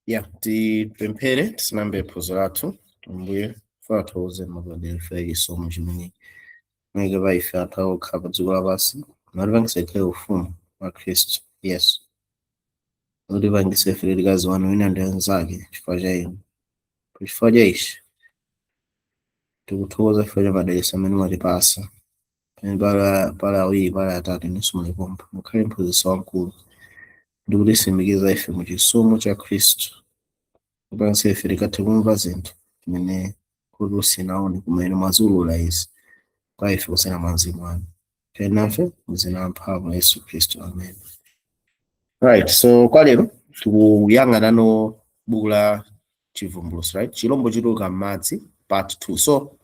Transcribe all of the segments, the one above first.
Ya, tipemphere tisanayambe phunziro lathu. Ambuye, fathokoze mapadera ife chisomo chimene muyike pa ife anthu okhala pa dziko lapansi, matipangisa ikhale ufumu wa Khristu Yesu, utipangisa ife tikaziwana wina ndi anzake chifukwa cha inu. Chifukwa cha ichi tikuthokoza chifukwa cha madalitso amene mwatipasa. Pamene pali awiri, pali atatu, inunso mulipompo. Mukhale mphunzitsi wamkulu ndi kutitsimikiza ife mu chisomo cha Khristu, kupangisa ife tikathe kumva zinthu zimene kuti usinaone, kumene mwaziulula izi kwa ife kusena mwa Mzimu wanu. Tili nafe mzina la mphamvu la Yesu Khristu, amen. Right, so kwa lero tikuyang'anano buku la Chivumbulutso, right? Chilombo chituluka m'madzi, part 2. So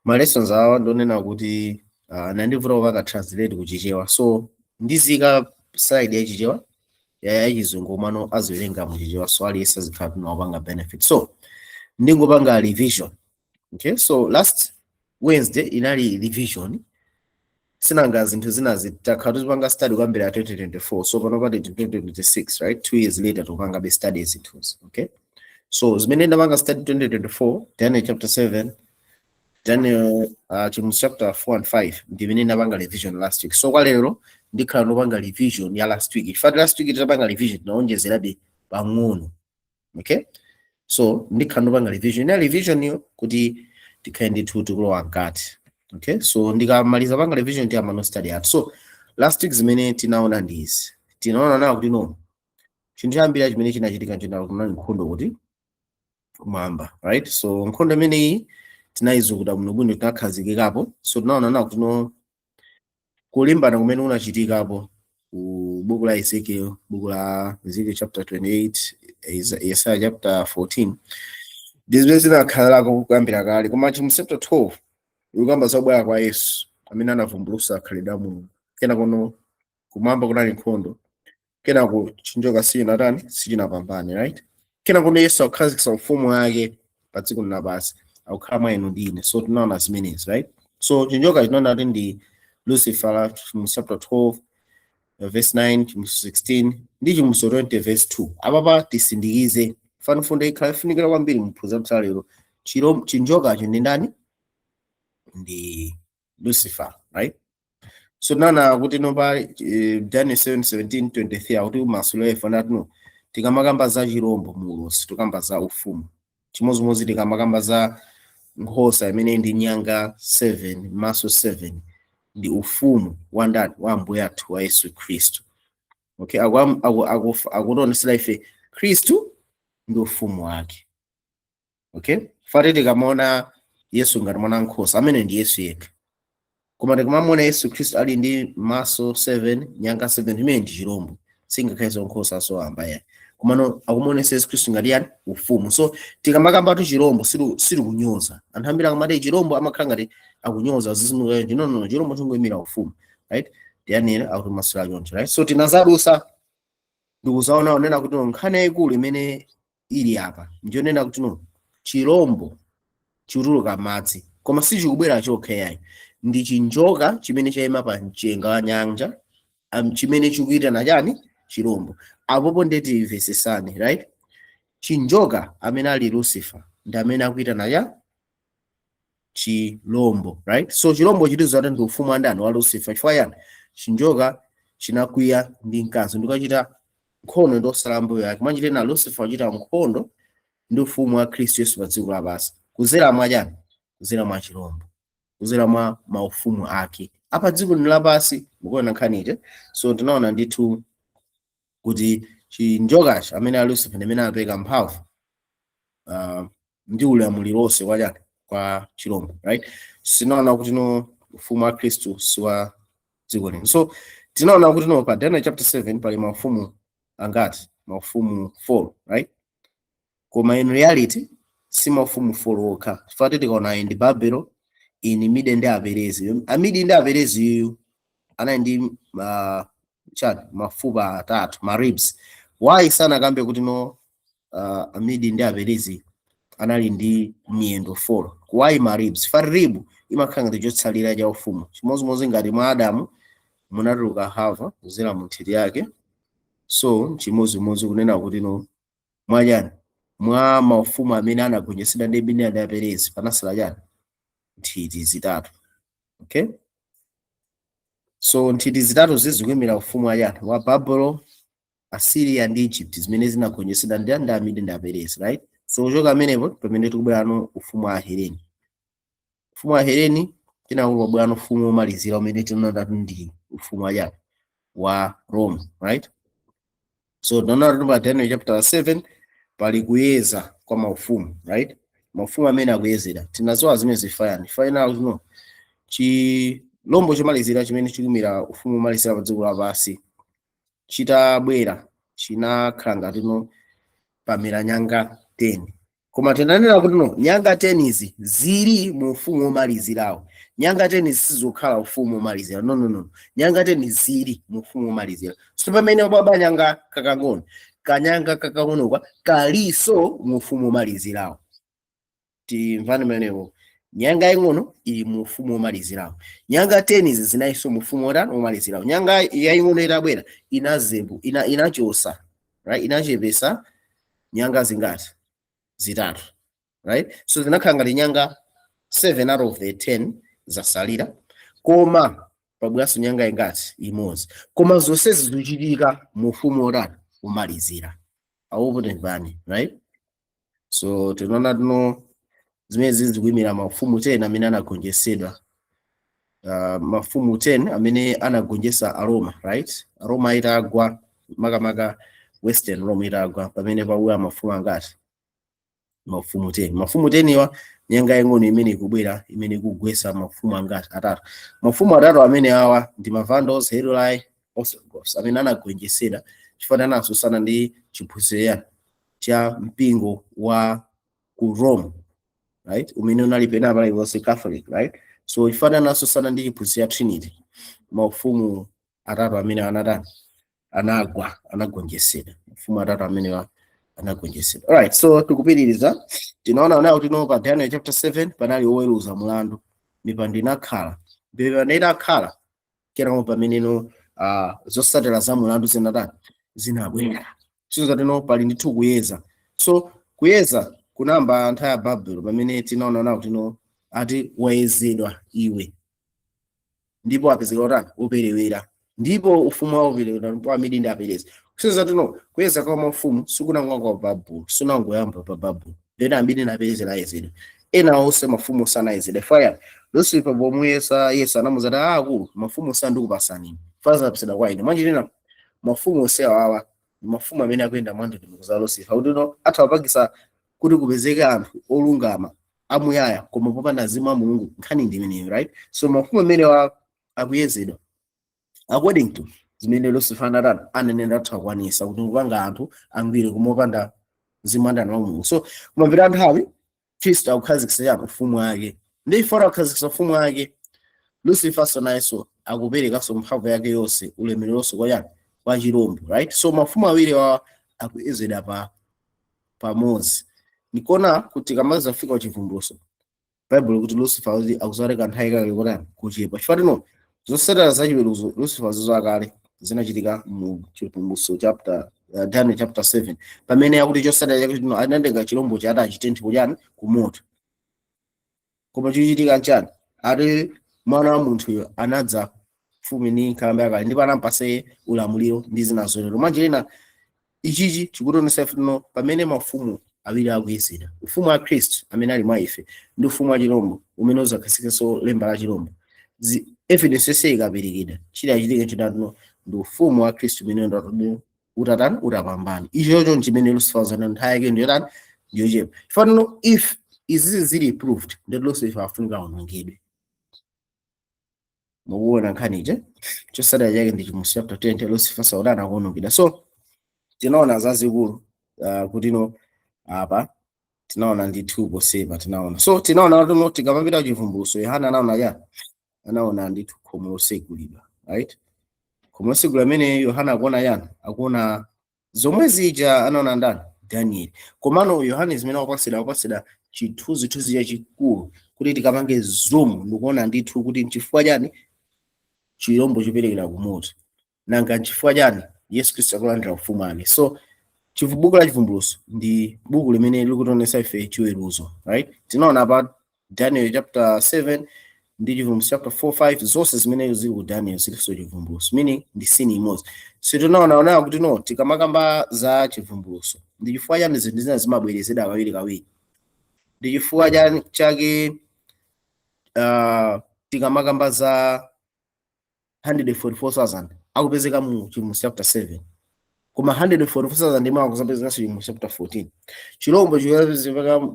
ma lessons awa ndonena kuti nandivuta kupanga translate kuchichewa, so ndizika slide ya Chichewa, ya Chizungu, mano aziwerenga muchichewa, so aliyense azikhala tinawapanga benefit. So ndingopanga revision, okay? So last Wednesday inali revision. Sinanga zinthu zina takhala tizipanga study kuyambira 2024, so pano pati 2026, right? 2 years later tikupanga be study zinthuzi, okay? So zimene ndapanga study 2024, Daniel chapter 7, Daniel, Chivumbulutso chapter 4 and 5, ndimene ndapanga revision last week. So kwa lero ndikhala ndopanga revision ya last week. Ifati last week titapanga revision tinaonjezerabe pang'ono, okay? So ndikhala ndopanga revision ya revision yo kuti tikhale ndithu tikulowa mkati, okay? So ndikamaliza panga revision tiyamba study yathu. So last week zimene tinaona ndi izi. Tinaona nawo kuti no, chinthu choyambira chimene chinachitika chinawo kunali nkhondo kuti kumwamba, right? So nkhondo imeneyi tinayizukuta bwinobwino, tinakhazikikapo. So tinaona nawo kuti no, kulimbana kumene kunachitikapo ku buku la Ezekiel, buku la Ezekiel chapter 28, Yesaya chapter 14, ndi zimene zinakhalako kuyambira kale. Koma mu chapter 12 ikukamba zabwera kwa Yesu amene anavumbulutsa khalidwe la Mulungu. Kenako kumwamba kunali nkhondo, kenako chinjoka sichinatani, sichinapambane, right? Kenako Yesu akukhazikitsa ufumu wake pa dziko lapansi, akukhala mwa inu ndi ine. So tinaona zimenezi, right? So chinjoka chinaona kuti ndi Lucifer mu chapter 12 verse 9, mu 16 ndi Chivumbulutso 20 verse 2. Apapa tisindikize fanufundo ikhala ifunikira kwambiri muphunziro lero. Chinjokacho ndi ndani? Ndi Lucifer, right? So tinaona kuti nopa Daniel 7 17 23 akuti masolo efe anati no, tikamakamba za chirombo mu ulosi tikamba za ufumu. Chimodzimodzi tikamakamba za nkhosa imene ndi nyanga 7, maso 7, ndi ufumu wa ndani? Wa Ambuye athu wa Yesu Khristu, okay? Akutionesera ife Khristu ndi ufumu wake, okay? Fati tikamaona Yesu ngati mwana nkhosa, amene ndi Yesu yekha, koma tikamamuona Yesu Khristu ali ndi maso 7, nyanga 7, imene ndi chirombo, singakhalenso nkhosa. So amba yani komano akumuonesa Yesu Khristu ngati yani? Ufumu. So tikamakambatu chirombo sili kunyoza. Anthu ambiri akamati chirombo amakhala ngati akunyoza zizimuka. No, no, chirombo chingoyimira ufumu, right? Daniel akuti masula choncho, right? So tinazadusa ndikuzaona onena kuti no, nkhani yayikulu imene ili apa ndiyonena kuti no, chirombo chikutuluka madzi, koma sichikubwera chokha yayi. Ndi chinjoka chimene chayima pa mchenga wa nyanja, chimene chikuyitana chani? Chirombo. Apopo ndeti timvesesane, right? Chinjoka amene ali Lucifer ndi amene akuyitana cha chilombo, right? So chilombo chitizati ndi ufumu andani? Wa Lucifer. Chifukwa yani? Chinjoka chinakwiya ndi mkazi ndikachita nkhondo ndi osala mbuyo yake. Mwanjira Lucifer wachita nkhondo ndi ufumu wa Khristu Yesu pa dziko lapansi kuzera mwa chani? Kuzera mwa chirombo, kuzera mwa maufumu ake apa dziko lino lapansi. Mukuona nkhaniche? So tinaona ndithu kuti chinjokachi amene ali Lucifer ndi amene anapereka mphamvu ndi ulamuliro wonse kwa chani? Kwa chirombo, right? Sinaona kuti no, ufumu wa Khristu si wa dziko lino. So tinaona kuti no, pa Daniel chapter 7 pali maufumu angati? Maufumu 4, right? Koma in reality si maufumu 4 okha, chifukwa tikaona iyi ndi Babelo, iyi ni Mide ndi Aperezi. Amidi ndi Aperezi iyu anali ndi chani? Mafupa atatu, ma ribs. Why sanakambe kuti no, Amidi ndi Aperezi anali ndi miyendo 4? Why ma ribs? Fa rib imakhala ngati chotsalira cha ufumu, chimodzimodzi ngati mwa Adamu munatuluka Hava kuzera mu nthiti yake. So chimodzimodzi kunena kuti no, Mwachani? Mwa maufumu amene anagonjetsedwa ndi Amedi ndi Aperezi panasala chani? Nthiti zitatu. Okay, so nthiti zitatu zizikuyimira ufumu wachani? Wa Babulon, Assyria ndi Egypt, zimene zinagonjetsedwa ndi Amedi ndi Aperezi, right? So kuchoka amenepo, pamene tikubwerano ufumu wa Aheleni, ufumu wa Aheleni, tinakubwerano ufumu womalizira umene tinaona ndi ufumu wachani? Wa Rome, right? So tinaona kuti pa Daniel chapter 7 pali kuyeza kwa maufumu, right? Maufumu amene akuyezera tinazowa zimene zifayani final no chilombo chomalizira chimene chikumira ufumu womalizira pa dziko lapansi chitabwera, chinakhala ngatino pamera nyanga 10. Koma tinanena kuti no, nyanga 10 izi zili mu ufumu womalizirawo. Nyanga 10 sizokhala ufumu womalizira. No, no, no, nyanga 10 zili mu ufumu womalizira. So pamene baba nyanga kakang'ono, kanyanga kakang'onokwa kalinso mu ufumu womalizirawo. Timvani menewo, nyanga ing'ono ili mu ufumu womalizirawo. Nyanga 10 izi zinayinso mu ufumu wotani? Womalizirawo. Nyanga yaying'ono itabwera inazebu inachosa, right, inachepesa nyanga zingati? Zitatu, right? So zinakhala ngati nyanga 7 out of the 10 zasalira, koma pabweranso nyanga ingati? Imodzi. Koma zonsezi zikuchitika mu ufumu wotani? Womalizira. Awopo timvani, right? So tinaona tino zimene zikuyimira mafumu 10 amene anagonjetsedwa, mafumu 10 amene anagonjetsa Aroma, right? Aroma itagwa, makamaka Western Rome itagwa, pamene pauya mafumu angati? Mafumu 10. Mafumu 10 iwa, nyanga ing'ono imene ikubwera imene ikugwesa mafumu angati? Atatu. Mafumu atatu amene awa ndi ma Vandals, Heruli, Ostrogoths, amene anagonjetsedwa chifukwa anasusana ndi chiphunzitso cha mpingo wa ku Rome, right, umene unali pena paliponse Catholic, right? So chifukwa anasusana ndi chiphunzitso cha Trinity, maufumu atatu amene anatani? Anagwa, anagonjetsedwa. Mafumu atatu amene anagonjetsedwa. Alright, so tikupitiriza. Tinaona nawo tino pa Daniel chapter 7 panali oweruza mulandu, mipando inakhala, mipando itakhala kenako pameneno zotsatira za mulandu zinatani? Zinabwera. Sizatino pali ndithu kuyeza. So kuyeza kunamba nthawi ya Babelo, pamene tinaona nawo tino ati wayezedwa iwe ndipo apezeka utani? Uperewera. Ndipo ufumu wawo uperewera ndipo Amedi ndi Aperezi. Kuseza tino kuyeza kwa mafumu sikunangwa kwa Babulo, sikunangoyamba pa Babulo. Then Amedi ndi Aperezi ayezedwa, ena onse mafumu sanayezedwe. Fire Lucifer pomuyesa Yesu anamuza ah, akulu mafumu sandikupasani faza apeseda kwa ine. Mwanjirina mafumu onse awawa ndi mafumu amene akuyenda mwandondomeko za Lucifer, kuti no atha kupangisa kuti kupezeke anthu olungama amuyaya koma popanda mzimu wa Mulungu. Nkhani ndi imeneyo, right? So mafumu amene wa akuyezedwa according to zimene Lucifer anatani? Anenera atha kukwanisa kuti kupanga anthu angwiro koma popanda mzimu andani? Wa Mulungu. So kumapita nthawi, Khristu akukhazikitsa chani? Ufumu wake. Ndi ifora akukhazikitsa ufumu wake, Lucifer nayenso akuperekanso mphamvu yake yonse, ulemerero wonse kwa chani? Kwa chirombo, right? So mafumu awiri awa akuyezedwa pa pamodzi. Nikona kuti kamazafika kuchivumbulutso, Bible kuti Lucifer kuti akuzaleka nthawi kale kutani? Kuchepa. Chifukwa tino zotsatira za chiweruzo Lucifer zizakale zinachitika mu Chivumbulutso chapter, Daniel chapter 7, pamene akuti chotsatira chake tino anatenga chirombo chati achitenthe kuchani? Kumoto. Koma chochitika nchani? Ati mwana wa munthuyo anadza mfumu ndi nkhalamba yakale ndipo anampasa iye ulamuliro ndi zina zotero. Mwanjira ichichi chikutionetsa ife tino pamene mafumu awiri akuyezera, ufumu wa Khristu amene ali mwa ife ndi ufumu wa chirombo umene uzakhazikitsenso lemba la chirombo, evidence yonse ikaperekedwa, chidachitika chitatuno ndi ufumu wa Khristu umene utatani? Utapambana. Ichocho nchimene Lucifer zana nthawi yake ndiyotani? Ndiyochepa. Chifukwa tino if izizi zili proved, ndi Lucifer afunika aonongedwe. Mukuona nkhani ije, chotsatira chake ndi Chivumbulutso chapter 20, Lucifer sautana akuonongedwa. So tinaona zazikulu kutino apa tinaona ndithu posepa tinaona. So tinaona tuno tikamapita kuchivumbulutso, Yohana anaona ya anaona ndithu khomo losegulidwa, right? Khomo losegulidwa amene Yohana akuona yani? Akuona zomwe zija anaona ndani? Daniel. Komano Yohane zimene akupatsidwa chithunzithunzi chachikulu kuti tikapange zoom ndikuona ndithu kuti nchifukwa chani chirombo choperekera kumoto, nanga nchifukwa chani Yesu Khristu akulandira ufumu wake. So Buku la Chivumbulutso ndi buku limene likutionetsa ife chiweruzo, right? Tinaona pa Daniel chapter 7 ndi Chivumbulutso chapter 4, 5, zonse zimene zili ku Daniel zilinso Chivumbulutso, meaning ndi scene imodzi. So tinaona ona kuti no, tikamakamba za Chivumbulutso, ndi chifukwa chani zinthu zina zimabwerezedwa kawiri kawiri? Ndi chifukwa chani chake tikamakamba za 144,000 akupezeka mu Chivumbulutso chapter 7, koma 144,000 ndimwe akuzapezekanso Chivumbulutso chapter 14? Chilombo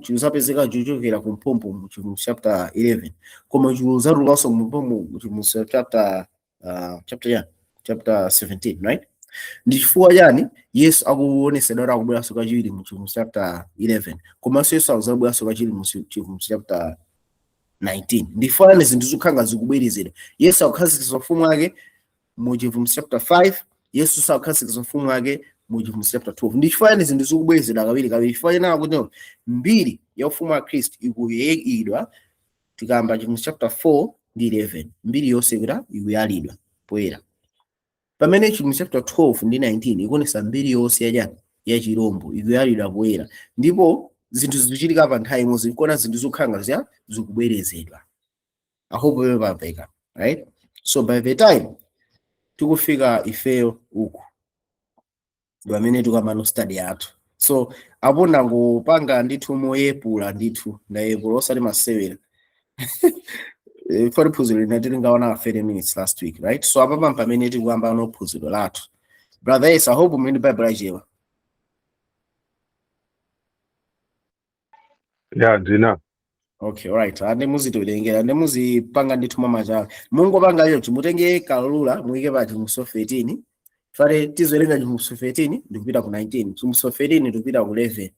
chikuzapezeka chochokera kumphompho mu Chivumbulutso chapter 11, koma chikuzatulukanso mumphompho mu Chivumbulutso chapter yeah, chapter 17, right? Ndi chifukwa chani Yesu akuonesedwa kuti akubweranso kachiwiri mu Chivumbulutso chapter 11, komanso Yesu akuzabweranso kachiwiri mu Chivumbulutso chapter 19? Ndi chifukwa chani zinthu zikukhala zikubwerezedwa? Yesu akukhazikitsa ufumu wake mu Chivumbulutso chapter 5, Yesu sakukhazikitsa ufumu wake mu Chivumbulutso chapter 12. Ndi chifukwa chani zinthu zikubwerezedwa kawiri kawiri? Chifukwa chani kuti no, mbiri ya ufumu wa Khristu ikuyikidwa tikamba Chivumbulutso chapter 4 ndi 11, mbiri yonse ikuta ikuyalidwa poyera, pamene Chivumbulutso chapter 12 ndi 19 ikuonesa mbiri yonse yachani, ya chirombo ikuyalidwa poyera, ndipo zinthu zikuchitika pa nthawi imodzi, nkuona zinthu zikukhala ngati zikubwerezedwa. I hope wewe pamveka, right? So by the time tikufika ifeyo uku pamene tikamano study yathu, so apo ndangopanga ndithu moyepula, ndithu ndayepula osati masewera. For phunziro lina tilingaona 30 minutes last week, right? So apapa pamene tikuyamba no phunziro lathu, brother, yes, I hope muli Bible achewa. Ya, ndina. Okay, alright. Ande muzitiwerengera, ande muzipanga ndithu mwamachala. Mungopanga icho, mutenge kalula muyike pa Chivumbulutso 13. Fare tizowerenga Chivumbulutso 13 ndikupita ku 19. Chivumbulutso 13 ndikupita ku 11.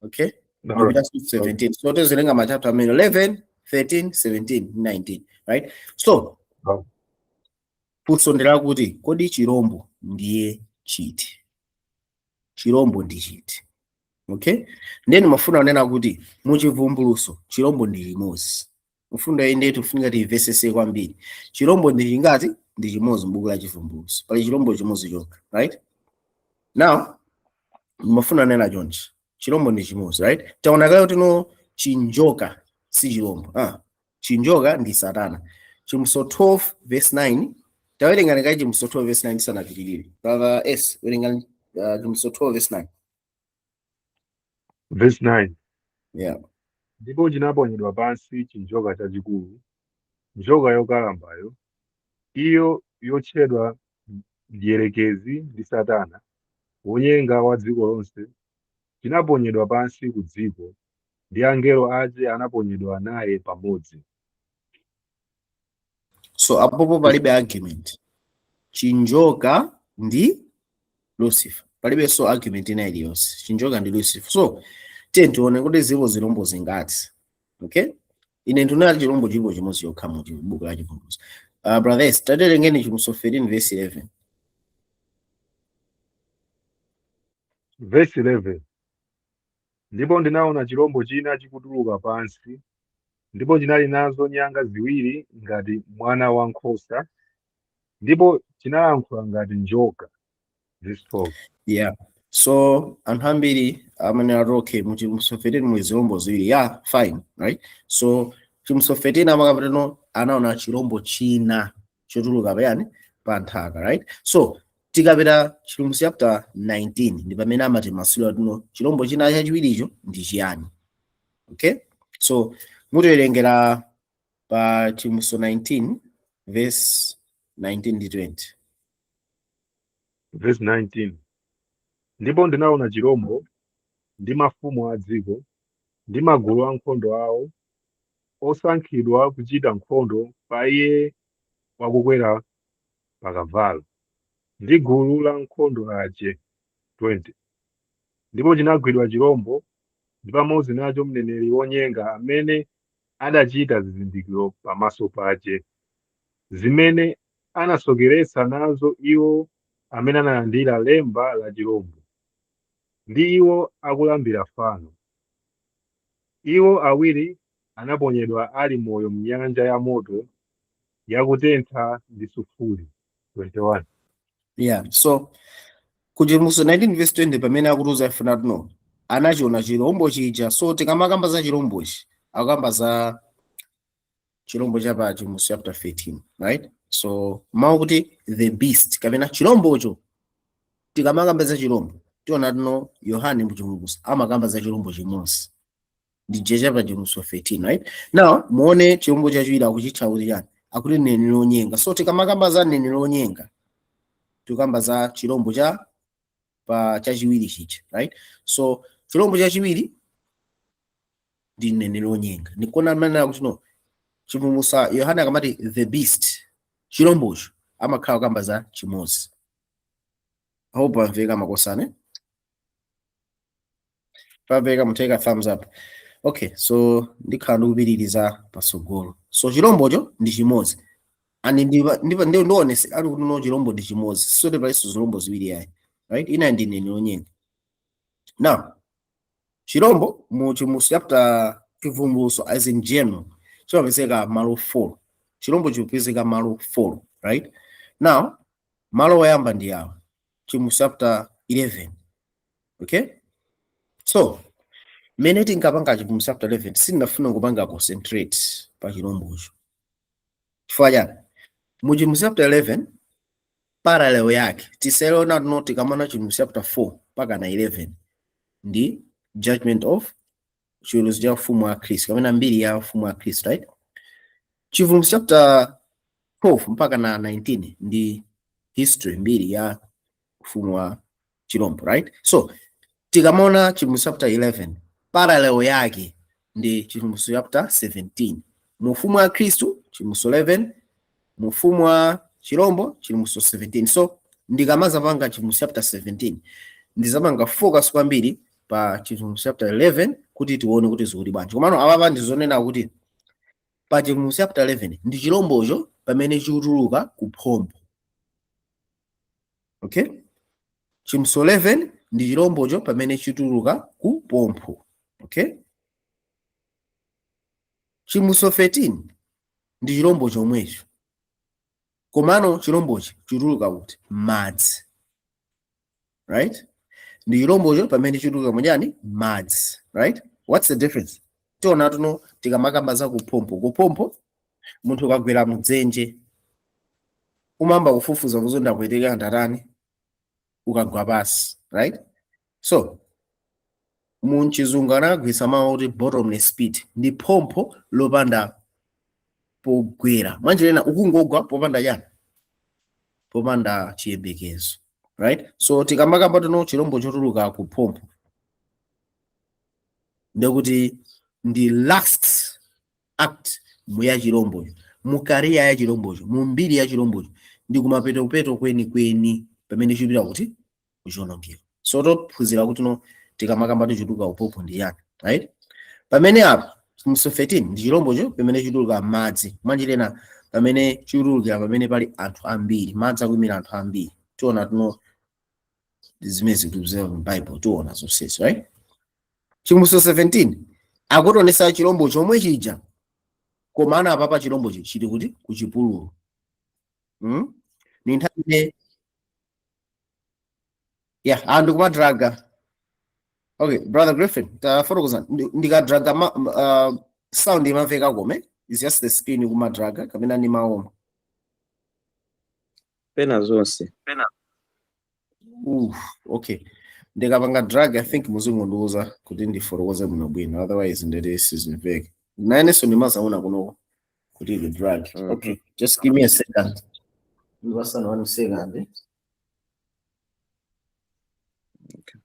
Okay? Ndikupita ku 17. So tizowerenga ma chapter amene 11, 13, 17, 19, right? So funso ndi lakuti, kodi chirombo ndiye chiti? Chirombo ndi chiti? Okay, then mafuna kunena kuti muchivumbulutso chirombo ndi chimodzi. Mfundo iyi ndiye tifunika tiyimvesese kwambiri. Chirombo ndi chingati? Ndi chimodzi. M'buku la Chivumbulutso pali chirombo chimodzi chokha. Right now mafuna kunena chonchi, chirombo ndi chimodzi, right? Taona kale kuti no, chinjoka si chirombo. Chinjoka ndi Satana. Chivumbulutso 12 verse 9, tawerengani kayi Chivumbulutso 12 verse 9 tisanapitirire. Brother S, werengani Chivumbulutso 12 verse 9. Verse 9. Yeah. Ndipo chinaponyedwa pansi chinjoka chachikulu, njoka yokalambayo, iyo yotchedwa Mdierekezi ndi Satana, wonyenga wa dziko lonse, chinaponyedwa pansi ku dziko, ndi angelo ache anaponyedwa naye pamodzi. So apopo palibe argument. Chinjoka ndi Lucifer, palibenso argument ina iliyonse. Chinjoka ndi Lucifer. So tiye tione kuti zilipo zirombo zingati. Okay, ine ndinali chirombo chilipo chimodzi chokha mu buku la Chivumbulutso. Brothers, taterengeni Chivumbulutso 13 verse 11. Verse 11. Ndipo ndinaona chirombo china chikutuluka pansi, ndipo chinali nazo nyanga ziwiri ngati mwana wankhosa, ndipo chinalankhula ngati njoka. Verse 12. Yeah, so anthu ambiri amene ati okay, mu Chivumbulutso 13 muli zirombo ziwiri. Yeah, fine, right? So Chivumbulutso 13 amakapitano anaona chirombo china chotuluka payani, pa nthaka, right? So tikapita Chivumbulutso chapter 19 ndi pamene amati masula tino chirombo china chachiwiricho ndi chiyani. Okay, so mutiwerengera pa Chivumbulutso 19 verse 19 ndi 20. Verse 19. Ndipo ndinaona chirombo ndi mafumu a dziko ndi magulu ankhondo awo osankhidwa kuchita nkhondo pa iye wakukwera pa kavalo ndi gulu la nkhondo lache. 20 ndipo chinagwidwa chirombo, ndi pamodzi nacho mneneri wonyenga amene adachita zizindikiro pamaso pache, zimene anasokeretsa nazo iwo amene analandira lemba la chirombo, ndi iwo akulambira fano. Iwo awiri anaponyedwa ali moyo m'nyanja ya moto yakutentha ndi sufuri. 21. Yeah, so Ku Chivumbulutso 19 verse 20 pamene akutiuza ife natino anachiona chirombo chija. So tikamakamba za chirombochi, akukamba za chirombo cha pa Chivumbulutso chapter 13, right? So mawu kuti the beast kapena chirombocho, tikamakamba za chirombo tiona tino Yohane mu Chivumbulutso amakamba za chirombo chimodzi, ndi chija pa Chivumbulutso 13, right? Now muone chirombo chachiwiri akuchitcha kuti chani? Akuti mneneri wonyenga. So tikamakamba za mneneri wonyenga, tikukamba za chirombo cha pa chachiwiri chija, right? So chirombo chachiwiri ndi mneneri wonyenga. Ndikuona manena kuti no, Chivumbulutso Yohane akamati the beast, chirombocho, amakhala kukamba za chimodzi. Hope pamveka, makosane? Pamveka, muteka thumbs up. Okay, so ndikhala ndikupitiriza patsogolo. So chirombocho ndi chimodzi and ndionese ali kuti no, chirombo ndi chimodzi, so palinso zirombo ziwiri yayi, right? Ina ndi mneneri wonyenga. Now chirombo mu Chivumbulutso chapter, Chivumbulutso as in general, chimapezeka malo 4. Chirombo chikupezeka malo 4, right? Now malo oyamba ndi awa, Chivumbulutso chapter 11. Okay, so mmene tinkapanga Chivumbulutso chapter 11, sindinafuna kupanga concentrate pa chirombocho. Chifukwa chani? Mu Chivumbulutso chapter 11, parallel yake tisereona tino, tikamana Chivumbulutso chapter 4 mpaka na 11 ndi judgment of chiweruzo cha ufumu wa Khristu kapena mbiri ya ufumu wa Khristu, right? Chivumbulutso chapter 12 mpaka na 19 ndi history, mbiri ya ufumu wa chirombo, right? So tikamaona Chivumbulutso chapter 11, parallel yake ndi Chivumbulutso chapter 17. Mu ufumu wa Khristu, Chivumbulutso 11; mu ufumu wa chirombo, Chivumbulutso 17. So ndikamazapanga Chivumbulutso chapter 17, ndizapanga focus kwambiri pa Chivumbulutso chapter 11 kuti tione kuti zikuti bwanji. Komano apapa ndizonena kuti pa Chivumbulutso chapter 11 ndi chirombocho pamene chikutuluka ku phompho. Okay, Chivumbulutso 11 ndi chirombocho pamene chituluka ku phompho. Okay, Chivumbulutso 13 ndi chirombo chomwecho, komano chirombochi chituluka kuti? Madzi, right? Ndi chirombocho pamene chituluka munyani? Madzi, right? What's the difference? Tiona tuno tikamakamba za kuphompho. Kuphompho, munthu ukagwera mudzenje umamba kufufuza kuzonda kuitika ndatani ukagwa pasi, right? So munchizungu anagwiritsa mawu kuti bottomless pit, ndi phompho lopanda pogwera. Mwanjira ukungogwa popanda chani? Popanda chiyembekezo, right? So tikamakamba tuno chirombo chotuluka ku phompho, ndekuti ndi last act mu ya chirombocho, mu career ya chirombocho, mu mbiri ya chirombocho, ndi kumapetopeto kwenikweni pamene chipita kuti? Kuchiwonongeko. So tophunzira kuti no, tikamakamba tichituluka kuphompho ndi yani, right? Pamene apa Chivumbulutso 13 ndi chirombocho pamene chituluka madzi. Mwanjira pamene chitulukira pamene pali anthu ambiri, madzi akuyimira anthu ambiri. Tiona tuno zimene zikutuzera mu Bible, tiona zonsezi, right? Chivumbulutso 17 akutionetsa chirombo chomwe chija, koma ana apapa chirombochi chili kuti? Kuchipululu. Ni nthawi imene yeah, anthu kumadraga. Okay, Brother Griffin, tafotokoza. Ndikadraga sound imamveka kome is just the screen kumadraga kapena ndi maoma? Pena zonse. Okay, ndikapanga drag, I think muzingondiuza kuti ndifotokoze bwino bwino, otherwise ndete sizimveka. Nayenenso ndimazaona kunoko kuti ili drag. Okay, just give me a second. Ndipasana one second, eh? Okay.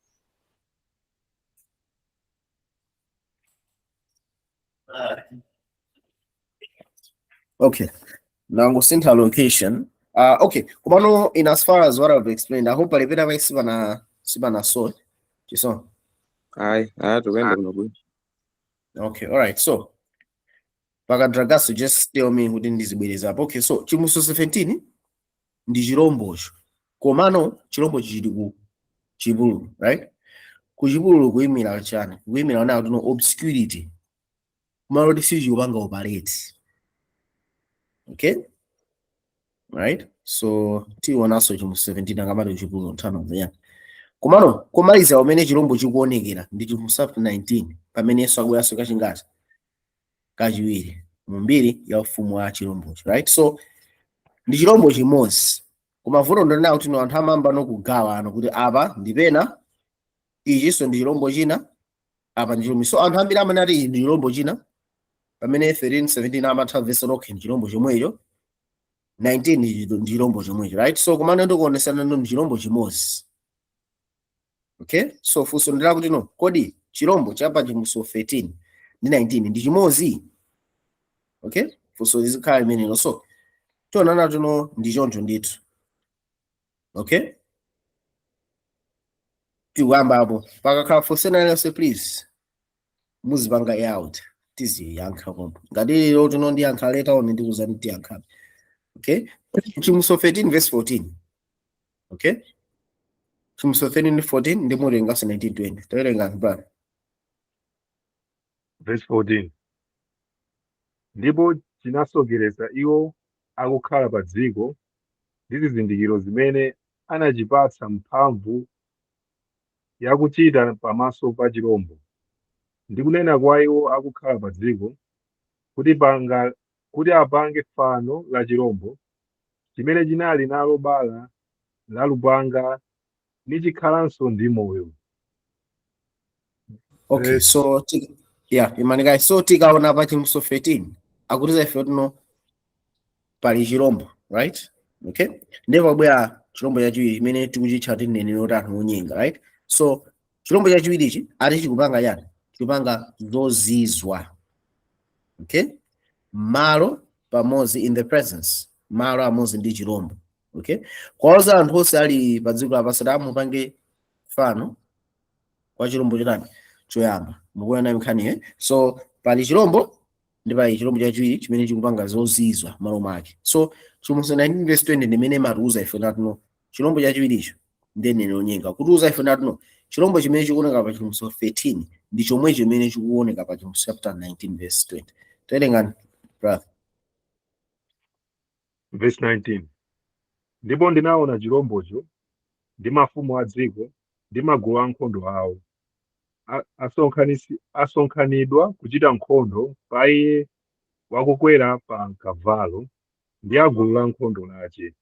Okay, nangosintha location. Okay, komano in as far as what I've explained, I hope palipena pa sipana so chiso. Ayi, ayi, tikuyenda bwino bwino. Okay, all right. So pakadragaso, just tell me kuti ndizibwereza apo. Okay, so Chivumbulutso 17 ndi chirombocho, komano chirombocho chili ku chipululu, right? Ku chipululu kuyimira chani? Kuyimira ona kuti no, obscurity, kumalo kuti sichikupanga operate. Okay, right? So tionanso chivumbulutso 17 akamati chipululu nthawi ya komano kumaliza pamene chilombo chikuonekera ndi chivumbulutso 19, pamene Yesu akubweranso kachingati? Kachiwiri, mu mbiri ya ufumu wa chilombocho, right? So ndi chilombo chimodzi, koma vuto ndonena kuti no, anthu amayamba nokugawa ano kuti apa ndipena ichinso ndi chilombo china, apa ndi chilombo. So anthu ambiri amanati ichi ndi chilombo china, pamene 13 17 amatha verse, okay, ndi chilombo chomwecho, 19 ndi chilombo chomwecho, right? So komano ndikuonesana ndi chilombo chimodzi, okay? So funso ndilakuti no, kodi chilombo chapa chivumbulutso 13 ndi 19 ndi chimodzi? Okay, funso lizikhala limenelo. So tionana tuno ndi choncho ndithu. Okay, tikuyamba apo. Pakakhala funso ena lililonse, please muzipanga out, tiziyankha pompo. Ngati lero tino ndiyankha later on, ndikuzani tiyankhabe. Okay, Chivumbulutso 13 verse 14. Okay, Chivumbulutso 13 ndi 14, ndi muwerenganso 19 20. Tawerenga, brother. Verse 14: Ndipo chinasokeretsa iwo akukhala pa dziko ndi zizindikiro zimene anachipatsa mphamvu yakuchita pamaso pa chirombo, ndi kunena kwa iwo akukhala pa dziko kuti apange fano la chirombo chimene chinali nalo bala la lupanga nichikhalanso ndi moyo. Okay. So yeah, imanika. So tikaona pa Chivumbulutso 13, akutiza ife tuno pali chirombo, right? Okay, ndipo pabwera chirombo chachiwiri chimene tikuchitcha kuti mneneri wotani? Wonyenga, right? So chirombo chachiwirichi ati chikupanga chani? Chikupanga zozizwa, okay, malo pamodzi, in the presence, malo amodzi ndi chirombo, okay, kwauza anthu onse ali pa dziko lapansi kuti amupange fano kwa chirombo chotani? Choyamba. Mukuona nkhani, eh? So pali chirombo ndi pali chirombo chachiwiri chimene chikupanga zozizwa malo mwake. So Chivumbulutso 19 verse 20 ndimene matiuza ife natuno chirombo chachiwiricho ndi mneneri wonyenga, kutiuza ife natuno chirombo chimene chikuoneka pa Chivumbulutso 13 ndi chomwe chimene chikuoneka pa Chivumbulutso chapter 19 verse 20. Tawerengani, brother. Verse 19: Ndipo ndinaona chirombocho ndi mafumu a dziko ndi magulu ankhondo awo asonkhanidwa kuchita nkhondo pa iye wakukwera pa kavalo ndi a gulu la nkhondo lace.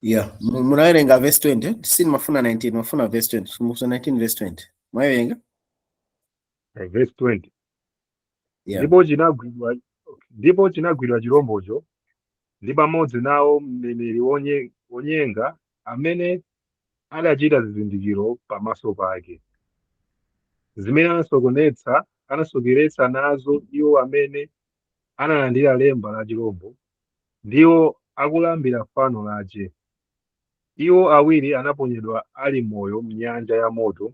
Yeah, munawerenga verse 20. Sindimafuna 19, mafuna verse 20. Chivumbulutso 19 verse 20, mwawerenga? Verse 20. Yeah. Ndipo chinagwidwa chirombocho ndi pamodzi nawo mneneri wonyenga amene adachita zizindikiro pamaso pake, zimene anasokeretsa nazo iwo amene analandira lemba la chirombo ndiwo akulambira fano lace. Iwo awiri anaponyedwa ali moyo mnyanja ya moto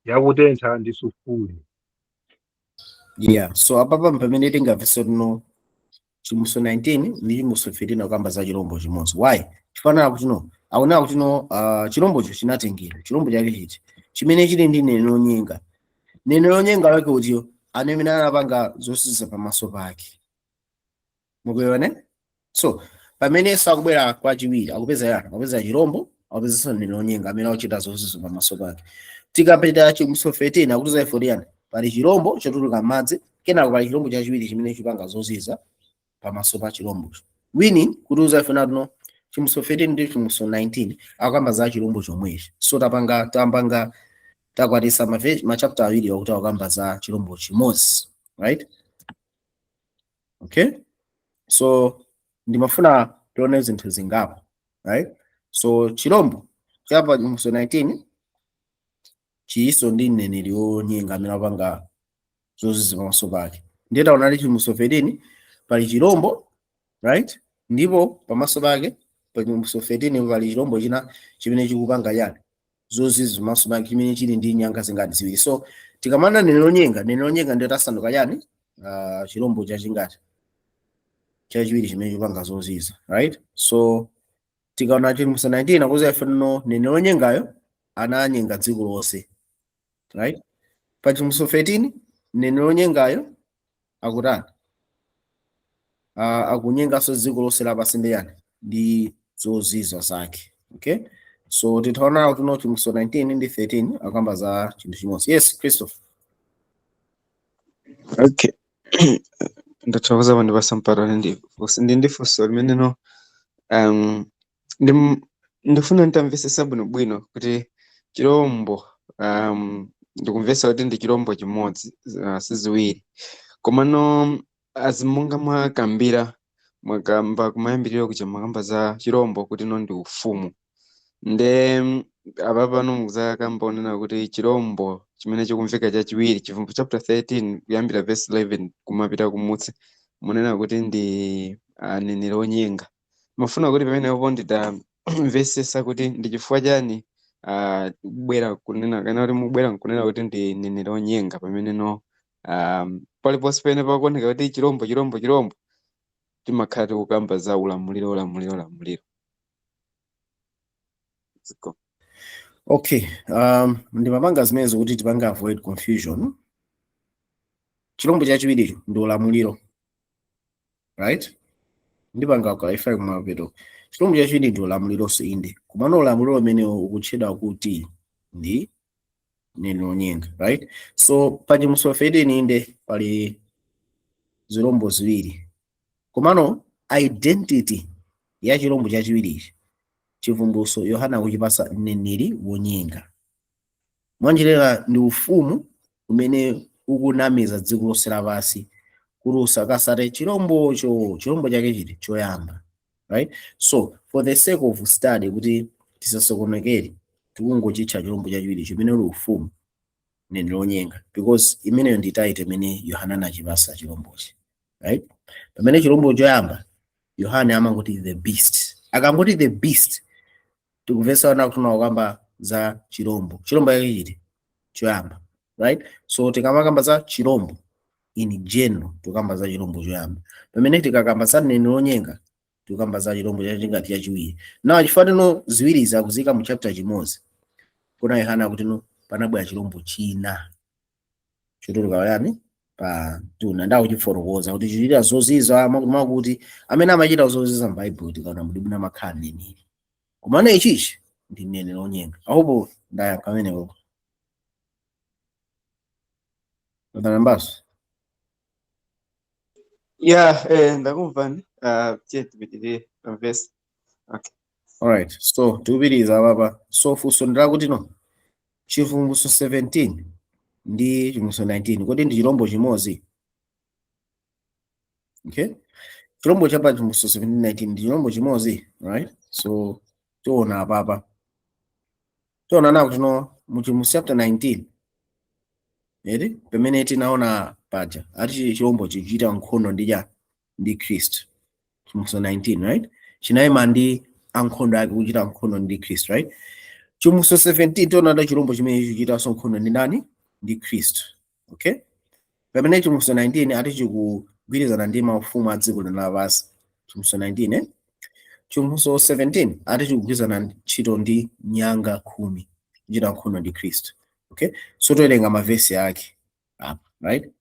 yakutentha ndi sufuri. Yeah, so apapa pamene tingamvese tuno Chivumbulutso 19 ndi Chivumbulutso 13 akamba za chirombo chimodzi. Why? Chifanana kuti no, akunena kuti no, chirombocho chinatengedwa, chirombo chake chichi chimene chili ndi mneneri wonyenga. Mneneri wonyenga wake utiyo? Amene anapanga zozizwa pamaso pake. Mukuiona? So pamene Yesu akubwera kwachiwiri, akupeza yani? Akupeza chirombo, akupezanso mneneri wonyenga amene akuchita zozizwa pamaso pake. Tikapita Chivumbulutso 13, akutiza ife yani? Pali chirombo chotuluka m'madzi, kenako pali chirombo chachiwiri chimene chipanga zozizwa pamaso pa chirombocho, meaning kutiuza ife natuno Chivumbulutso 13 ndi Chivumbulutso 19 akukamba za chirombo chomwechi. So tapanga tapanga takwatisa machapter awiri wakuti akukamba za chirombo chimodzi, right? Okay, so ndimafuna tione zinthu zingapo, right? So chirombo chapa Chivumbulutso 19 chiyiso ndi mneneri wonyenga amene akupanga zozizwa pamaso pake. Ndiye taonali Chivumbulutso 13 pali chirombo, right? Ndipo pamaso pake pa Chivumbulutso 13 pali chirombo china chimene chikupanga chani? Zozizwa pamaso pake, chimene chili ndi nyanga zingati? Ziwiri. So tikamana mneneri wonyenga, mneneri wonyenga ndiye tasanduka chani? Chirombo chachingati? Chachiwiri chimene chikupanga zozizwa, right? So tikaona Chivumbulutso 19, akuza ife no mneneri wonyengayo ananyenga dziko lonse, right? Pa Chivumbulutso 13 mneneri wonyengayo akutani? Akunyenganso dziko lonse lapansi ndi yani? Ndi zozizwa zake. Okay, so titaona kuti no, Chivumbulutso 19 ndi 13 akamba za chinthu chimodzi. Yes, Christopher. Okay, ndathokoza pandipasa mpata. Ndi funso limeneno, ndifuna nditamvesesa bwinobwino kuti chirombo, ndikumvesa kuti ndi chirombo chimodzi, si ziwiri, komano azimonga mwakambira, mwakamba kumayambiriro kuja, mwakamba za chirombo kuti no ndi ufumu, nde apa pano muzakamba onena kuti chirombo chimene chikumveka chachiwiri, Chivumbulutso chapter 13 kuyambira verse 11 kumapita kumutsi, munena kuti ndi aneneri onyenga. Mafuna kuti pamenepo nditamvesesa kuti ndi chifukwa chani kubwera kunena kana kuti mubwera nkunena kuti ndi mneneri onyenga, pamene no paliponse pamene pakuoneka kuti chirombo, chirombo, chirombo, timakhala tikukamba za ulamuliro, ulamuliro, ulamuliro. Ziko. Okay, ndimapanga zimenezo kuti tipange avoid confusion. Chirombo chachiwiricho ndi ulamuliro, right? Ndipanga clarify kumapeto. Chirombo chachiwiri ndi ulamulironso, inde, komano ulamuliro umene ukutchedwa kuti ndi mneneri onyenga, right? So pa Chivumbulutso 13, inde, pali zirombo ziwiri, komano identity ya chirombo chachiwirichi, Chivumbulutso Yohana akuchipasa mneneri wonyenga. Mwanjirera ndi ufumu umene ukunamiza dziko lonse lapansi kuti usakasate chirombocho, chirombo chake chiti? Choyamba, right? So for the sake of study, kuti tisasokonekere, tikungochitcha chirombo chachiwiri chimene uli ufumu mneneri wonyenga, because imeneyo ndi title imene Yohana anachipasa chirombochi, right? Pamene chirombo choyamba Yohane amangoti "the beast". Akangoti "the beast", tikumvetsa kuti kukamba za chirombo, chirombo chake chiti? Choyamba, right? So tikamakamba za chirombo in general, tikamba za chirombo choyamba. Pamene tikakamba za mneneri wonyenga, tikamba za chirombo chachingati? Chachiwiri. Now chifukwa tino ziwiri zakuzika mu chapter chimodzi, kuna Yohana akuti no, panabwera chirombo china chotuluka yani? Pa tuna ndawo chifotokoza kuti chichita zozizwa, mwakuti amene amachita zozizwa m'Baibulo tikaona mudibuna amakhala mneneri, komano ichichi ndi mneneri wonyenga. Ahopo ndayankha amenewo atanambaso. Yeah, ndakumvani. Tiye tipitirire pamvesi. Okay. Alright, so tikupitiriza apapa. So funso ndilakuti no, Chivumbulutso 17 ndi Chivumbulutso 19, kodi ndi chirombo chimodzi? Okay, chirombo cha pa Chivumbulutso 17 19 ndi chirombo chimodzi, right? So tiona apapa, tiona nawo kuti no, mu Chivumbulutso chapter 19 eri, pamene tinaona paja ati chirombo chichita nkhondo ndi cha ndi Khristu, Chivumbulutso 19, right? Chinayima ndi ankhondo ake kuchita nkhondo ndi Khristu, right? Chivumbulutso 17 tiona da chirombo chimene chichitanso nkhondo ndi ndani? Ndi Khristu. Okay, pamene Chivumbulutso 19 ati chikugwirizana ndi maufumu a dziko lino lapansi, Chivumbulutso 19, eh? Chivumbulutso 17 ati chikugwirizana ntchito ndi nyanga 10 kuchita nkhondo ndi Khristu. Okay, so towerenga mavesi ake apa, right,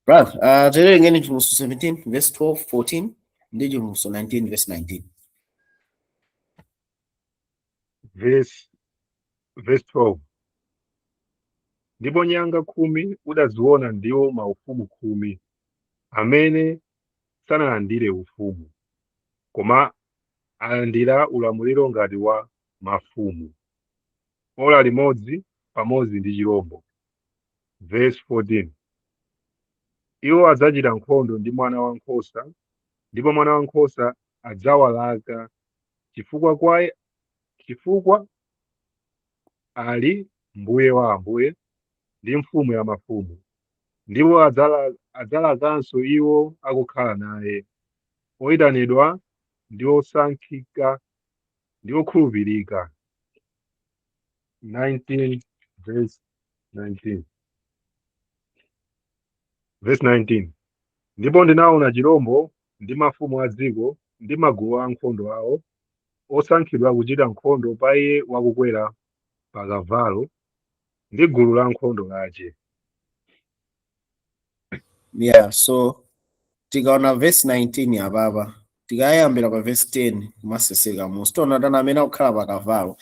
brother? Tiwerengeni Chivumbulutso 17 verse 12, 14 ndi Chivumbulutso 19 verse 19. Verse 12: Ndipo nyanga 10 udaziona ndiwo maufumu 10 amene sanalandire ufumu, koma alandira ulamuliro ngati wa mafumu ora limodzi pamodzi ndi chirombo. Verse 14: Iwo adzachita nkhondo ndi Mwana Wankhosa, ndipo Mwana Wankhosa adzawalaka, chifukwa ali Mbuye wa ambuye ndi Mfumu ya mafumu, ndipo adzalakanso iwo akukhala naye, oyitanidwa ndi osankhika ndi okhulupirika. 19 verse 19, verse 19: Ndipo ndinaona chirombo ndi mafumu a dziko ndi magulu a ankhondo awo osankhidwa kuchita nkhondo pa iye wakukwera pa kavalo ndi gulu la nkhondo lace. Yeah, so Tikaona verse 19 apapa, tikayambira pa verse 10 kumaseseka musi, tiona tana amene akukhala pa kavalo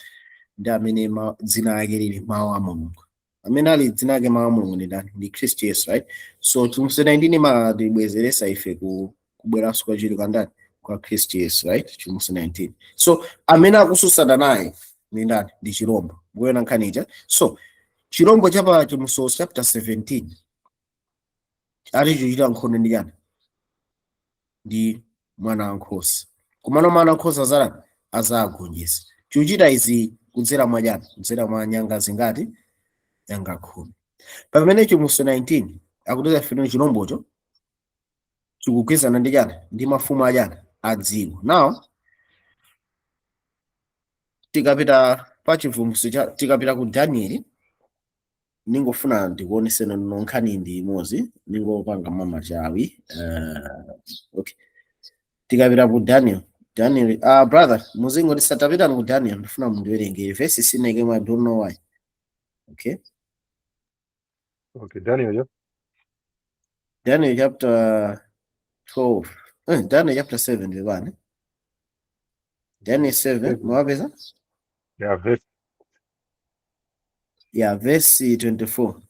ndi amene dzina lake lili Mawu a Mulungu. Amene ali dzina lake Mawu a Mulungu ndi ndani? Ndi Khristu Yesu, right? So Chivumbulutso 19 imatibwezeresa ife ku kubweranso kwa chili kandani? Kwa Khristu Yesu, right? Chivumbulutso 19. So amene akususana naye ndi ndani? Ndi chirombo. Mukuona nkhani ija? So chirombo chapa Chivumbulutso chapter 17 ati chikuchita nkhondo ndi chani? Ndi mwana wankhosa. Komano mwana wankhosa azalani? Azagonjetsa. Chikuchita izi kudzera mwa chani? Kudzera mwa nyanga zingati? Nyanga 10. Pamene Chivumbulutso 19 akutiza ifeno chirombocho chikugwizana ndi chani? Ndi mafumu achani? A dziko. Now tikapita pa chivumbulutso cha, tikapita ku Danieli, ningofuna ndikuoneseni nkhani ndi imodzi, ningopanga mamachawi. Okay, tikapita ku Daniel, Daniel, brother, muzingo tisatapita ku Daniel, ndifuna mundiwerengere verse sineke, I don't know why. Okay. Okay, Daniel, yeah. Daniel chapter 12, Daniel chapter 7, ndibane Daniel 7. 7. Mwapeza? Yeah, verse. Yeah, verse 24.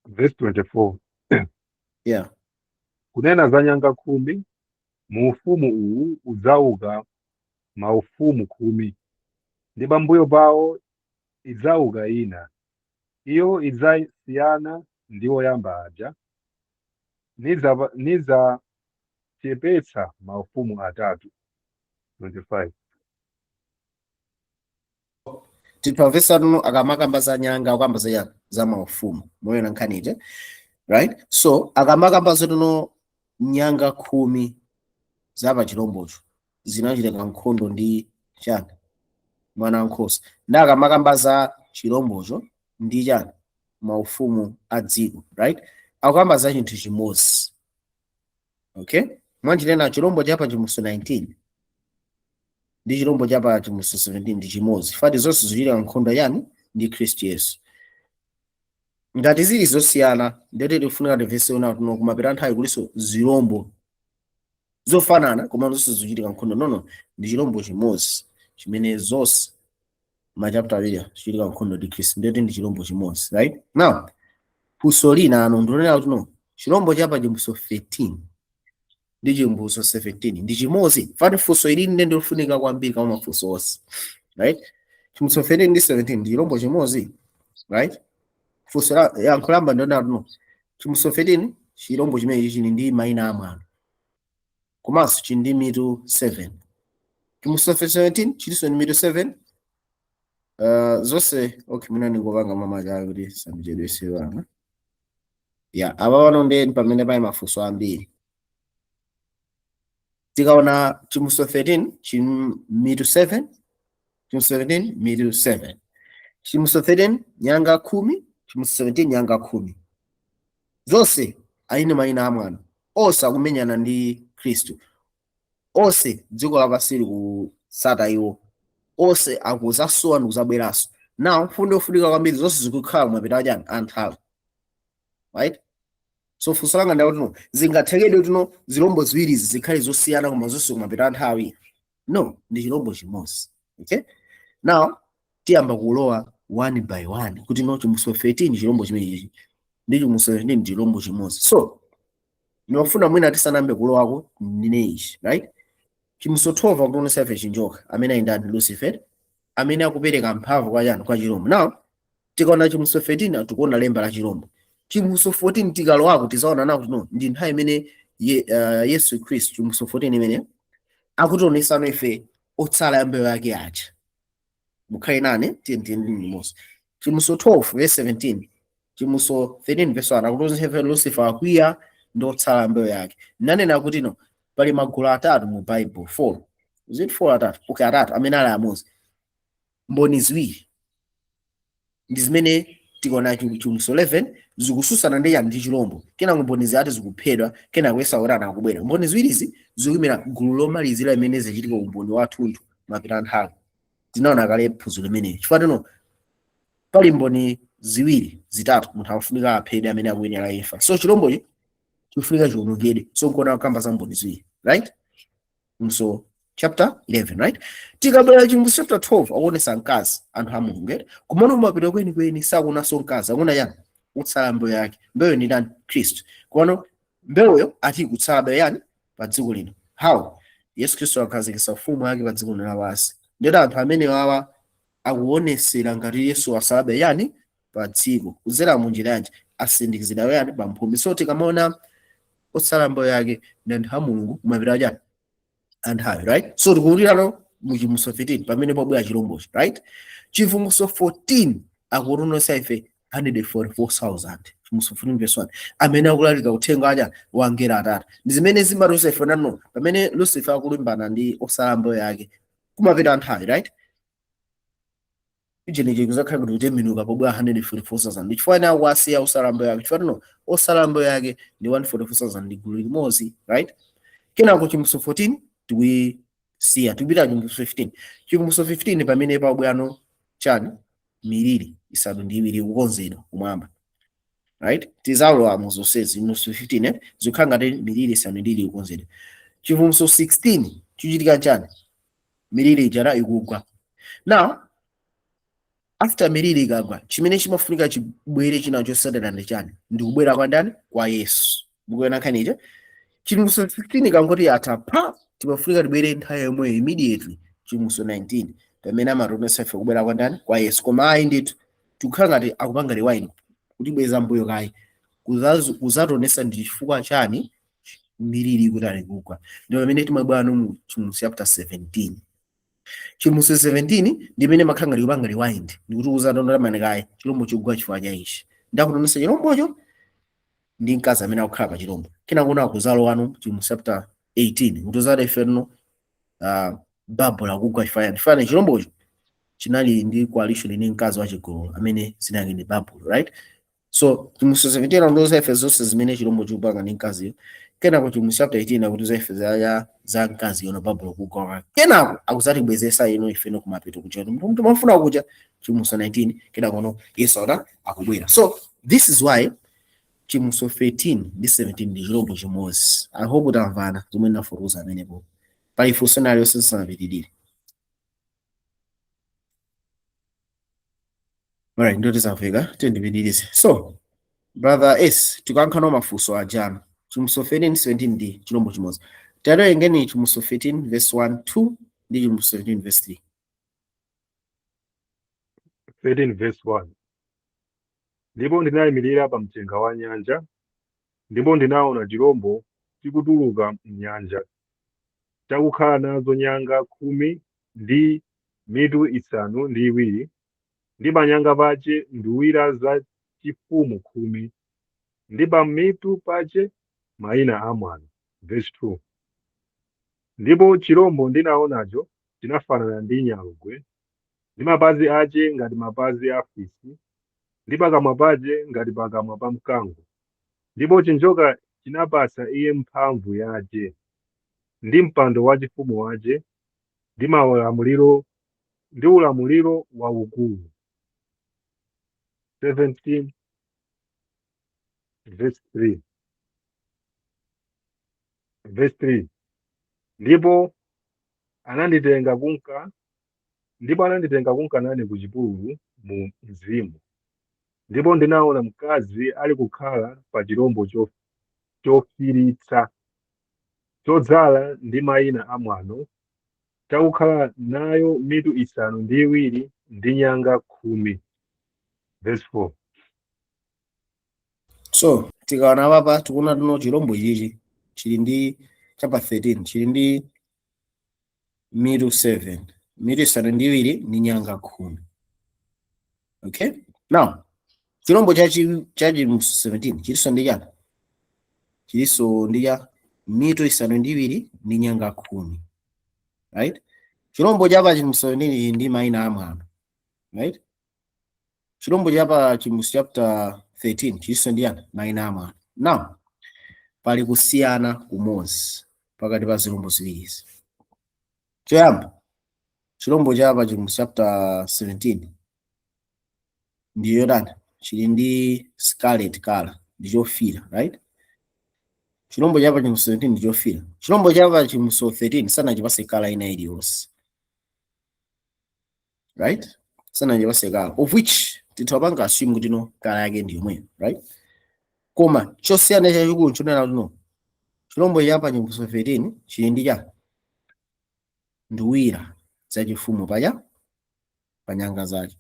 Verse 24. Yeah. Kunena za nyanga 10, mu ufumu uwu udzauka maufumu 10, ndi pambuyo pawo idzauka ina. Iyo idzasiyana ndi oyamba aja, nidzachepetsa maufumu atatu. 25. Tipamvesa tuno, akamakamba za nyanga akamba za chani? Za maufumu. Moyona nkhani ije, right? So akamakamba zotuno nyanga 10 za pa chirombocho zinachitika nkhondo ndi chani? Mwana wankhosa. Ndi akamakamba za chirombocho ndi chani? Maufumu a dziko, right? Akukamba za chinthu chimodzi, okay? Mwanjirena chirombo chapa Chivumbulutso 19 ndi chirombo chapa Chivumbulutso 17 ndi chimodzi. Fati zonse zikuchitika nkhondo yani? Ndi Khristu Yesu. Ngati zili zosiyana, ndete tikufunika timvese ona tuno kumapita nthawi kulinso zirombo zofanana koma zonse zikuchitika nkhondo. No, ndi chirombo chimodzi chimene zonse ma chapter awiri zikuchitika nkhondo ndi Khristu, ndete ndi chirombo chimodzi, right? Now funso lina ano ndilonera kuti no, chirombo chapa Chivumbulutso 13 ndi Chivumbulutso 17 ndi chimodzi? Fati funso ili ndi ndilofunika kwambiri kama mafunso onse, right? Chivumbulutso 13 ndi 17 ndi chirombo chimodzi, right? Funso la yankho lamba ndionera kuti no, Chivumbulutso 13 chirombo chimenechi chili ndi mayina amwano komanso chili ndi mitu 7. Chivumbulutso 17 chilinso ndi mitu 7. Zonse okay, mina ndingopanga mamachawi kuti sandichedwese. Ya, apa pano ndi pamene pali mafunso ambiri. Tikaona Chivumbulutso 13 chili mitu 7, Chivumbulutso 17 mitu 7. Chivumbulutso 13 nyanga 10, Chivumbulutso 17 nyanga 10, zonse aline mayina amwano, onse akumenyana ndi Khristu, onse dziko lapansi likusata iwo, onse akuzasowa ndi kuzabweranso. Now mfundo yofunika kwambiri, zonse zikukhala kumapita achani? Anthawi, right? So funso langa ndakuti no, zingathekedwe kuti no, zirombo ziwirizi zikhale zosiyana koma zonse kumapita nthawi? No, ndi chirombo chimodzi, okay? Now tiyamba kulowa one by one kuti no, Chivumbulutso 13 chirombo chimenechi ndi Chivumbulutso 17 ndi chirombo chimodzi. So ndimafuna mwina tisanambe kulowako ndine ichi, right? Chivumbulutso 12 akutionetsa ife chinjoka amene ali ndani? Lucifer, amene akupereka mphamvu kwa chani? Kwa chirombo. Now tikaona Chivumbulutso 13 tikuona lemba la chirombo. Chivumbulutso 14 tikalowako tizaona nawo kuti no, ndi nthawi imene Yesu Khristu, Chivumbulutso 14 imene akutionetsano ife otsala ya mbewu yake aja. Mukhale nane, tiye ndiye limodzi. Chivumbulutso 12 verse 17, Chivumbulutso 13 verse 1 akutionetsa ife Lucifer akwiya ndi otsala mbewu yake. Nanena kuti no, pali magulu atatu mu Bible, four, is it four? Atatu, okay, atatu amene ali amodzi. Mboni ziwiri ndi zimene tikaona Chivumbulutso 11 zikususana ndi yani? Ndi chirombo. Kenako mboni zati zikuphedwa, kenako Yesu akuti akubwera. Mboni ziwirizi zikuyimira gulu lomalizira limene zichitika umboni wathunthu mapita nthawi. Tinaona kale phunziro limeneli, chifukwa tino pali mboni ziwiri, zitatu, munthu akufunika aphedwe amene akuyenera imfa. So chirombochi Chikufunika chiwonongedwe. So nkuona kukamba za mboni ziwiri, right? So chapter 11, right? Tikabwera Chivumbulutso chapter 12, akuonesa mkazi, anthu a Mulungu, right? Kumano kumapita kwenikweni sakuonanso mkazi, akuona yani? Kutsala mbewu yake. Mbewu ndi ndani? Khristu. Komano mbewuyo ati kutsala mbewu yani pa dziko lino. How? Yesu Khristu akhazikitsa ufumu wake pa dziko lino lapansi, ndiyoti anthu amene wawa akuonesera ngati Yesu asalabe yani pa dziko kudzera mu njira yanji? Asindikizidwa yani pa mphumi. So tikamaona otsala mbewu yake ndi anthu a Mulungu kumapita chani anthawi, right? So tikuwulirano mu Chivumbulutso 13 pamene pabwera chilombocho, right? Chivumbulutso 14 akutionetsa ife 144,000, Chivumbulutso 14 verse 1, amene akulalika uthenga aja wa angelo atatu. Ndi zimene zimatiuza ife nano pamene Lucifer akulimbana ndi osala mbewu yake kumapita anthawi, right? Ichenechi kuzakhala kuti kutembenuka pobwera 144,000. Ndi chifukwa ena akuasiya osala mbewu yake, chifukwa tino osala mbewu yake ndi 144,000, ndi gulu limodzi, right? Kenako Chivumbulutso 14 tikuyisiya, tikupita Chivumbulutso 15. Chivumbulutso 15 pamene pabwano chani? Miliri isanu ndi iwiri ikukonzedwa kumwamba, right? Tizalowa mu zonsezi. Chivumbulutso 15, zikukhala ngati miliri isanu ndi iwiri ikukonzedwa. Chivumbulutso 16 chichitika chani? Miliri ijara ikugwa. Now after miliri ikagwa, chimene chimafunika chibwere china chotsatira ndi chani? Ndi kubwera kwa ndani? Kwa Yesu. Mukuona nkhani ija? Chivumbulutso 15 kangoti atha pa, timafunika tibwere nthawi yomweyo immediately Chivumbulutso 19 pamene amationetsa ife kubwera kwa ndani? Kwa Yesu. Koma ayi ndithu, tikukhala ngati akupanga rewind kutibweza mbuyo kayi kuzationetsa ndi chifukwa chani miliri ikuti ali kugwa. Ndi pamene timabwera mu Chivumbulutso chapter 17. Chivumbulutso 17 ndi pamene makhala ngati kupanga rewind ndikuti uzatondo kayi chilombo chikugwa chifukwa cha ichi, ndakutionetsa chilombocho ndi mkazi amene akukhala pa chilombo. Kenako akuzalowano Chivumbulutso chapter 18 kuti uzati ifeno Babuloni akugwa chifukwa chani? Chifukwa chilombocho chinali ndi coalition ndi mkazi wachigololo amene zinali ndi Babuloni, right? So Chivumbulutso 17 akuti ife zonse zimene chilombo chikupanga ndi mkaziyo. Kenako Chivumbulutso chapter 18 akuti ife za mkazi yono, Babuloni kugwa kwake. Kenako akuzatibwezesa ino ifeno kumapeto kuja munthu mafuna kuja, Chivumbulutso 19. Kenako no Yesu akuti akubwera. So this is why Chivumbulutso 13 ndi 17 ndi chilombo chimodzi. I hope tamvana zomwe ndafotokoza amenepo. Pali funso naliyonse sanapitirire? Alright, ndo tizamveka, tiyendipitirize. So brother S, tikankha mafunso ajano, Chivumbulutso 13 17 ndi chilombo chimodzi. Tawerengeni Chivumbulutso 13 verse 1 2 ndi Chivumbulutso 17 verse 3. 13 verse 1. Ndipo ndinayimirira pa mchenga wa nyanja, ndipo ndinaona chirombo chikutuluka mnyanja, chakukhala nazo nyanga 10 ndi mitu isanu ndi iwiri, ndi panyanga pache nduwira za chifumu 10, ndi pa mitu pache mayina amwano. Verse 2. Ndipo chirombo ndinaonacho chinafanana ndi nyalugwe, ndi mapazi ache ngati mapazi a fisi, ndi pakamwa pache ngati pakamwa pa mkango. Ndipo chinjoka chinapatsa iye mphamvu yache, ndi mpando wachifumu wache, ndi maulamuliro ndi ulamuliro waukulu. 17 verse 3, verse 3. Ndipo ananditenga kunka nane ku chipululu mu mzimu, ndipo ndinaona mkazi ali kukhala pa chirombo chofiiritsa, chodzala ndi mayina amwano, chakukhala nayo mitu isanu ndi iwiri ndi nyanga 10. Verse 4. So tikaona papa, tikuona tuno chirombo ichichi chili ndi, chapter 13, chili ndi mitu 7, mitu isanu ndi iwiri ndi nyanga 10. Okay, now chirombo chachi chachi 17 chilinso ndi chani? Chilinso ndi cha mitu isanu ndi iwiri ndi nyanga 10, right? Chirombo chapa chivumbulutso 17 chili ndi mayina amwano, right? Chirombo chapa Chivumbulutso chapter 13 chilinso ndi yani? Mayina amwano. Now pali kusiyana kumodzi pakati pa zirombo ziwirizi. Choyamba, chirombo chapa Chivumbulutso chapter 17 ndiyo yotani? Chili ndi scarlet color, ndi chofira, right? Chilombo chapa Chivumbulutso 17 ndi chofira. Chilombo chapa Chivumbulutso 13 sanachipase colour ina iliyonse, right? Sanachipase colour, of which tithapanga assume kuti no, colour yake ndi yomweyo, right? Koma chosiyana chachikulu nchonena kuti no, chilombo chapa Chivumbulutso 13 chili ndi cha nduwira zachifumu paja pa nyanga zake,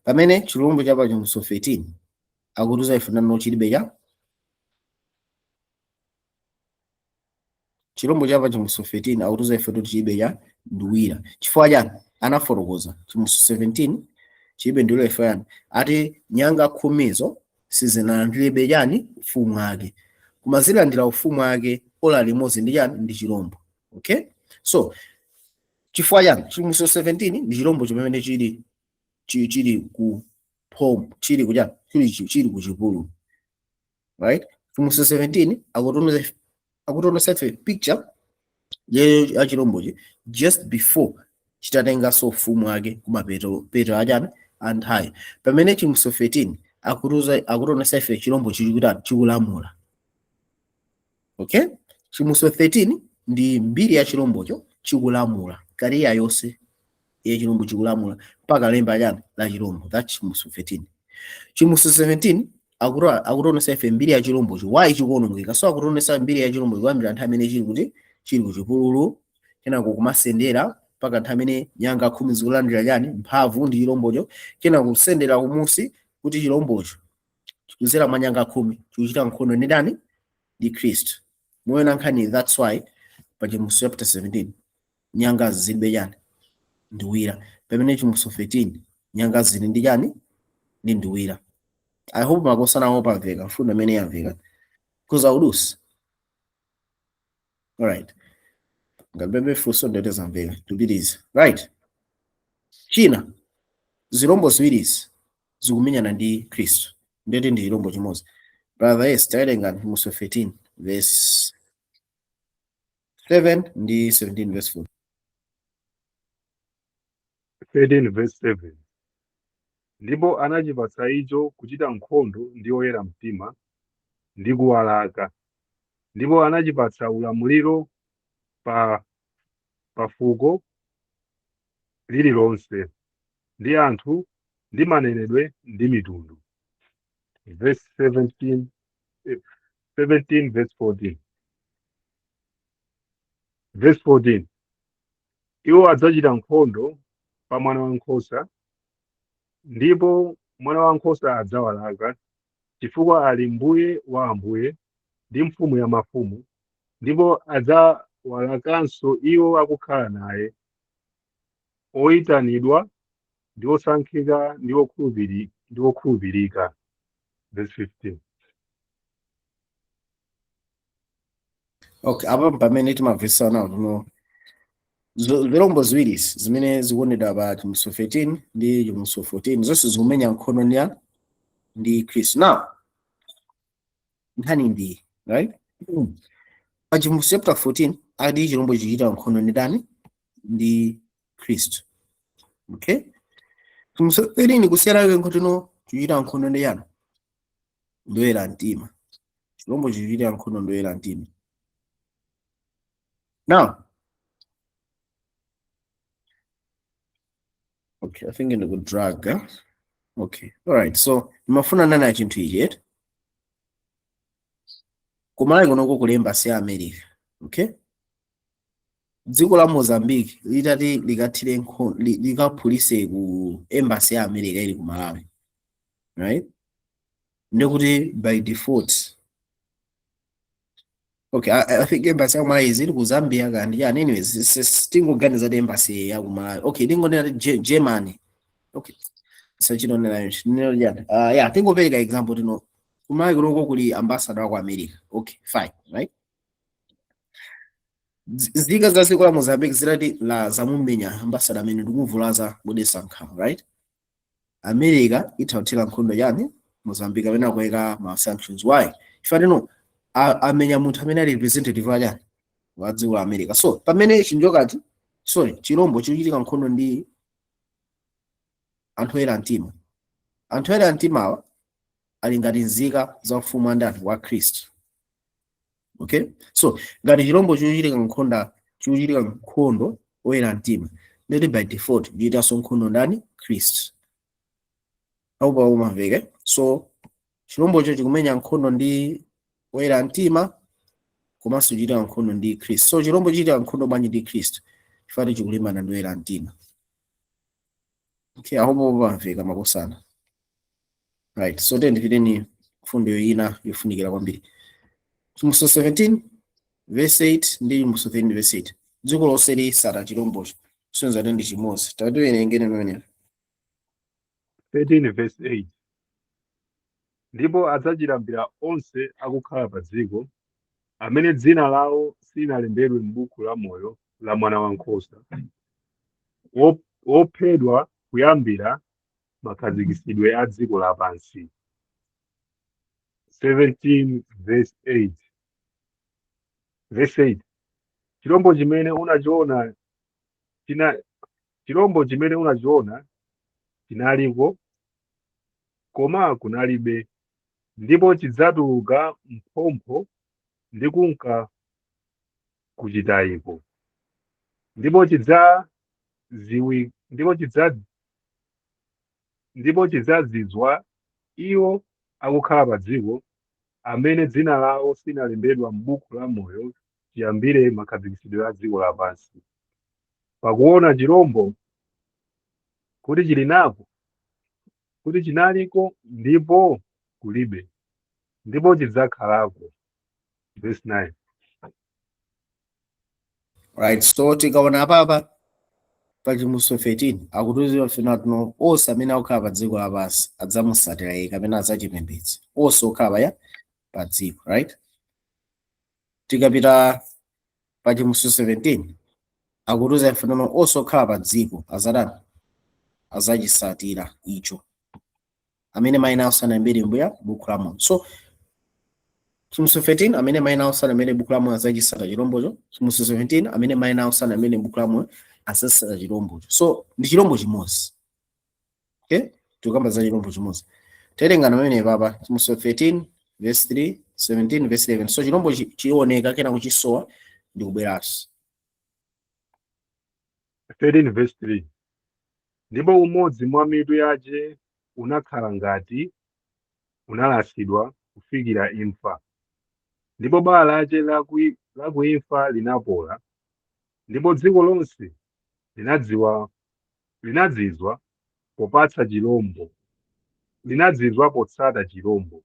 pamene chilombo chapa Chivumbulutso 13 akutiuza ife nano chilibe cha chilombo chapa Chivumbulutso 13 akutiuza ife kuti chilibe cha nduwira. Chifukwa chani? Anafotokoza Chivumbulutso 17 chilibe nduwira chifukwa chani? Ati nyanga khumizo sizinalandiribe chani? Ufumu wake, koma zilandira ufumu wake ola limodzi ndi chani? Ndi chilombo. Okay, so chifukwa chani? Chivumbulutso 17 ndi chilombo chimene chili chili ku home, chili kuchani, chili ku chipululu, right? Chivumbulutso 17 akutionetsa ife picture ya chilombochi just before chitatenganso ufumu wake kumapeto peto achani anthawi, pamene Chivumbulutso 13 akutionetsa ife chilombo chili kutani? Chikulamula. Okay, Chivumbulutso 13 ndi mbiri ya chilombocho chikulamula, career yonse ya chilombo chikulamula mpaka lemba chani? La chilombo. That's Chivumbulutso 13. Chivumbulutso 17 akutionetsa ife mbiri ya chilombocho, why chikuonongeka. So akutionetsa mbiri ya chilombo kuyambira nthawi imene chili kuti? Chili kuchipululu, kenako kumasendera mpaka nthawi imene nyanga khumi zikulandira chani? Mphamvu ndi chilombocho, kenako kusendera kumusi kuti chilombocho chikuzera mwa nyanga khumi chikuchita nkhondo ndi ndani? Ndi Khristu. Muona nkhani? That's why pa Chivumbulutso chapter 17 nyanga zilibe chani? Nduwira, pamene Chivumbulutso 13 nyanga zili ndi chani? Ndi nduwira. I hope makosana awo pamveka mfundo imene yamveka kuza udusa. Alright, ngabebe funso ndete zamveka, tupitirize, right? China, zilombo ziwirizi zikumenyana ndi Khristu, ndete ndi chilombo chimodzi. Brother, yes, tawerenga Chivumbulutso 13 verse 7 ndi 17 verse 4. 13 verse 7. Ndipo anachipatsa icho kuchita nkhondo ndi oyera mtima ndi kuwalaka, ndipo anachipatsa ulamuliro pa fuko lililonse ndi anthu ndi manenedwe ndi mitundu. Verse 17, 17 verse 14. Verse 14. Iwo adzachita nkhondo pa Mwana wankhosa, ndipo Mwana wankhosa adzawalaka, chifukwa ali Mbuye wa ambuye ndi Mfumu ya mafumu, ndipo adzawalakanso iwo akukhala naye, oyitanidwa ndi osankhika ndi okhulupirika. Verse 15. Okay, apa pamene timamvetsana kuno zilombo ziwirizi zimene zikuonedwa pa Chivumbulutso 13 ndi Chivumbulutso 14 zonse zikumenya nkhondo ndi Khristu. Now nkhani ndi, right, pa Chivumbulutso chapter 14 ati chilombo chichita nkhondo ndi ndani? Ndi Khristu. Okay, Chivumbulutso 13 kusiyana kwake nkhondo chichita nkhondo ndi yani? Ndi oyera mtima. Chilombo chichita nkhondo ndi oyera mtima. Now okay, I think ndikudraga. Okay, alright, so ndimafuna nana chinthu ichi eti kumalawi kunoko kuli embassy ya America. Okay, dziko la Mozambique litati likathire likaphulise ku embassy ya America ili ku Malawi, right, ndikuti by default, okay, I think embassy ya ku Malawi ili ku Zambia kandi chani. Anyways, tingoganiza kuti embassy ya ku Malawi, okay, tingonena kuti Germany, okay, sachinonera neno chani, yeah, tingopereka example tino ku Malawi kunoko kuli ambassador wa ku America. Okay, fine, right? Nzika za dziko la Mozambique zitati la zamumenya ambassador amene ndikumvulaza kudetsa nkhawa, right, America itha kuthira nkhondo chani? Mozambique, amene akuweka ma sanctions. Why? Chifukwa tino amenya munthu amene ali representative wa chani? Wa dziko la America. So pamene chinjokati, sorry, chilombo chikuchitika nkhondo ndi anthu oyera mtima, anthu oyera mtimawa ali ngati nzika za ufumu wa ndani? Wa Khristu. Okay, so ngati chilombo chikuchitika nkhondo, chikuchitika nkhondo oyera mtima, ndeti by default kuchitanso nkhondo ndani? Khristu. Aupa umamveka? So chilombocho chikumenya nkhondo ndi oyera mtima komanso kuchita nkhondo ndi Khristu. So chilombo chichita nkhondo bwanji ndi Khristu? Chifukwa chikulimbana ndi oyera mtima. Okay, aho pamveka, makosana? Right, so then ndipiteni mfundo ina yofunikira kwambiri, Chivumbulutso 17 verse 8 ndi Chivumbulutso 13 verse 8. Dziko lonse lisata chilombocho, kusonyeza kuti ndi chimodzi. Tatiwerengeni pamenepo. 13 verse 8: Ndipo adzachilambira onse akukhala pa dziko, amene dzina lawo silinalembedwe m'buku la moyo la Mwana Wankhosa wophedwa kuyambira makhazikitsidwe a dziko lapansi. 17 verse 8, verse 8: Chilombo chimene unachiona china, chilombo chimene unachiona chinaliko, koma kunalibe, ndipo chidzatuluka mphompho ndi kunka kuchitayiko, ndipo chidzazizwa iwo akukhala pa dziko, amene dzina lawo silinalembedwa m'buku la moyo chiyambire makhazikitsidwe a dziko lapansi, pakuona chirombo kuti chili nako, kuti chinaliko ndipo kulibe, ndipo chidzakhalako. Verse 9. Right, so tikaona apapa pa Chivumbulutso 13, akutiuza fena tuno onse amene akukhala pa dziko lapansi adzamusatira iye kapena adzachipembedza, onse okhala ya pa dziko, right? Tikapita pa Chivumbulutso 17, akutiuza fena onse okhala pa dziko azadani? Azachisatira icho, amene mayina awo sanalembedwe mbuya buku la moyo. So Chivumbulutso 13, amene mayina awo sanalembedwe buku la moyo azachisata chilombocho. Chivumbulutso 17, amene mayina awo sanalembedwe buku la moyo azasata chilombocho. So ndi chilombo chimodzi. Okay, tikukamba za chilombo chimodzi. Tawerengana pamene papa Chivumbulutso 13 verse 3, 17 verse 11. So chilombo chioneka, kena kuchisowa ndi kubweranso. 13 verse 3: Ndipo umodzi mwa mitu yace unakhala ngati unalasidwa kufikira imfa, ndipo bala lace lakuimfa linapola, ndipo dziko lonse linadzizwa popatsa chilombo, linadzizwa potsata chilombo.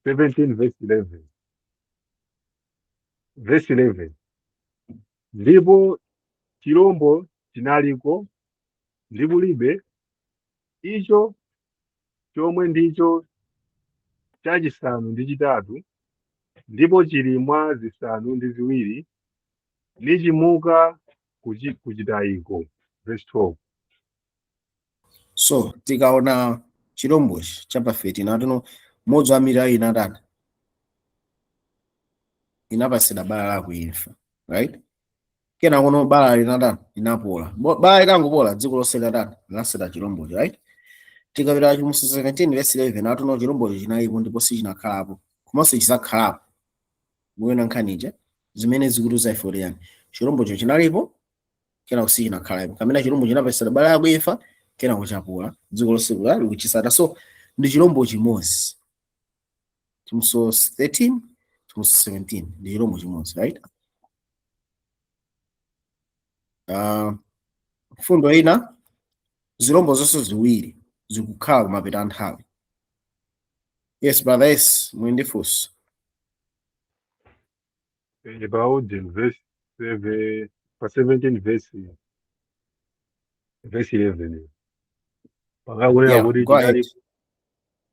17 verse 11, verse 11: Ndipo chilombo chinaliko ndi kulibe, icho chomwe ndicho chachisanu ndi chitatu, ndipo chili mwa zisanu ndi ziwiri, nichimuka kuchitayiko. Verse 12. So tikaona chilombochi chapa 13, atuno mmodzi wa mitu ayi inatani? Inapatsidwa bala la kuimfa, right? Kena kuno bala linatani? Linapola. Bala litangopola, dziko lonse linatani? Linasata chilombocho, right? Tikapita Chivumbulutso 17 verse 11, atuno chilombocho chinalipo ndipo sichinakhalapo, komanso chizakhalapo. Mukuona nkhaniija zimene zikutiuza ife kuti yani? Chilombocho chinalipo, kena sichinakhalapo, kamene chilombo chinapatsidwa bala la kuimfa, kena kuchapola, dziko lonse likuchisata. So ndi chilombo chimodzi. Chivumbulutso 13, Chivumbulutso 17 ndi chilombo chimodzi, right? Mfundo ina, zilombo zonse ziwiri zikukhala kumapeto a nthawi. Yes, brother. Yes, muli ndi funso? Pa verse 7, pa 17 verse 11 pakakunena kuti Go ahead. Chinaliko,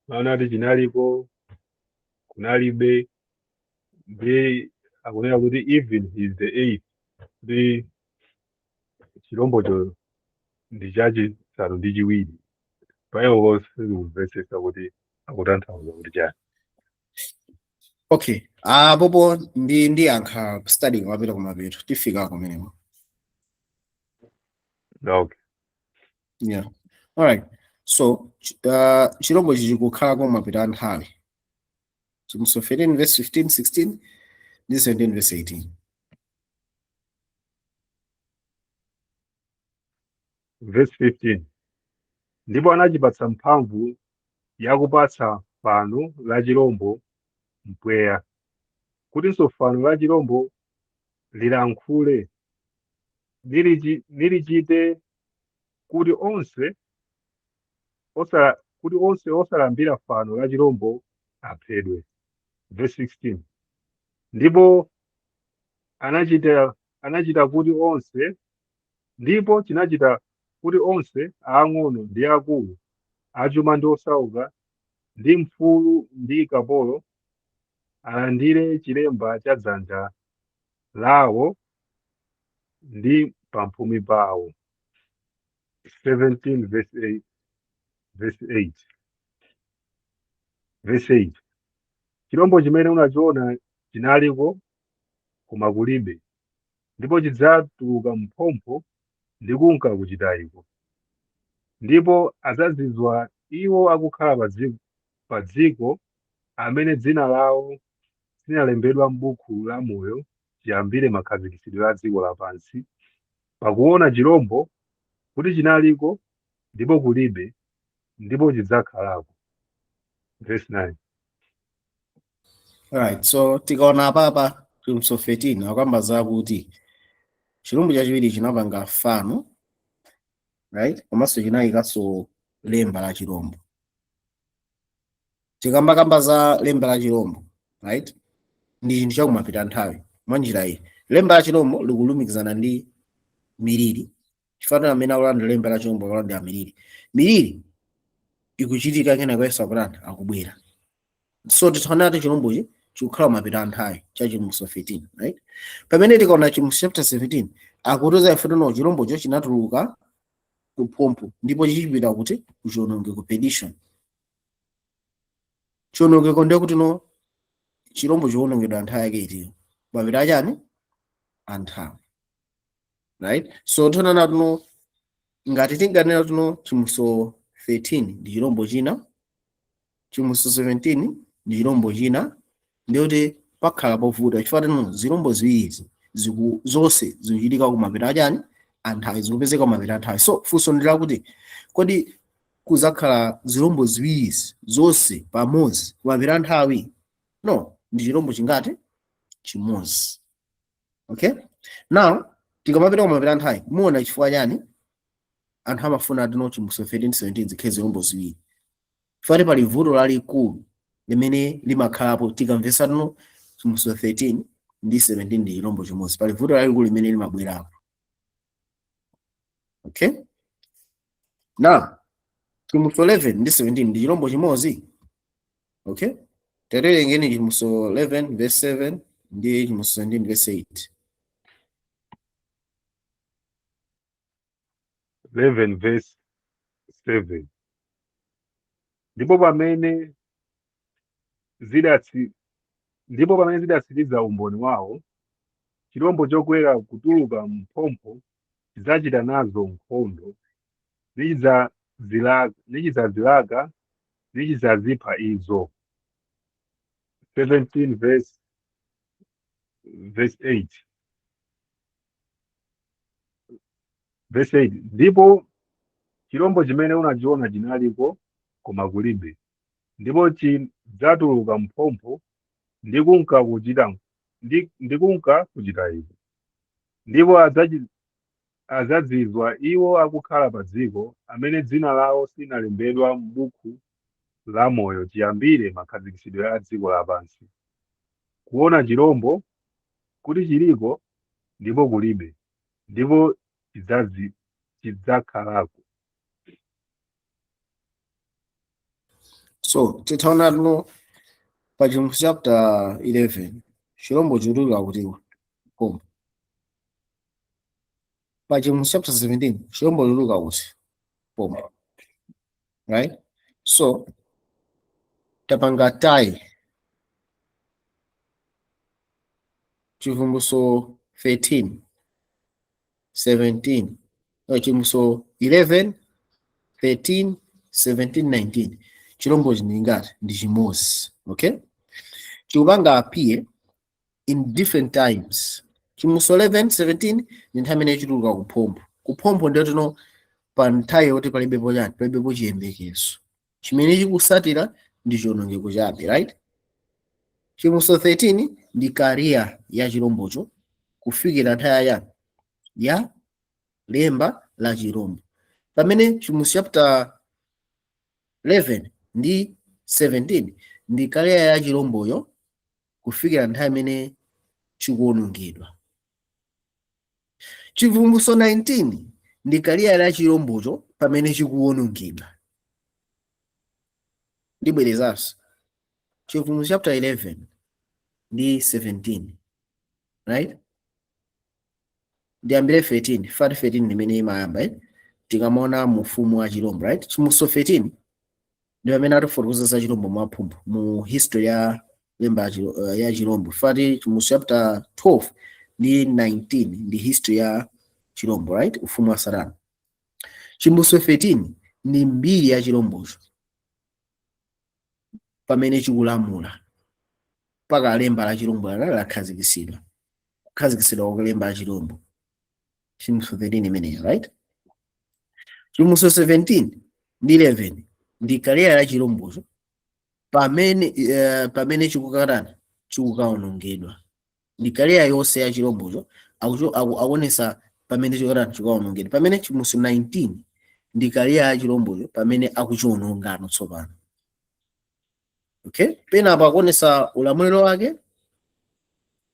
anati chinaliko, kunalibe, ndi akunena kuti even he is the eighth, kuti chilombocho ndi chachisanu ndi chiwiri. Paiwo sizikumvetsetsa kuti akutanthauza kuti chani. Okay, apopo ndi ndiyankha study kumapita kumapeto, tifika kumeneko. Okay. Yeah, alright. So chilombo ichi chikukhala kumapeto a nthawi. Chivumbulutso 13 verse 15, 16. ndi 17 verse 18. Verse 15. Ndipo anachipatsa mphamvu yakupatsa fano la chirombo mpweya, kutinso fano la chirombo lilankhule, nilichite kuti onse osalambira fano la chirombo aphedwe. Verse 16. Ndipo anachita kuti onse, ndipo chinachita kuti onse aang'ono ndi akulu, achuma ndi osauka, ndi mfulu ndi kapolo, alandire chilemba cha dzanja lawo ndi pamphumi pawo. 17 verse 8, verse 8. Verse 8. Chirombo chimene unachiona chinaliko, koma kulibe, ndipo chidzatuluka mphompho ndi kunka kuchitayiko. Ndipo adzazizwa iwo akukhala pa dziko, amene dzina lawo linalembedwa m'buku la moyo chiyambire makhazikitsidwe a dziko lapansi, pakuona chirombo kuti chinaliko ndipo kulibe, ndipo chidzakhalako. Verse 9. Alright, so tikaona apapa Chivumbulutso 13 akamba zakuti chirombo chachiwiri chinapanga fano, right, komanso chinayikanso lemba la chirombo. Tikambakamba za lemba la chirombo, right, ndi chinthu chakumapita nthawi. Mwa njira iyi, lemba la chirombo likulumikizana ndi miliri, chifukwa amene akulandira lemba la chirombo akulandira miliri. Miliri ikuchitika kenako Yesu akutani? Akubwera. So titaona kuti chirombochi chikukhala kumapita nthawi cha Chivumbulutso 13, right? Pamene tikaona Chivumbulutso chapter 17, akutiuza ife tino chirombocho chinatuluka kuphompho ndipo chichipita kuti kuchiwonongeko, perdition. Chiwonongeko ndiye kuti no chirombo chiwonongedwa nthawi yake itiyo, mapita achani anthawi, right? So tionana tuno ngati tinganena tuno Chivumbulutso 13 ndi chirombo china, Chivumbulutso 17 ndi chirombo china, ndiyoti pakhala povuta, chifukwa tino zirombo ziwirizi zonse zikuchitika kumapita achani anthawi, zikupezeka kumapita anthawi. So funso ndi lakuti, kodi kuzakhala zirombo ziwirizi zonse pamodzi kumapita anthawi? No, ndi chirombo chingati? Chimodzi. Okay, now tikamapita kumapita nthawi, muona chifukwa chani anthu amafuna tino Chivumbulutso 13 17 zikhale zirombo ziwiri, chifukwa pali vuto lalikulu limene limakhalapo tikamvetsa tino Chivumbulutso 13 ndi 17 ndi chirombo chimodzi. Pali vuto lalikulu limene limabwerapo. Okay, now Chivumbulutso 11 ndi 17 ndi chirombo chimodzi. Okay, tawerengeni Chivumbulutso 11 verse 7 ndi Chivumbulutso 17 verse 8. 11 verse 7. Ndipo pamene zidatsiriza umboni wawo, chirombo chokwera kutuluka mphompho chidzachita nazo nkhondo, nichidzazilaka, nichidzazipha izo. 17 verse 8. Verse 8. Ndipo chirombo chimene unachiona chinaliko, koma kulibe, ndipo chidzatuluka mphompho ndi kunka kuchitayiko. Ndipo adzazizwa iwo akukhala pa dziko, amene dzina lawo silinalembedwa m'buku la moyo chiyambire makhazikitsidwe a dziko lapansi, kuona chirombo kuti chiliko ndipo kulibe, ndipo chidzakhalako. So titaona tuno pa Chivumbulutso chapter 11, chirombo chikutuluka kuti koma pa Chivumbulutso chapter 17 chirombo chikutuluka kuti pompo, right? So tapanga tie Chivumbulutso 13 17, no, Chivumbulutso 11 13 17 19, chirombochi ndi ngati ndi chimodzi. Okay, chikupanga appear In different times. Chivumbulutso 11 17 ndi nthawi imene chituluka kuphompho. Kuphompho ndiyo tino pa nthawi yoti palibepo chani? Palibepo chiyembekezo. Chimene chikusatira ndi chiwonongeko chabe, right? Chivumbulutso 13 ndi career ya chirombocho kufikira nthawi ya ya lemba la chirombo, pamene Chivumbulutso chapter 11 ndi 17 ndi career ya chiromboyo kufikira nthawi imene chikuwonongedwa. Chivumbulutso 19 ndi career ya chirombocho pamene chikuwonongedwa. Ndibwerezanso, Chivumbulutso chapter 11 ndi 17, right? Ndiyambire 13, fati 13 limene imayamba, eh? Tikamaona mu ufumu wa chirombo, right? Chivumbulutso 13 ndi pamene atifotokoza za chirombo mwaphumphu mu history ya lemba ya chirombo. Fati Chivumbulutso chapter 12 ndi 19 ndi history ya chirombo, right? Ufumu wa Satana. Chivumbulutso 13 ndi mbiri ya chirombocho pamene chikulamula mpaka lemba la chirombo lakhazikitsidwa, kukhazikitsidwa kwa lemba la chirombo, Chivumbulutso 13 imeneyo, right? Chivumbulutso 17 ndi 11 ndi career ya chirombocho pamene chikukatani? Chikukawonongedwa. Ndi career yonse ya chirombocho akuonesa pamene chikukatani? Chikukawonongedwa. Pamene Chivumbulutso 19 ndi career ya chirombocho pamene akuchiwonongano tsopano, okay? Penapo akuonesa ulamuliro wake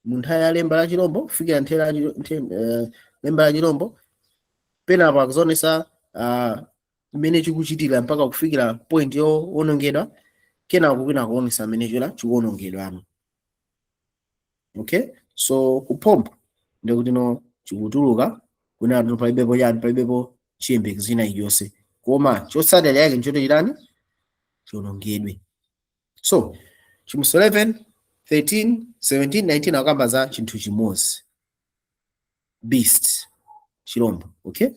mu nthawi ya lemba la chirombo kufikira nthawi ya lemba la chirombo. Penapo akuzaonesa mmene chikuchitira mpaka kufikira point yowonongedwa. Kenako kwina akuonesa mmene chola chikuwonongedwano, okay? So kuphompho ndikuti no chikutuluka kuna anthu, palibepo chani? Palibepo chiyembekezo china chilichonse, koma chotsatira yake nchoti chitani? Chiwonongedwe. So Chivumbulutso 11 13 17 19 akamba za chinthu chimodzi, beast, chirombo, okay?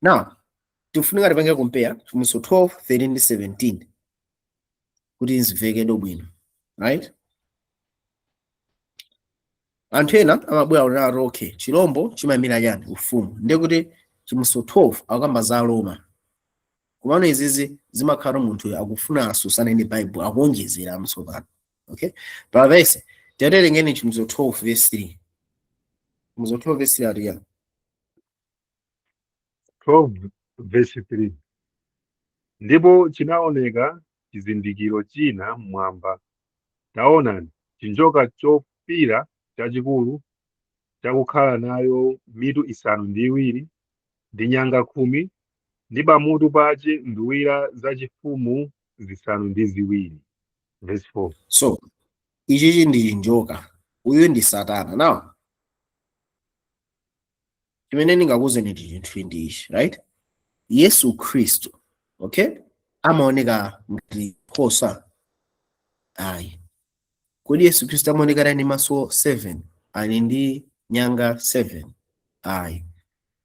Now tikufunika tipange compare Chivumbulutso 12 13 ndi 17 kuti zimvekedwe bwino, right? Anthu ena amabwera kunena kuti, okay, chirombo chimayimira chani? Ufumu. Ndiye kuti Chivumbulutso 12 akamba za Roma. Komano izizi zimakhala munthu akufuna asusane ndi Bible, akuonjezera mtsopano, okay? Pa verse taterengeni Chivumbulutso 12 verse 3. Chivumbulutso 12 verse 3 ati yani? 12 verse 3: Ndipo chinaoneka chizindikiro china mmwamba, taonani, chinjoka chofira chachikulu, chakukhala nayo mitu 7 ndi nyanga 10, ndi pamutu pache nduwira zachifumu 7. Verse 4. So ichichi ndi chinjoka, uyu ndi Satana. Now chimene ndingakuwuzeni ndi chinthu ndi ichi, right? Yesu Khristu, okay, amaoneka ngati nkhosa? Ayi. Kodi Yesu Khristu amaoneka ndi maso 7, ali ndi nyanga 7? Ayi.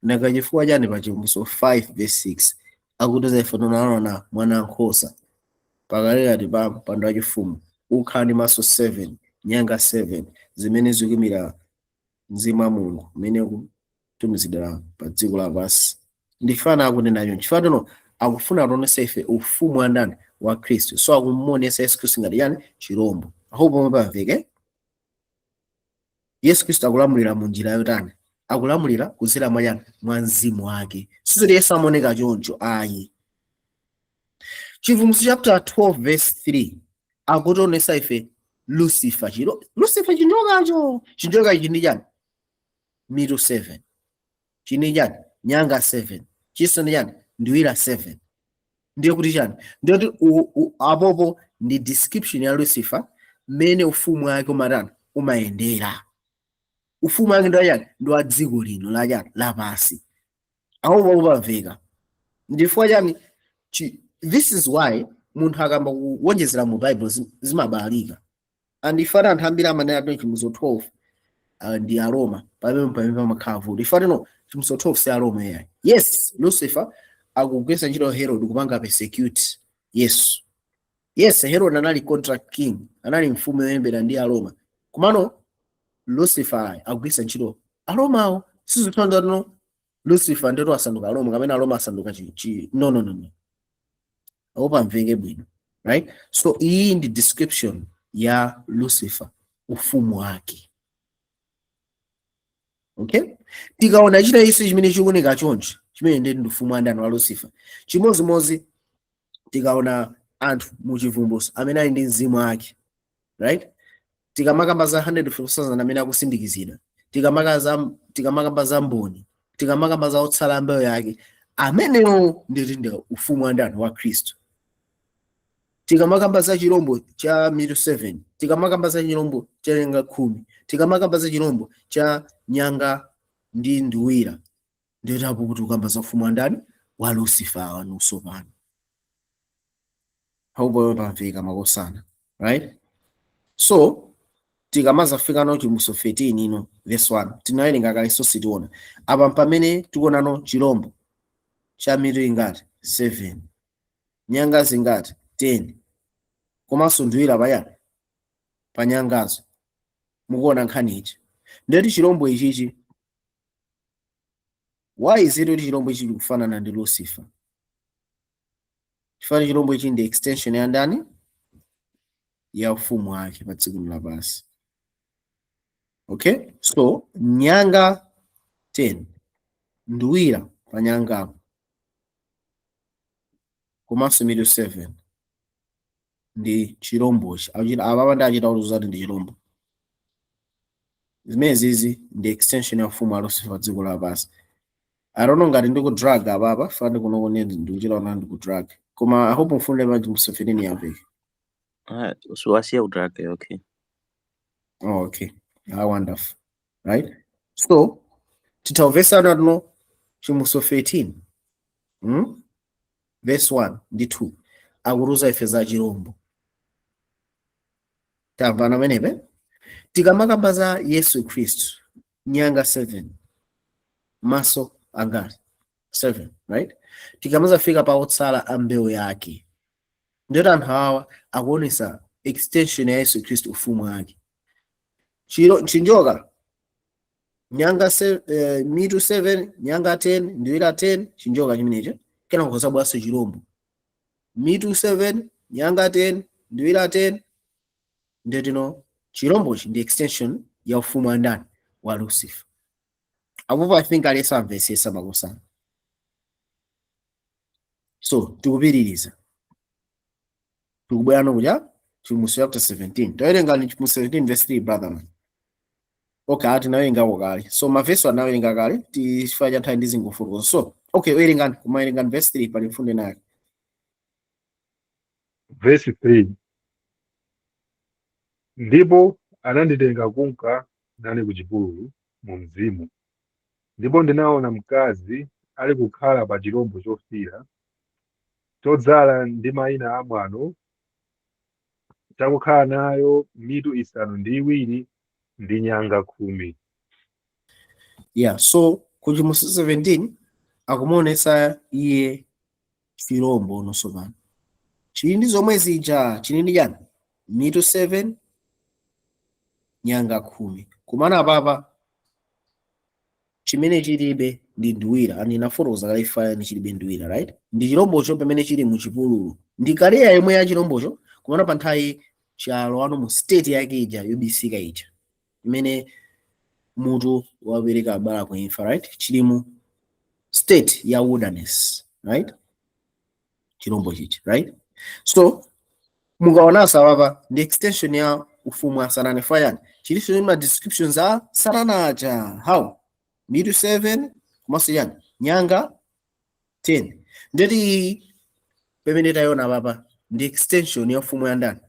Nanga chifukwa chani pa Chivumbulutso 5 verse 6 akutiza ife tunaona mwana wankhosa pakatikati pa mpando wachifumu, ukhala ndi maso 7, nyanga 7, zimene zikuyimira mzimu wa Mulungu umene ukutumizidwa pa dziko lapansi? Ndifana akunena chifukwa tino akufuna ationese ife ufumu wa ndani? Wa Khristu. So akumuonesa Yesu Khristu ngati yani? Chirombo. Aho pomwe pamveke, Yesu Khristu akulamulira mu njira yotani? Akulamulira kudzera mwa chani? Mwa mzimu wake. Sizoti Yesu amaoneka choncho, ayi. Chivumbulutso chapter 12 verse 3 akutionesa ife Lucifer, chiro Lucifer, chinjokacho. Chinjoka ichi ndi chani? Mitu 7. Chini chani? Nyanga 7. Chiso ndi chani? Nduwira 7. Ndiye kuti chani? Ndiye kuti apopo ndi description ya Lucifer, mmene ufumu wake umatani? Umayendera. Ufumu wake ndi wachani? Ndi wa dziko lino lachani? Lapasi. Apopo pamveka ndifukwa chani? This is why munthu akamba kuwonjezera mu Bible zimabalika. And ifana anthu ambiri amanena kuti Chivumbulutso 12 ndi Aroma, pamene pamakhala vuto. Ifana no Chivumbulutso 12 si Aroma yayi. Yes, Lucifer akugwiritsa ntchito Herod kupanga persecute Yesu. Yes, Herod anali contract king, anali mfumu yoyembera ndi Aroma. Komano Lucifer akugwiritsa ntchito Aromawo. Sizikutanthauza no Lucifer ndeto asanduka Aroma kapena Aroma asanduka chi. No, no, no, no, apo pamveke bwino, right? So iyi ndi description ya Lucifer, ufumu wake, okay? Tikaona china iso chimene chikuoneka chonchi, chimene ndi ufumu wa ndani? Wa Lucifer. Chimozimozi tikaona anthu muchivumbulutso amene ali ndi mzimu wake, right? Tikamakamba za 150,000 amene akusindikizidwa, tikamakamba za mboni, tikamakamba za otsala mbewu yake, amenewo nditi ndi ufumu wa ndani? Wa Khristu. Tikamakamba za chirombo cha mitu 7, tikamakamba za chirombo cha nyanga 10, tikamakamba za chirombo cha nyanga ndi nduwira, nditapo kuti ukamba za ufumu wa ndani? Wa Lucifer wanunso pano. Paupo pamveka, makosana, right? So tikamazafika no Chivumbulutso 13 ino verse 1, tinawerenga kale, so sitiona apa. Pamene tikuonano chirombo cha mitu ingati? 7. Nyanga zingati? 10. Komanso nduwira payani? Pa nyangazo. Mukuona nkhani ichi? Ndeti chirombo ichichi, why is it kuti chirombo ichi chikufanana ndi Lucifer? Chifukwa chirombo ichi ndi extension ya ndani? Ya ufumu wake pa dziko lapansi, okay? So nyanga 10, nduwira pa nyangapo, komanso mitu 7 ndi chirombochi. Apapa ndi achita kuti ndi chirombo. Zimene zizi ndi extension ya ufumu wa Lucifer pa dziko lapansi. I don't know ngati ndiku drag apapa fani kuno ndi ndikuchita ona ndiku drag, koma I hope mfunde pa Chivumbulutso 13 yamveke. Ah, so wasiya ku drag, okay. Oh, okay. Ah, wonderful. Right? So, titawuvesana tuno Chivumbulutso 13. Verse 1 ndi 2. Akutuza ife za chirombo. Tamvana pamenepe? Tikamakamba za Yesu Khristu, nyanga 7, maso angati? 7, right? Tikamazafika pa otsala a mbewu yake, ndiyoti anthu awa akuonesa extension ya Yesu Khristu, ufumu wake. Chiro chinjoka, nyanga mitu 7, nyanga 10, nduwira 10, chinjoka chimenecho. Kena kuzabwaso chirombo, mitu 7, nyanga 10, nduwira 10. Ndetino chirombochi ndi extension ya ufumu wa ndani? Wa Lucifer. Apopo I think alesa amvesesa, makosana. So tikupitiriza, tikubwera kuja Chivumbulutso chapter 17. Tawerengani Chivumbulutso 17 verse 3, brother man. Okay, ati nawerengako kale, so mavesi anawerenga kale, chifukwa cha nthawi ndizingofotokoza. So okay, werengani, koma werengani verse 3, pali mfundo inake. Verse 3: Ndipo ananditenga kunka nane ku chipululu mu mzimu, ndipo ndinaona mkazi ali kukhala pa chirombo chofira, chodzala ndi mayina amwano, chakukhala nayo mitu 7 ndi nyanga 10. Yeah, so ku Chivumbulutso 17 akumuonesa iye chirombo nonso pano chili ndi zomwe zija, chili ndi chani? Mitu 7, nyanga 10. Kumana apapa chimene chilibe ndi nduwira. Ani nafotokoza kale ifa ni chilibe nduwira, right? Ndi chirombocho pamene chili mu chipululu, ndi kaleya yomwe ya chirombocho, kumana pa nthawi chalowano mu state yake ija yobisika ija imene mutu wapereka abala kuimfa, right? Chili mu state ya wilderness, right? Chirombo chichi, right? So mukaonanso apapa ndi extension ya ufumu wa Satana fayani, chilinso ndi ma descriptions a Satana aja. How? Mitu 7 komanso chani? Nyanga 10. Ndeti pamene tayiona papa ndi extension ya ufumu ya ndani?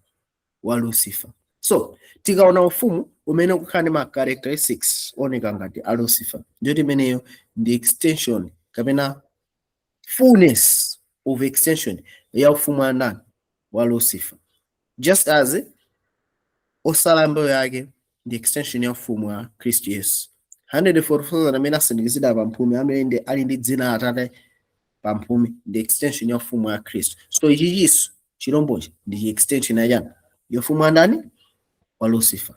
Wa Lucifer. So tikaona ufumu umene ukukhala ndi ma characteristics oneka ngati a Lucifer, ndiyoti imeneyo ndi extension kapena fullness of extension ya ufumu wa ndani? Wa Lucifer. Just as osala mbewu yake ndi extension ya ufumu wa Khristu Yesu, 144,000 amene asindikizidwa pamphumi, amene ndi ali ndi dzina la Atate pamphumi, ndi extension ya ufumu wa Khristu. So ichichinso chirombochi ndi extension ya chani? Ya ufumu wa ndani? Wa Lucifer.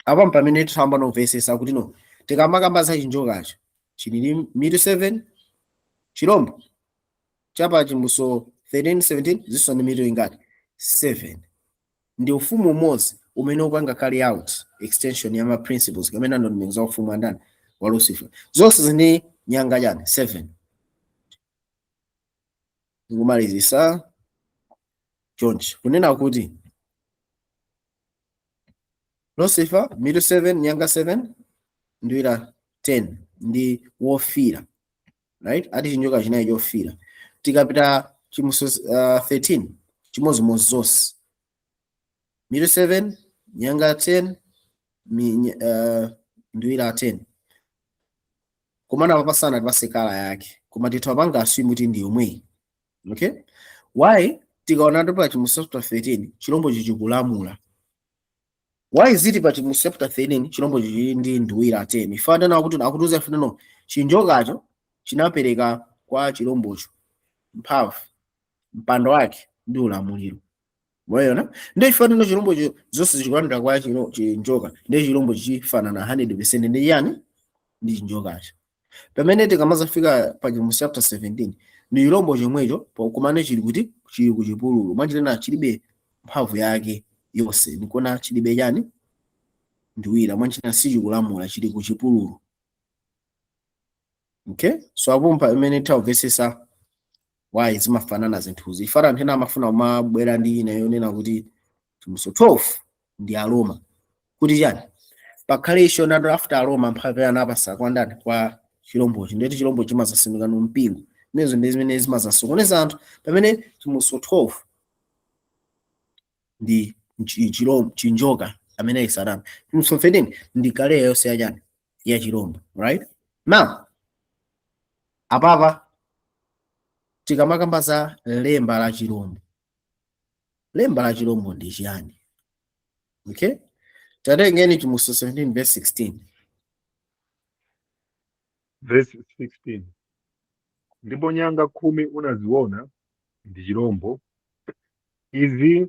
Apa pamene tiyamba kumvesesa kuti no, tikamakamba za chinjokacho chili ndi mitu 7, chirombo chapa Chivumbulutso 13 17 zinso ndi mitu ingati? 7. Ndi ufumu umodzi umene upanga carry out extension ya ma principles kamene ndondomeko za ufumu wa ndani? Wa Lucifer. Zonse zindi nyanga chani? 7. Ndikumalizisa chonchi kunena kuti Lucifer mitu 7, nyanga 7, nduwira 10, ndi wofira, right? Ati chinjoka chinayi chofira. Tikapita Chivumbulutso 13, chimozimozi, zonse mitu 7, nyanga 10, nduwira 10. Komana papasana tipase colour yake, koma titha panga assume kuti ndi yomweyi, okay? Why? Tikaona pa Chivumbulutso chapter 13, chilombo chichikulamula. Why ziti pa Chivumbulutso chapter 13 chilombo chichi ndi nduwira 10? Ifanana kuti akutiuza ife no, chinjokacho chinapereka kwa chilombocho mphamvu, mpando wake ndi ulamuliro. Mwaona? Ndi ifanana chilombocho zonse zikulandira kwa chinjoka, ndi chilombo chifanana 100% ndi yani? Ndi chinjokacho. Pamene tikamazafika pa Chivumbulutso chapter 17, ndi chilombo chomwecho, komane chili kuti? Chili kuchipululu. Mwanjirena chilibe mphamvu yake yonse, ndikuona chilibe chani? Nduwira. Mwanjira sichikulamula, chili kuchipululu, okay? So apumpa imene tawumvesesa why zimafanana zinthuzi. Ifana anthu ena amafuna kumabwera ndi ina yonena kuti Chivumbulutso 12 ndi Aroma, kuti chani? Pakhale issue nato after Aroma mphamvu anapasa kwa ndani? Kwa chilombochi. Ndeti chilombo chimazasimika no mpingo. Imenezo ndi zimene zimazasokoneza anthu, pamene Chivumbulutso 12 ndi chinjoka amene ali Satana. Chivumbulutso 13 ndi career yonse yachani? Ya chilombo, right? Now apapa tikamakamba za lemba la chilombo, lemba la chilombo ndi chiyani? Okay, tatengeni Chivumbulutso 17 verse 16. Verse 16: Ndipo nyanga 10 unaziona ndi chirombo, izi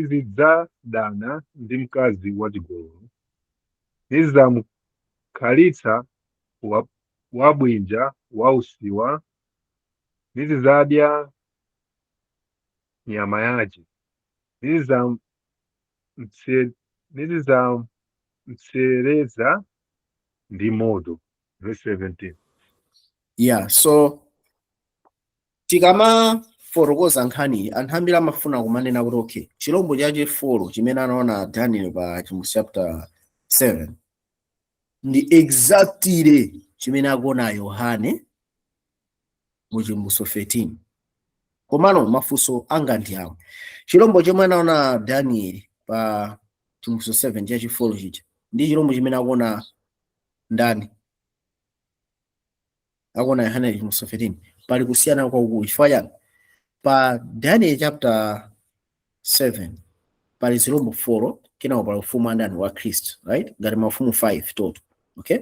zidzadana ndi mkazi wachigololo, nizidzamukhalitsa wabwinja wausiwa, nizidzadya nyama yace, nizidzamupsereza ndi moto. Verse 17. Yeah, so tikamafotokoza nkhani, anthu ambiri amafuna kumanena kuti okay, chilombo chachi four chimene anaona Daniel pa Chivumbulutso chapter 7 ndi exactly chimene akuona Yohane mu Chivumbulutso 13. Komano mafunso anga ndi awa: chilombo chomwe anaona Daniel pa Chivumbulutso 7 chachi four chija ndi chilombo chimene akuona ndani? Akuona Yohane Chivumbulutso 13, pali kusiyana kwakukulu. Chifukwa chani? Pa Daniel chapter 7 pali zilombo 4, kenako pali ufumu andani? Wa Khristu, right? Ngati mafumu 5 total, okay?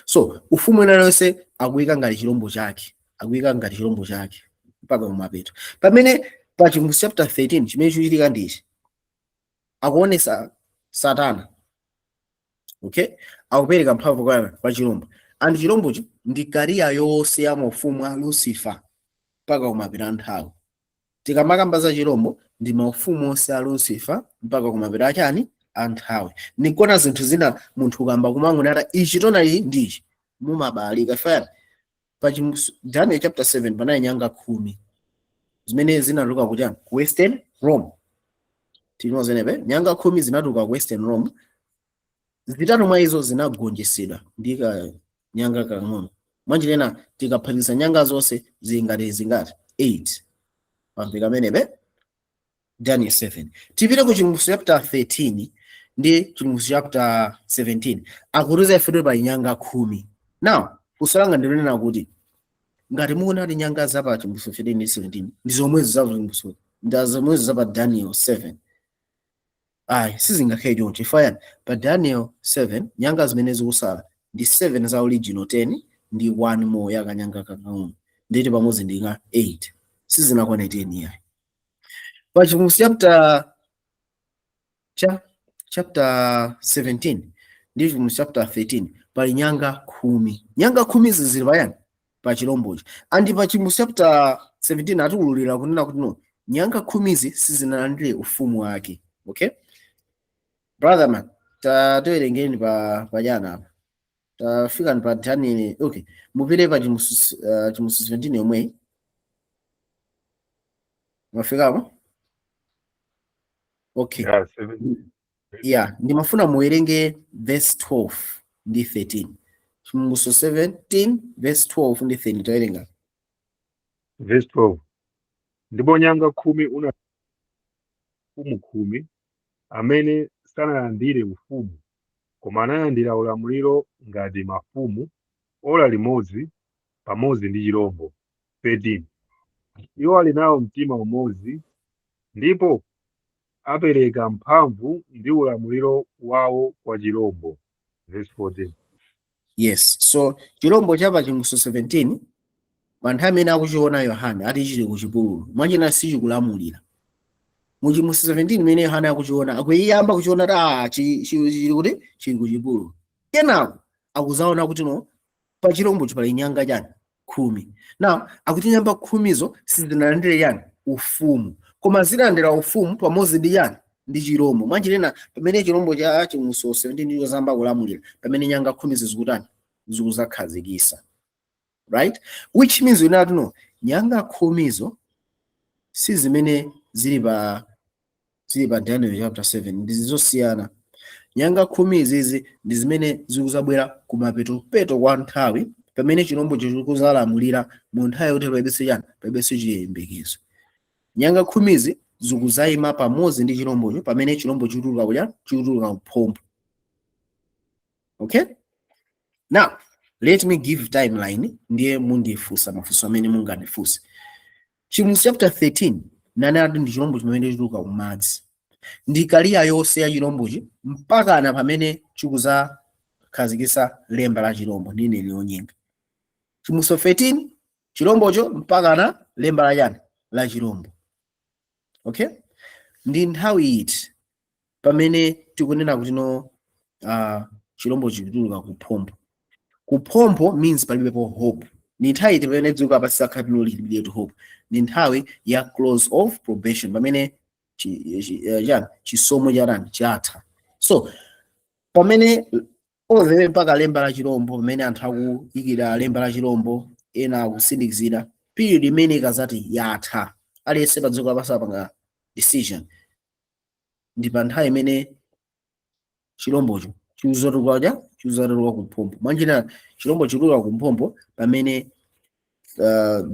So ufumu ena yonse akuyika ngati chilombo chake, akuyika ngati chilombo chake mpaka kumapeto. Pamene pa Chivumbulutso chapter 13 chimene chikuchitika ndichi: akuonesa Satana, okay, akupereka mphamvu kwa chilombo, and chilombocho ndi career yonse ya maufumu a Lucifer mpaka kumapeto nthawi. Tikamakamba za chilombo, ndi maufumu onse a Lucifer mpaka kumapeto achani? A nthawi. Nikuona zinthu zina munthu ukamba kumangonata ichi tona iyi ndi ichi, mumabalika faya. Pa Daniel chapter 7 panali nyanga 10 zimene zinatuluka kuchani? Ku Western Rome. Tinozenepe nyanga 10 zinatuluka ku Western Rome, zitatu mwa izo zinagonjetsedwa ndi ka nyanga kang'ono. Mwanjirena tikaphatikiza nyanga zonse zingati? Zingati? 8. Pamveka amenepe? Daniel 7. Tipite ku Chivumbulutso chapter 13 ndi Chivumbulutso chapter 17. Akutiza ife pa nyanga 10. Now funso langa ndilonena kuti ngati mukuona kuti nyanga zapa Chivumbulutso 13 ndi 17 ndi zomwezo za Chivumbulutso, ndi zomwezo zapa Daniel 7, ayi, sizingakhale choncho. Chifukwa yani? Pa Daniel 7 nyanga zimene zikusala ndi 7 za original 10 ndi 1 more yakanyanga kakang'ono, nditi pamodzi ndi nga 8, sizinakwane 10 yayi. Pa Chivumbulutso chapter Cha chapter 17 ndi mu chapter 13 pali nyanga 10. Nyanga 10 izi zili payani? Pa chilombochi. And pa Chivumbulutso chapter 17 atiwululira kunena kuti no, nyanga 10zi sizinalandire ufumu wake. Okay, brother man, tatiwerengeni pa pajana apa tafika pa Daniel. Okay, mupite pa Chivumbulutso 17 yomweyi. Mwafikamo? Okay. Yeah, 17. Yeah, ndimafuna muwerenge verse 12 ndi 13. Chivumbulutso 17 verse 12 ndi 13, tawerenga. Verse 12: Ndipo nyanga 10 una mafumu 10 amene sanalandire ufumu, koma analandira ulamuliro ngati mafumu ora limodzi pamodzi ndi chirombo. 13 Iwo ali nawo mtima umodzi, ndipo apereka mphamvu ndi ulamuliro wawo kwa chirombo. Verse 14. Yes, so chirombo chapa Chivumbulutso 17, pa nthawi imene akuchiona Yohane, ati chili ku chipululu, mwachina sichikulamulira. Mu Chivumbulutso 17 imene Yohane akuchiona, akuyiyamba kuchiona kuti ah, chili kuti? Chili ku chipululu. Kenako akuzaona kuti no, pa chirombocho pali nyanga chani? 10. Now akuti nyanga 10zo sizinalandire chani? Ufumu, koma zilandira ufumu pamodzi ndi chani? Ndi chirombo. Mwanjirena pamene chirombo cha Chivumbulutso 17 ndicho zamba kulamulira, pamene nyanga 10 zikutani? Zikuzakhazikisa, right? Which means we no, nyanga 10zo si zimene zili pa Daniel chapter 7, ndi zosiyana. Nyanga 10 izizi ndi zimene zikuzabwera kumapeto kwa nthawi, pamene chirombo chikuzalamulira mu nthawi yoti palibenso chani? Palibenso chiyembekezo. Nyanga 10zi zikuzayima pamodzi ndi chirombocho pamene chirombo chikutuluka kudya, chikutuluka kuphompho. Okay, now let me give timeline, ndiye mundifunsa mafunso amene mungandifunse. Chivumbulutso chapter 13 nane ati ndi chirombo chimene chituluka kumadzi, ndi career yonse ya chirombochi mpakana pamene chikuzakhazikitsa lemba la chirombo ndi mneneri wonyenga. Chivumbulutso 13, chirombocho mpakana lemba la chani? La chirombo. Okay, ndi nthawi iti pamene tikunena kuti no, chirombo chikutuluka kuphompho? Kuphompho means palibepo hope. Ndi nthawi iti pamene dziko lapansi sakhala lilibe hope? Ndi nthawi ya close of probation, pamene chani? Chisomo charani? Chatha. So pamene all the way mpaka lemba la chirombo, pamene anthu akuyikira lemba la chirombo, ena akusindikizira, period imene ikazati yatha, aliyense pa dziko lapansi apanga decision, ndi pa nthawi imene chirombocho chikuzatuluka, chikuzatuluka kuphompho. Mwanjira chirombo chikutuluka kumphompho pamene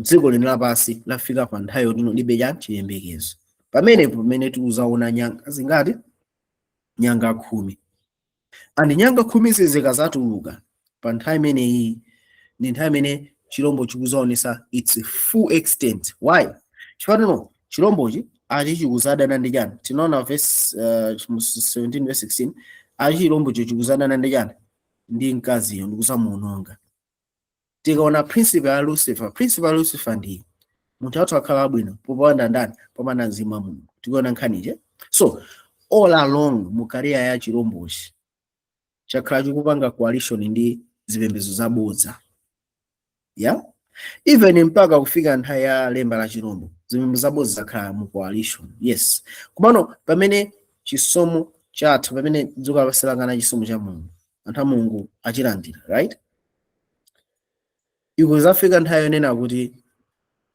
dziko lino lapansi lafika pa nthawi yoti libe cha chiyembekezo. Pamenepo pamene tikuzaona nyanga zingati? Nyanga 10. And nyanga 10 zikazatuluka pa nthawi imeneyi, ndi nthawi imene chirombo chikuzaonesa its full extent. Why? Chifukwa no, chirombochi ati chikuzadana ndi chani? Tinaona verse 17 verse 16, ati chirombocho chikuzadana ndi chani? Ndi mkaziyo, ndikuzamuononga. Tikaona principle ya Lucifer, principle ya Lucifer ndi munthu athu akhala abwino popanda ndani? Popanda mzimu wa Mulungu. Tikuona nkhaniche. So all along mu career ya chirombochi, chakhala chikupanga coalition ndi zipembedzo zabodza, yeah? Even mpaka kufika nthawi ya lemba la chirombo, zipembedzo zabodza zakhala mu coalition, yes. Komano pamene chisomo chatha, pamene dziko lapansi lakana chisomo cha Mulungu, anthu a Mulungu achilandira, right? Ikuzafika nthawi yonena kuti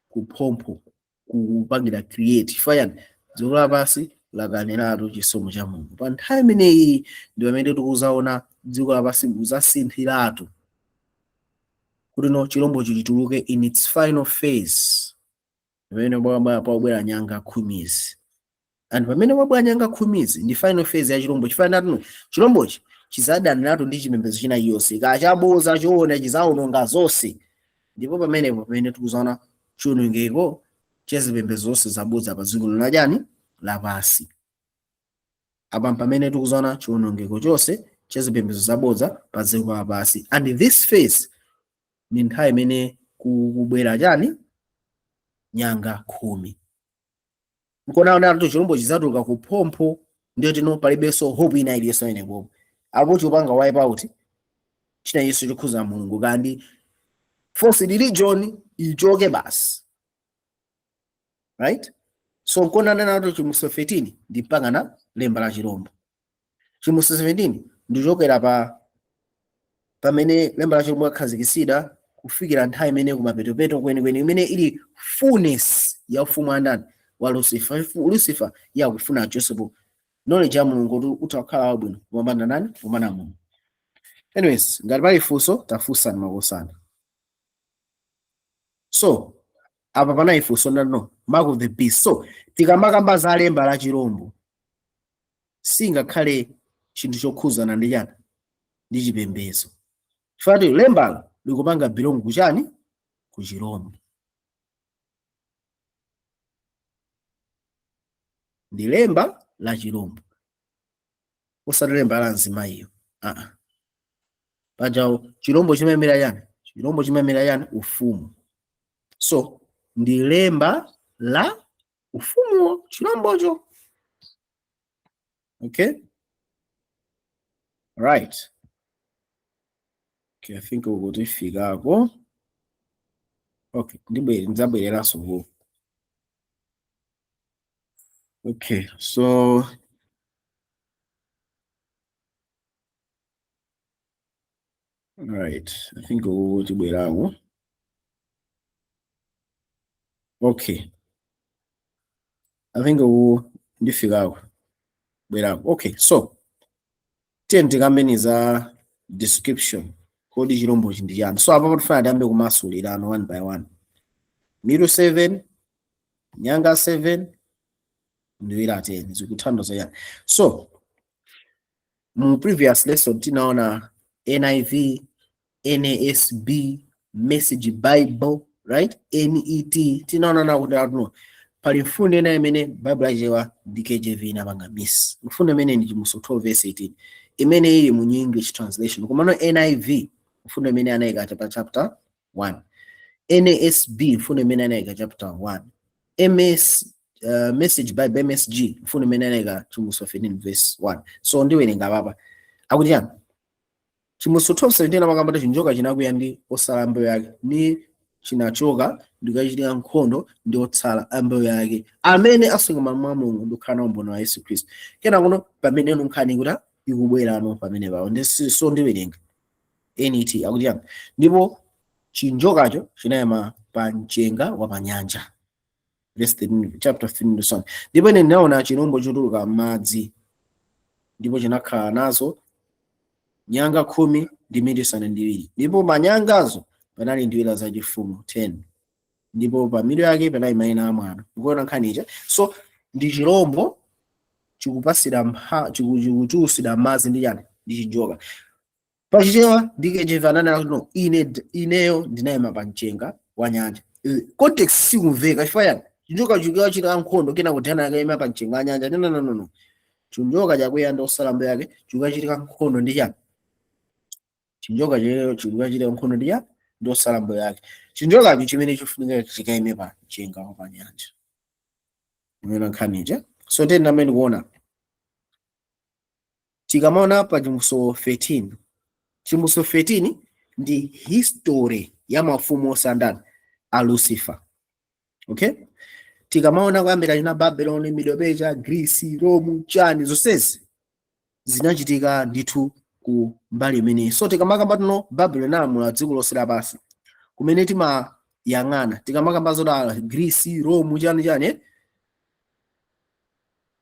kuphompho kupangira create. Chifukwa chani? Dziko lapansi lakaniratu chisomo cha Mulungu. Pa nthawi imeneyi ndi pamene tikuzaona dziko lapansi kuzasinthiratu kuti no, chirombo chituluke in its final phase, pamene pabwera nyanga 10zi. And pamene pabwera nyanga 10zi ndi final phase ya chirombo. Chifukwa ndatu chirombochi chizadaniratu ndi chipembedzo china chiyonse, kachaboza, choona, chizawononga zonse. Ndipo pamenepo pamene tikuzaona chiwonongeko cha zipembedzo zonse zabodza pa dziko lachani? Lapansi. Apa pamene tikuzaona chiwonongeko chonse cha zipembedzo zabodza pa dziko lapansi. And this phase ndi nthawi imene kukubwera chani? Nyanga 10. Nkonaona kuti chirombo chizatuluka kuphompho. Ndiyo tino palibenso hope ina iliyonse inepopo apo chikupanga wipe out china yesu chokhuza Mulungu kandi false religion ichoke basi, right? So nkonana nato Chivumbulutso 13 ndi mpaka na lemba la chirombo. Chivumbulutso 17 ndichokera pa pamene lemba la chirombo lakhazikitsidwa kufikira nthawi imene kumapetopeto kwenikweni imene ili fullness ya ufumu wa ndani? Wa Lucifer. Lucifer yakufuna Joseph knowledge ya Mulungu kuti utakhala wabwino kupambana nani? Kupambana Mulungu. Anyways, ngati pali funso tafunsani makosana. So apa panali funso ndano mark of the beast. So tikamakamba za lemba la chirombo singakhale chinthu chokhuzana ndi chani? Ndi chipembedzo, chifukwa lembalo likupanga belong kuchani? Ku chirombo. Ndi lemba la chirombo, osati lemba la mzimayiyo. Aa, paja chirombo chimayimira yani? Chirombo chimayimira yani? Ufumu. So ndi lemba la ufumuwo, chirombocho. Okay, right. Okay, I think ukutifikako. Okay, ndibwere, ndidzabwereranso ku. Okay, so right, I think ukutibwerako. Okay, I think uku ndifikako bwerako. Okay, so tiye tikambeni za description, kodi chirombochi ndi chani? So apapo tifuna tiyambe kumasulirano one by one. Mitu 7, nyanga 7, nduwira 10 zikuthandiza chani? So mu previous lesson tinaona NIV, NASB, Message Bible, right? NET. Tinaona na kuti atuno pali mfundo ina imene Bible yachewa ndi KJV inapanga miss. Mfundo imene ndi Chivumbulutso 12 verse 18 imene ili mu New English Translation. Komano NIV mfundo imene anayika pa chapter 1. NASB mfundo imene anayika chapter 1. MS Message Bible MSG mfundo imene anayika Chivumbulutso 13 verse 1. So ndiwerenga papa. Akuti chani? Chivumbulutso 12:17 amakamba kuti chinjoka chinakwiya ndi otsala mbewu yake ni chinachoka ndikukachitika nkhondo ndi otsala a mbewu yake amene asunga malamulo a Mulungu ndi kukhala nawo umboni wa Yesu Khristu. Kena kuno pamene nkhani kuti ikubwerano pamene pawo ndi so ndiwerenga NET akuti chani? Ndipo chinjokacho chinayima pa mchenga wa pa nyanja. Verse 13, chapter 13 verse 1. Ndipo ine ndinaona chirombo chotuluka m'madzi, ndipo chinakhala nazo nyanga 10 ndi mitu 7, ndipo pa nyangazo panali nduwira zachifumu 10, ndipo pa mitu yake panali mayina amwano. Mukuona nkhani ija? So ndi chirombo chikupasira chikuchulutsira madzi ndi chani? Ndi chinjoka. Pachichewa ndi KJV ananena kuti no, ineyo ndinayima pa mchenga wa nyanja. Context sikumveka chifukwa chani? Chinjoka chikuchita nkhondo kena kuti ana akayima pa mchenga wa nyanja. No, no, no, no, no. Chinjoka chakwiya ndi osala mbewu yake chikukachitika nkhondo ndi chani? Chinjoka chero chikukachitika nkhondo ndi chani? Ndi osala mbewu yake. Chinjokacho chimene chifunika chikayime pa mchenga wa pa nyanja. Muona nkhani ija? So tena amene ndikuona tikamaona pa Chivumbulutso 13, Chivumbulutso 13 ndi history ya mafumu osandani a Lucifer. Okay, tikamaona kuyambira china Babylon, Medo-Persia, Greece, Rome, chani zonsezi zinachitika ndithu ku mbali imeneyi. So tikamakamba tuno Babylon inalamula dziko lonse lapansi kumene timayang'ana, tikamakamba zoti Greece, Rome, chani chani,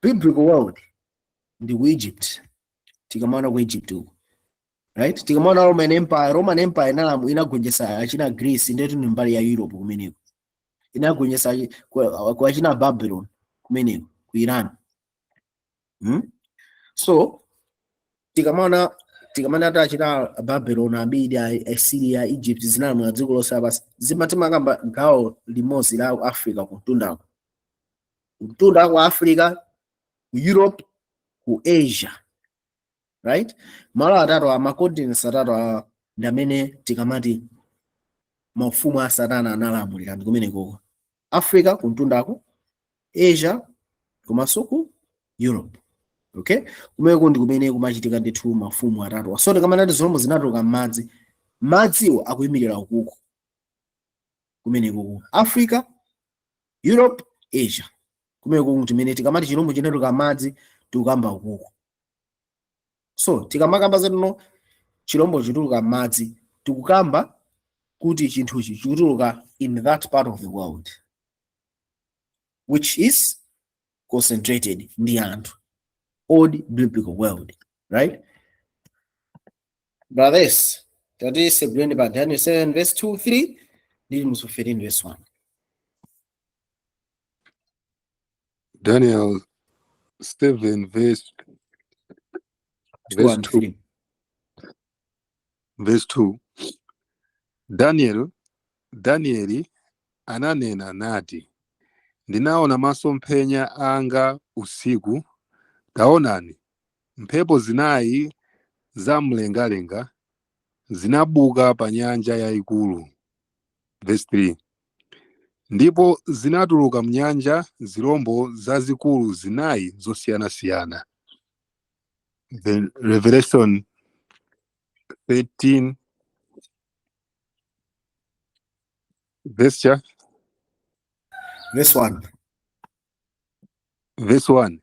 biblical world ndi ku Egypt. Tikamaona ku Egypt uku, right, tikamaona Roman Empire, Roman Empire inagonjetsa achina Greece, ndetu ni mbali ya Europe kumeneko, inagonjetsa ku achina Babylon kumeneko ku Iran. So tikamaona ati achina Babylon, Abida, Assyria, Egypt zinalamula dziko lonse lapansi, zimatimakamba gawo limodzi la Africa, kumtundako, kumtunda ku Africa, ku Europe, ku Asia, right? Malo atatu a macontinents atatu a ndi amene tikamati maufumu a Satana analamulira ndi kumenekoko: Africa kumtundako, Asia komanso ku Europe. Okay, kumeko ndi kumene kumachitika ndithu mafumu atatu. So tikamanati zilombo zinatuluka m'madzi, madziwo akuyimirira ukuku, kumeneko Africa, Europe, Asia, kumeneko timene tikamati chilombo chinatuluka m'madzi, tikukamba ukuku. So tikamakamba zatino chilombo chituluka m'madzi, tikukamba kuti chinthuchi chikutuluka in that part of the world which is concentrated ndi anthu, old biblical world, right? Brothers, tatiseguleni pa Daniel 7 verse 2 3 ndi Chivumbulutso 13 verse 1. Daniel 7 verse 2 verse and 2. 3. Verse 2. Danieli ananena nati, ndinaona masomphenya anga usiku, taonani, mphepo zinayi zamlengalenga zinabuka pa nyanja yayikulu. Verse 3. Ndipo zinatuluka mnyanja zirombo zazikulu zinayi zosiyanasiyana. Then Revelation 13 verse cha Verse 1. Verse 1.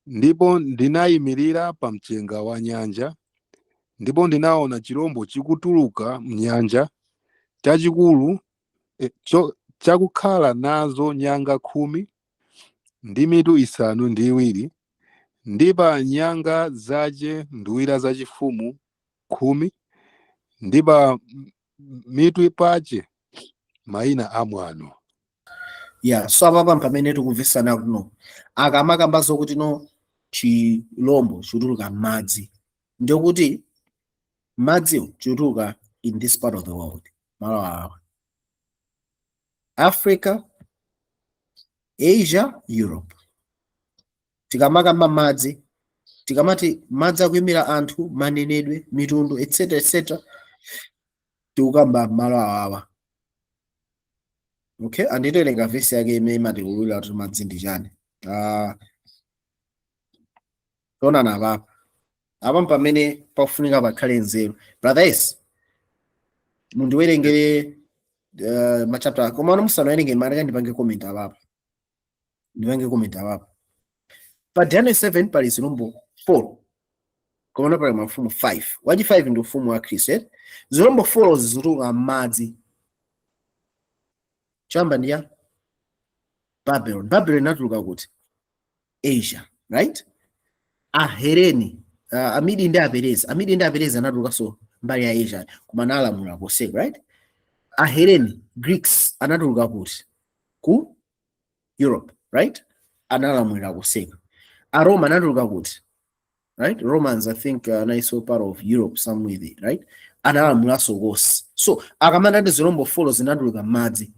Ndipo ndinayimirira pa mchenga wa nyanja, ndipo ndinaona chirombo chikutuluka mnyanja, chachikulu, chakukhala nazo nyanga 10 ndi mitu 7, ndi pa nyanga zache nduwira zachifumu 10, ndi pa mitu pache mayina amwano. Yeah, so apapa pamene tikumvesana kuno, akamakamba zokuti no chilombo chikutuluka m'madzi, ndikuti madziwo chikutuluka in this part of the world, malo awa, Africa, Asia, Europe. Tikamakamba madzi, tikamati madzi akuyimira anthu, manenedwe, mitundu, etc etc, tikukamba malo awawa. Okay, anditowerenga vesi yake imene imatikululira kuti madzi ndi chani. Tionana apapa, apa pamene pafunika pakhale nzeru. Brothers, mundiwerengere machapter, koma ano musanawerenge, mareka ndipange comment apapa, ndipange comment apapa. Pa Daniel 7 pali zilombo 4, koma pali mafumu 5. Wachi 5 ndi ufumu wa Khristu, eh? Zilombo 4 zizituluka m'madzi. Chamba ndi ya Babylon. Babylon inatuluka kuti? Asia, right? Ahereni, Amidi ndi Aperezi, Amidi ndi Aperezi anatulukanso mbali ya Asia, koma analamula koseko, right? Ahereni, Greeks, anatuluka kuti? Ku Europe, right? Analamulira koseko. Aroma anatuluka kuti? Right, Romans, I think, anaiso part of Europe somewhere there, right? Analamulanso konse. So akamati zilombo 4 zinatuluka m'madzi,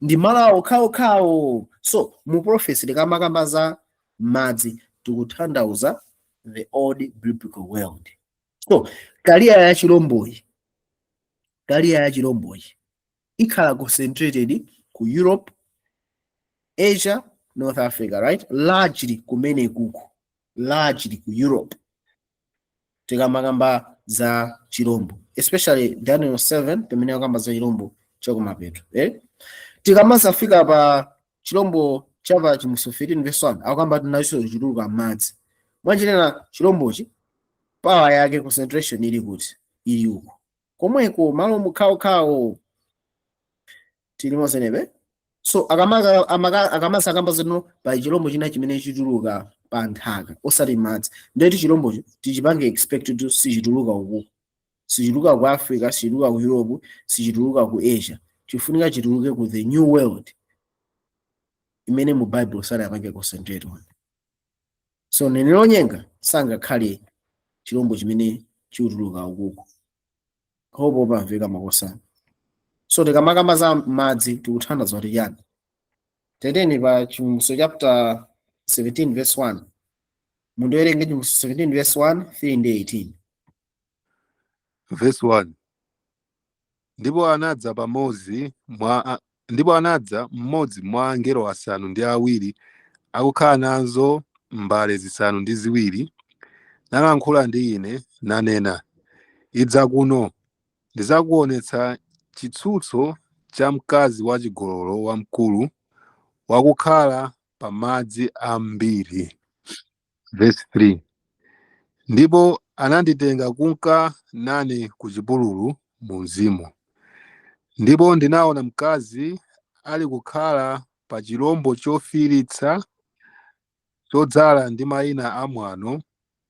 ndi malo awo okhaokhawo. So mu prophecy tikamakamba za madzi, tikutanthauza the old biblical world. So career ya chilomboyi, career ya chilomboyi ikhala concentrated ku Europe, Asia, North Africa, right? Largely kumene kuku, largely ku Europe. Tikamakamba za chilombo, especially Daniel 7 pamene akamba za chilombo chakumapeto, eh? Tikamazafika pa chilombo chapa Chivumbulutso 15 verse 1, akukamba tinacho chituluka m'madzi. Mwanjinena chilombochi power yake, concentration ili kuti? Ili uko komweko, malo mukhawokhawo tilimozenebe. So akamasakamba zino pa chilombo china chimene chituluka pa nthaka osati madzi, ndeti chilombocho tichipange expect kuti sichituluka uku, sichituluka ku Africa, sichituluka ku Europe, sichituluka ku Asia. Chifunika chituluke ku the new world imene mu Bible sanapange concentrate on. So mneneri onyenga sangakhale chilombo chimene chikutuluka ukuku. Hope pamveka, makosana. So tikamakamba za madzi, tikuthandiza kuti chani? Teteni pa Chivumbulutso chapter 17 verse 1, mundiwerenge Chivumbulutso 17 verse 1, 3 ndi 18. Verse 1. Ndipo anadza mmodzi mwa angelo asanu ndi awiri akukhala nazo mbale zisanu ndi ziwiri, nalankhula ndi ine, nanena, Idza kuno, ndidzakuonetsa chitsutso cha mkazi wachigololo wamkulu wakukhala pa madzi ambiri. Verse 3. Ndipo ananditenga kunka nane ku chipululu mu mzimu, ndipo ndinaona mkazi ali kukhala pa chirombo chofiiritsa chodzala ndi mayina amwano,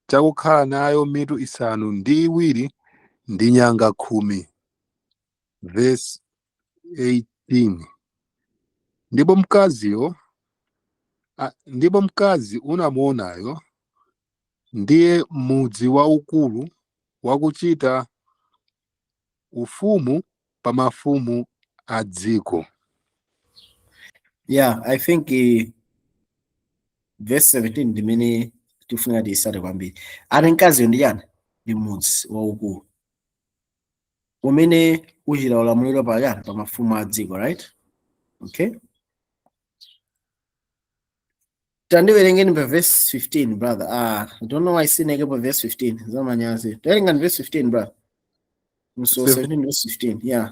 chakukhala nayo mitu isanu ndi iwiri ndi nyanga 10. Verse 18. Ndipo mkaziyo ndipo mkazi unamuonayo ndiye mudzi waukulu wakuchita ufumu pa mafumu a dziko. Yeah, I think verse 17 ndimene tifuna tiyisate kwambiri. Ati mkaziyo ndi chani? Ndi mudzi waukulu umene uchita ulamuliro pa chani? Pa mafumu a dziko, right? Okay, tandiwerengeni pa verse 15, brother. Ah, I don't know why sineke pa verse 15 zamanyazi. Tawerengani verse 15, brother. So 17 verse 15, yeah.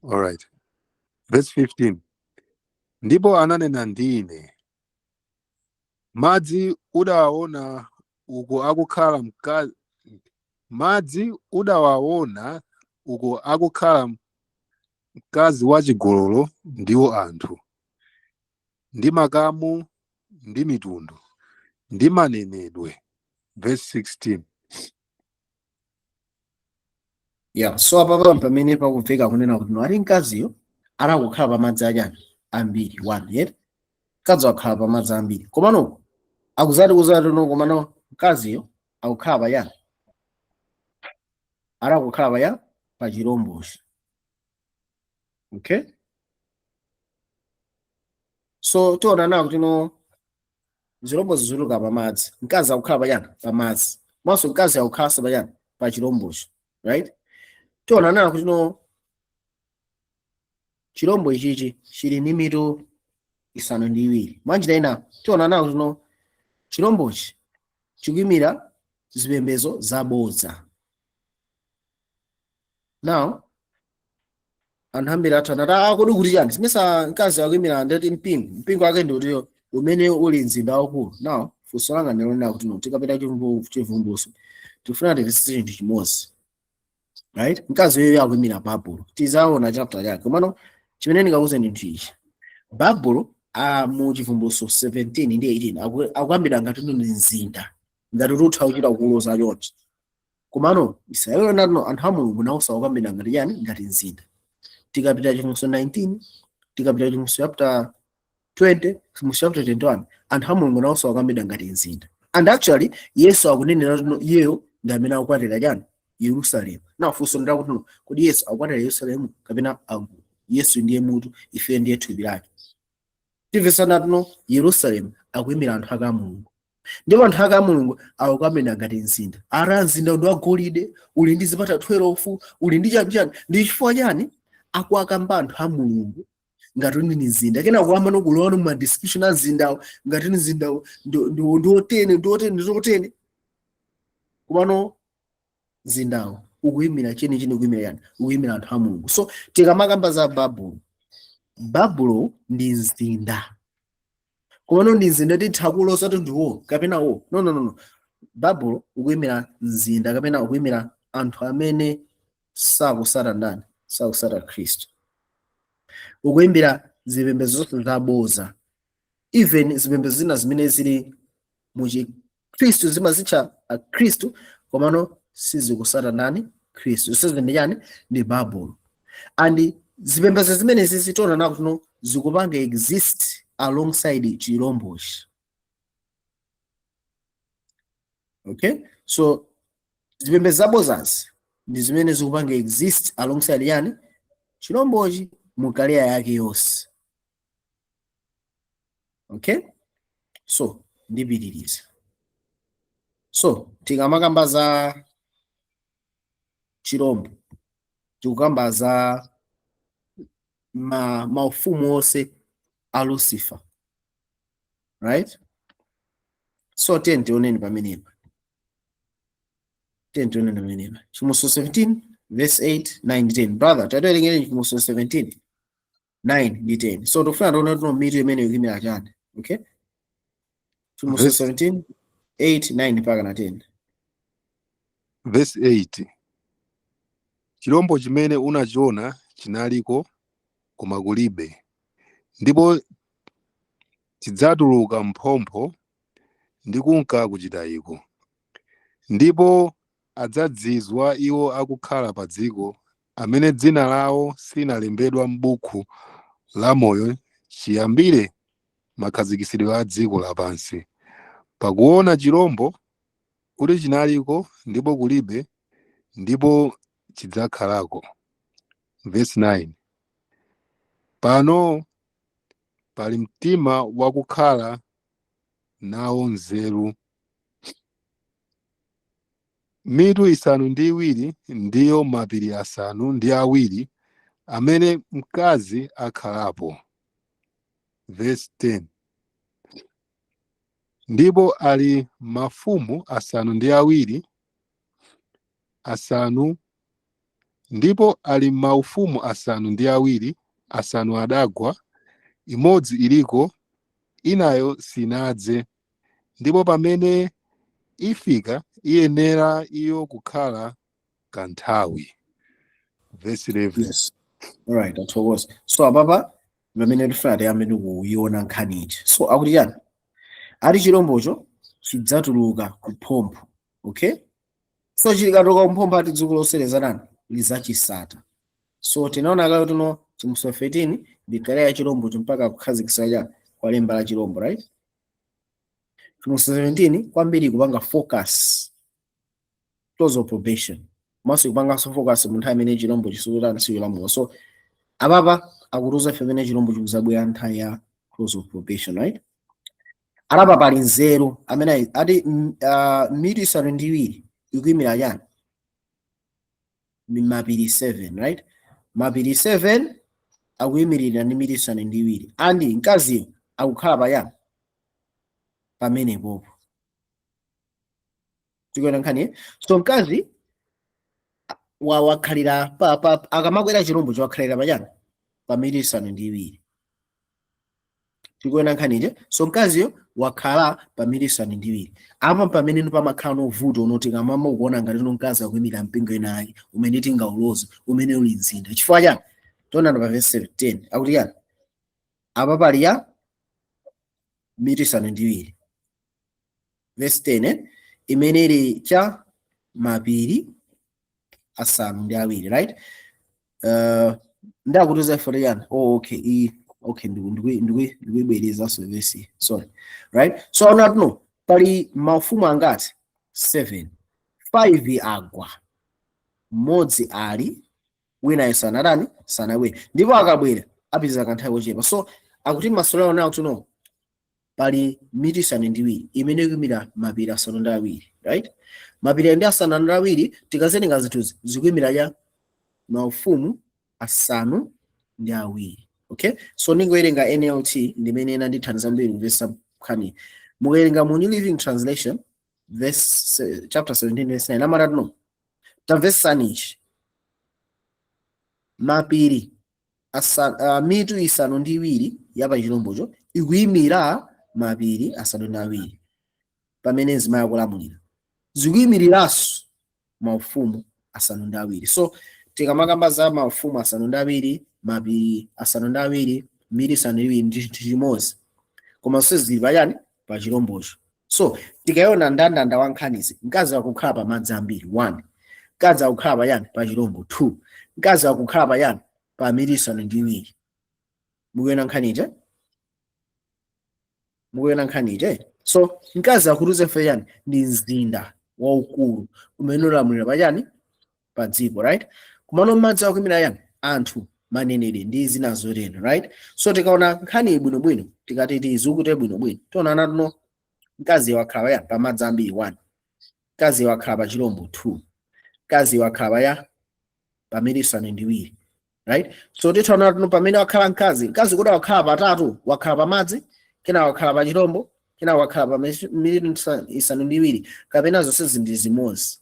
All right. Verse 15. Ndipo ananena ndi ine, madzi udawaona uko akukhala mkazi, madzi udawaona uko akukhala mkazi wachigololo ndiwo anthu, ndi makamu ndi mitundu ndi manenedwe. Verse 16. Yeah, so apapa pamene pakumveka kunena kuti no, ati mkaziyo atakukhala pamadzi achani? Ambiri. One yet mkazi wakhala pamadzi ambiri, komano akuzati kuzati no, komano mkaziyo akukhala pachani? Atakukhala paya pa chirombochi. Okay, so tiona nawo kuti no, zirombo zizuluka pamadzi, mkazi akukhala pachani? Pamadzi. Mwanso mkazi akukhalanso pachani? Pa chirombochi, right? Tiona nawo kuti no, chirombo ichichi chili ndi mitu isanu ndi iwiri. Mwanjira ina tiona nawo kuti no, chirombochi chikuyimira zipembedzo zabodza. Now anthu ambiri athu anati, ah, kodi kuti chani simesa mkazi akuyimira ndati mpingo, mpingo wake ndi utiyo umene uli mzinda waukulu? Now funso langa ndilonena kuti no, tikapita chivumbulutso tifuna timvetsetse chinthu chimodzi, right? Mkazi uyoyo akuyimira Babulo, tizaona chapter chake. Komano chimene ndingakuze ndi ichi: Babulo mu Chivumbulutso 17 ndi 18 akuyambira ngati ndi mzinda, ngati utha kuchita kuloza chonchi. Komano Israeli natino anthu a Mulungu nawo sakuyambira ngati chani? Ngati mzinda. Tikapita Chivumbulutso 19, tikapita Chivumbulutso chapter 20, Chivumbulutso chapter 21, anthu a Mulungu nawo sakuyambira ngati mzinda. And actually Yesu akunenera kuti iyeyo ndi amene akukwatira chani? Yerusalemu. Now funso ndakuti no, kodi Yesu akukwatira Yerusalemu kapena Yesu ndiye mutu, ife ndiye thupi lake? Timvesana tuno, Yerusalemu akuyimira anthu ake a Mulungu, ndipo anthu ake a Mulungu akukambira ngati mzinda. Ara mzinda ndi wagolide, uli ndi zipata 12, uli ndi chani chani. Ndi chifukwa chani akuakamba anthu a Mulungu ngati uli ndi mzinda, kena kuyamba nokulowa mu description a mzindawo ngati ndi mzindawo ndi otene, ndi otene, ndi otene? Komano mzindawo ukuyimira chenicheni, ukuyimira yani? Ukuyimira anthu a Mulungu. So tikamakamba za Babulo, Babulo ndi mzinda, komano ndi mzinda titha kuloza kuti ndiwo kapena wo. No, no, no, no. Babulo ukuyimira mzinda kapena ukuyimira anthu amene sakusata ndani? Sakusata Khristu. Ukuyimira zipembedzo zonse zaboza, even zipembedzo zina zimene zili muchikhristu, zimazitcha akhristu komano sizikusata ndani? Khristu. Zonsezi ndi chani? Ndi Babulo. And zipembedzo zimenezi zitiona nako kuno zikupanga exist alongside chirombochi. Okay, so zipembedzo zabozazi ndi zimene zikupanga exist alongside yani? Chirombochi mu career yake yonse. Okay, so ndipitiriza. So tikamakamba za chirombo, tikukamba za maufumu onse a Lucifer, right? So tiye tioneni pamenepa, tiye tioneni pamenepa Chivumbulutso 17 verse 8, 9 ndi 10. Brother, tatiwerengere Chivumbulutso 17 9 ndi 10. So tikufuna tione kuti mitu imene ikuyimira chani, okay? Chivumbulutso 17 8, 9 mpaka na 10. Verse 8: Chirombo chimene unachiona chinaliko, koma kulibe, ndipo chidzatuluka mphompho ndi kunka kuchitayiko. Ndipo adzazizwa iwo akukhala pa dziko, amene dzina lawo silinalembedwa m'buku la moyo chiyambire makhazikitsidwe a dziko lapansi, pakuona chirombo kuti chinaliko, ndipo kulibe, ndipo chidzakhalako. Verse 9: Pano pali mtima wakukhala nawo nzeru. Mitu isanu ndi iwiri ndiyo mapiri asanu ndi awiri amene mkazi akhalapo. Verse 10: Ndipo ali mafumu asanu ndi awiri asanu, ndipo ali maufumu asanu ndi awiri. Asanu adagwa, imodzi iliko, inayo sinadze, ndipo pamene ifika iyenera iyo kukhala kanthawi. Verse 11. Yes, alright, tathokoza. So apapa pamene tifuna tiyambe ndikuiona nkhani ichi. So akuti chani? Ati chirombocho chidzatuluka kuphompho, okay? So chikatuluka kuphompho, ati dziko lonse lizatani? Lizachisata. So tinaona kale tuno Chivumbulutso 13 ndikale ya chirombocho mpaka kukhazikitsa cha kwa lemba la chirombo, right? Chivumbulutso 17 kwambiri kupanga focus close of probation, komanso kupanganso focus mu nthawi imene chirombo chisukutani sikulamula. So apapa akutiuza ife pamene chirombo chikuzabwera nthawi ya close of probation, right? Alapa pali nzeru amene ati mitu isanu ndi iwiri ikuyimira chani? Mapiri 7, right? Mapiri 7 akuyimirira ndi mitu isanu ndi iwiri, and mkaziyo akukhala payani? Pamenepopo. Tikuona nkhani, eh? So mkazi wakhalira pa akamakwera chirombo chowakhalira pachani? Pa mitu isanu ndi iwiri. Tikuona nkhani ije. So mkaziyo wakhala pa mitu isanu ndi iwiri. Apa pamene pamakhala novuto unoti kamama ukuona ngati uno mkazi akuyimira mpingo inayi umene tingauloze umene uli mzinda. Chifukwa chani? Tionana pa verse 10, akuti chani? Apa pali ya mitu isanu ndi iwiri, verse 10, eh? Imene ili cha mapiri asanu ndi awiri, right? Ndakutiza ifo chani? Oh, okay, iyi, okay, ndikuibwerezanso verse, sorry, right? So ona tuno pali maufumu angati? 7. 5 agwa, mmodzi ali, winayo sanadani? Sanabwere, ndipo akabwera apitiriza kanthawi kochepa. So akuti masolero nawo tuno pali mitu isanu ndi iwiri imene ikuyimira mapiri asanu ndi awiri, right? Mapiri ndi asanu ndi awiri, tikazenenga zinthuzi zikuyimira ya maufumu asanu ndi awiri, okay? So ningowerenga NLT ndimene ina ndithandiza mbiri kumvetsa nkhani. Mukuwerenga mu New Living Translation, verse, chapter 17 verse 9, amati no, tamvetsani ichi: mapiri mitu isanu ndi iwiri ya pa chirombocho ikuyimira mapiri asanu ndi awiri pamene mzimayi akulamulira, zikuyimiriranso maufumu asanu ndi awiri. So tikamakamba za maufumu asanu ndi awiri, mapiri asanu ndi awiri, mitu isanu ndi iwiri, ndi chinthu chimodzi, koma zonse zili pachani? Pa chirombocho. So tikayiona ndandanda wa nkhanizi, mkazi akukhala pa madzi ambiri, one. Mkazi akukhala pachani? Pa chirombo, two. Mkazi akukhala pachani? Pa mitu isanu ndi iwiri. Mukuona nkhani ije? Mukuona nkhani ije? So mkazi akutiuza ife chani? Ndi mzinda waukulu umene ulamulira pachani? Pa dziko, right? Kumano madzi akuyimira yani? Anthu, maneneri ndi zina zotero, right? So tikaona nkhani bwinobwino, tikati tizukute bwinobwino, tionana tuno mkazi wakhala paya pa madzi ambiri, one. Mkazi wakhala pa chirombo, two. Mkazi wakhala paya pa mitu isanu ndi iwiri, right? So titaona tuno pamene wakhala mkazi, mkazi kuti wakhala patatu: wakhala pa madzi, kena wakhala pa chirombo, Kenako wakhala pa mitu 7, kapena zonse ndi zimodzi?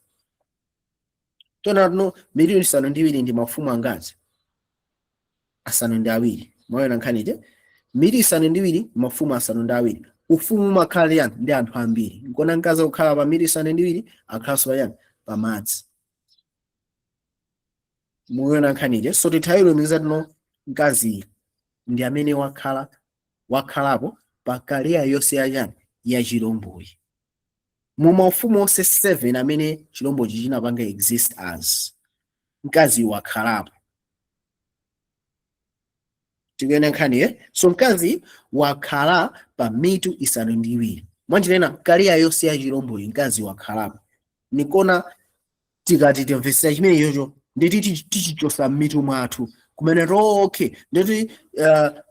Tona tuno mitu 7 ndi mafumu angati? 7. Mwaona nkhanije? Mitu 7, mafumu 7. Ufumu umakhala ndi anthu, ndi anthu ambiri. Nkona mkazi akukhala pa mitu 7, akhalanso pachani? Pamadzi. Mukuona nkhanije? So tithawilumiza tino mkazi ndi amene wakhalapo pa career yonse yachani? Ya chilomboyi. Mu maufumu onse 7 amene chilombochi chinapanga exist as, mkazi wakhalapo. Tikuona nkhani ye? So mkazi wakhala pa mitu 7. Mwanjirena, career yonse ya chilomboyi mkazi wakhalapo. Nikona tikati timvesera chimene chocho, nditi tichichosa m'mitu mwathu kumene to, okay, nditi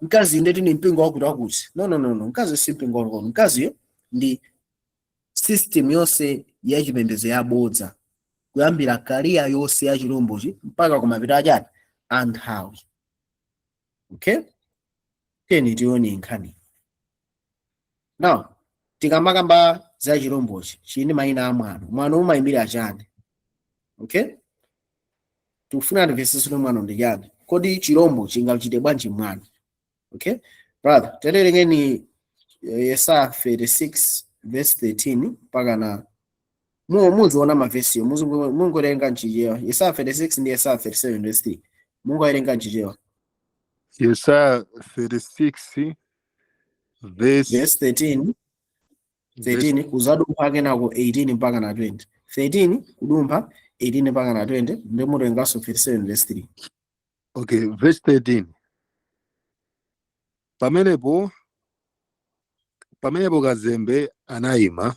mkazi nditi ni mpingo wakuti wakuti. No, no, no, no, mkazi si mpingo wakuti. Mkaziyo ndi system yonse yachipembedzo yabodza, kuyambira career yonse ya chilombochi mpaka kumapita achani? Anthawi. Okay, tiyeni tione nkhani. Now, tikamakamba za chilombochi, chili ndi mayina amwano. Mwano umayimbira chani? Okay, tikufuna timvetsetse mwano ndi chani. Kodi chilombo chingachite bwanji mwano? Okay, brother, tawerengeni Yesaya 36 verse 13 mpaka na muziona mavesiyo. Mungowerenga mchichewa Yesaya 36 ndi Yesaya 37 verse 3. Mungowerenga mchichewa. Yesaya 36 verse Verse 13. Verse 13 kuzadumpha, kenako 18 mpaka na 20. 13 kudumpha 18 mpaka na 20, ndi mutenganso 37 verse 3. Okay, verse 13: Pamenepo kazembe anayima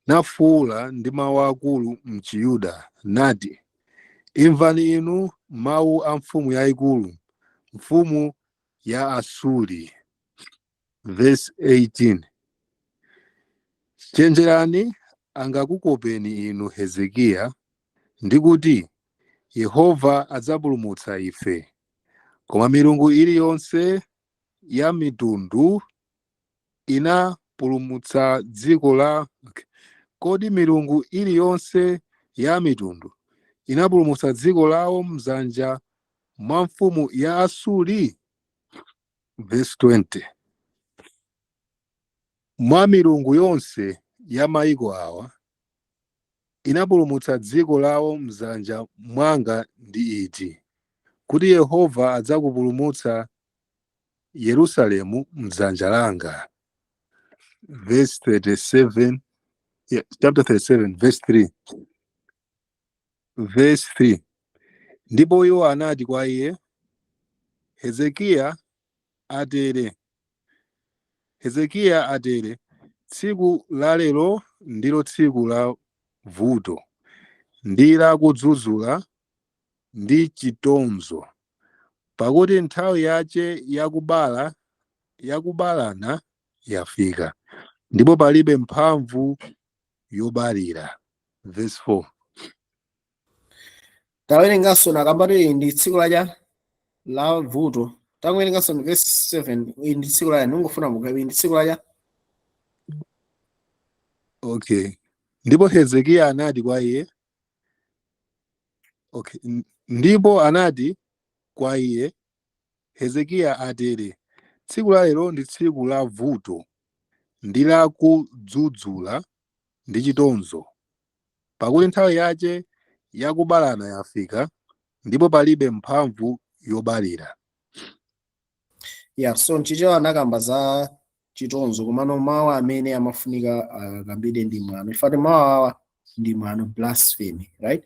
nafuwula ndi mawu akulu mchiyuda nati, "Imvani inu mawu a mfumu yayikulu, mfumu ya Asuri." Verse 18: "Chenjerani angakukopeni inu Hezekiya ndi kuti, 'Yehova adzapulumutsa ife.' Koma milungu iliyonse ya mitundu inapulumutsa dziko la, okay. Kodi milungu iliyonse ya mitundu inapulumutsa dziko lawo mdzanja mwa mfumu ya Asuri?" Verse 20: "Mwa milungu yonse ya mayiko awa inapulumutsa dziko lawo mdzanja mwanga ndi iti, kuti Yehova adzakupulumutsa Yerusalemu mdzanja langa?" Verse 37, yeah, chapter 37 verse 3, verse 3: "Ndipo iwo anati kwa iye, Hezekiya atere, tsiku la lero ndilo tsiku la vuto ndi la kudzudzula ndi chitonzo, pakuti nthawi yache yakubalana yafika, ndipo palibe mphamvu yobalira." Verse 4. Tawerenganso nakambati iyi ndi tsiku lacha la vuto. Tangowerenganso ndi verse 7. Iyi ndi tsiku lacha, ndingofuna mugabe, iyi ndi tsiku lacha. Okay. Ndipo Hezekiya anati kwa iye, okay, ndipo anati kwa iye, "Hezekiya atere, tsiku la lero ndi tsiku la vuto ndi la kudzudzula ndi chitonzo, pakuti nthawi yache yakubalana yafika, ndipo palibe mphamvu yobalira." Yeah, so mchichewa anakamba za chitonzo, komano mawu amene amafunika akambide ndi mwano. Ifati mawu awa ndi mwano, blasphemy, right?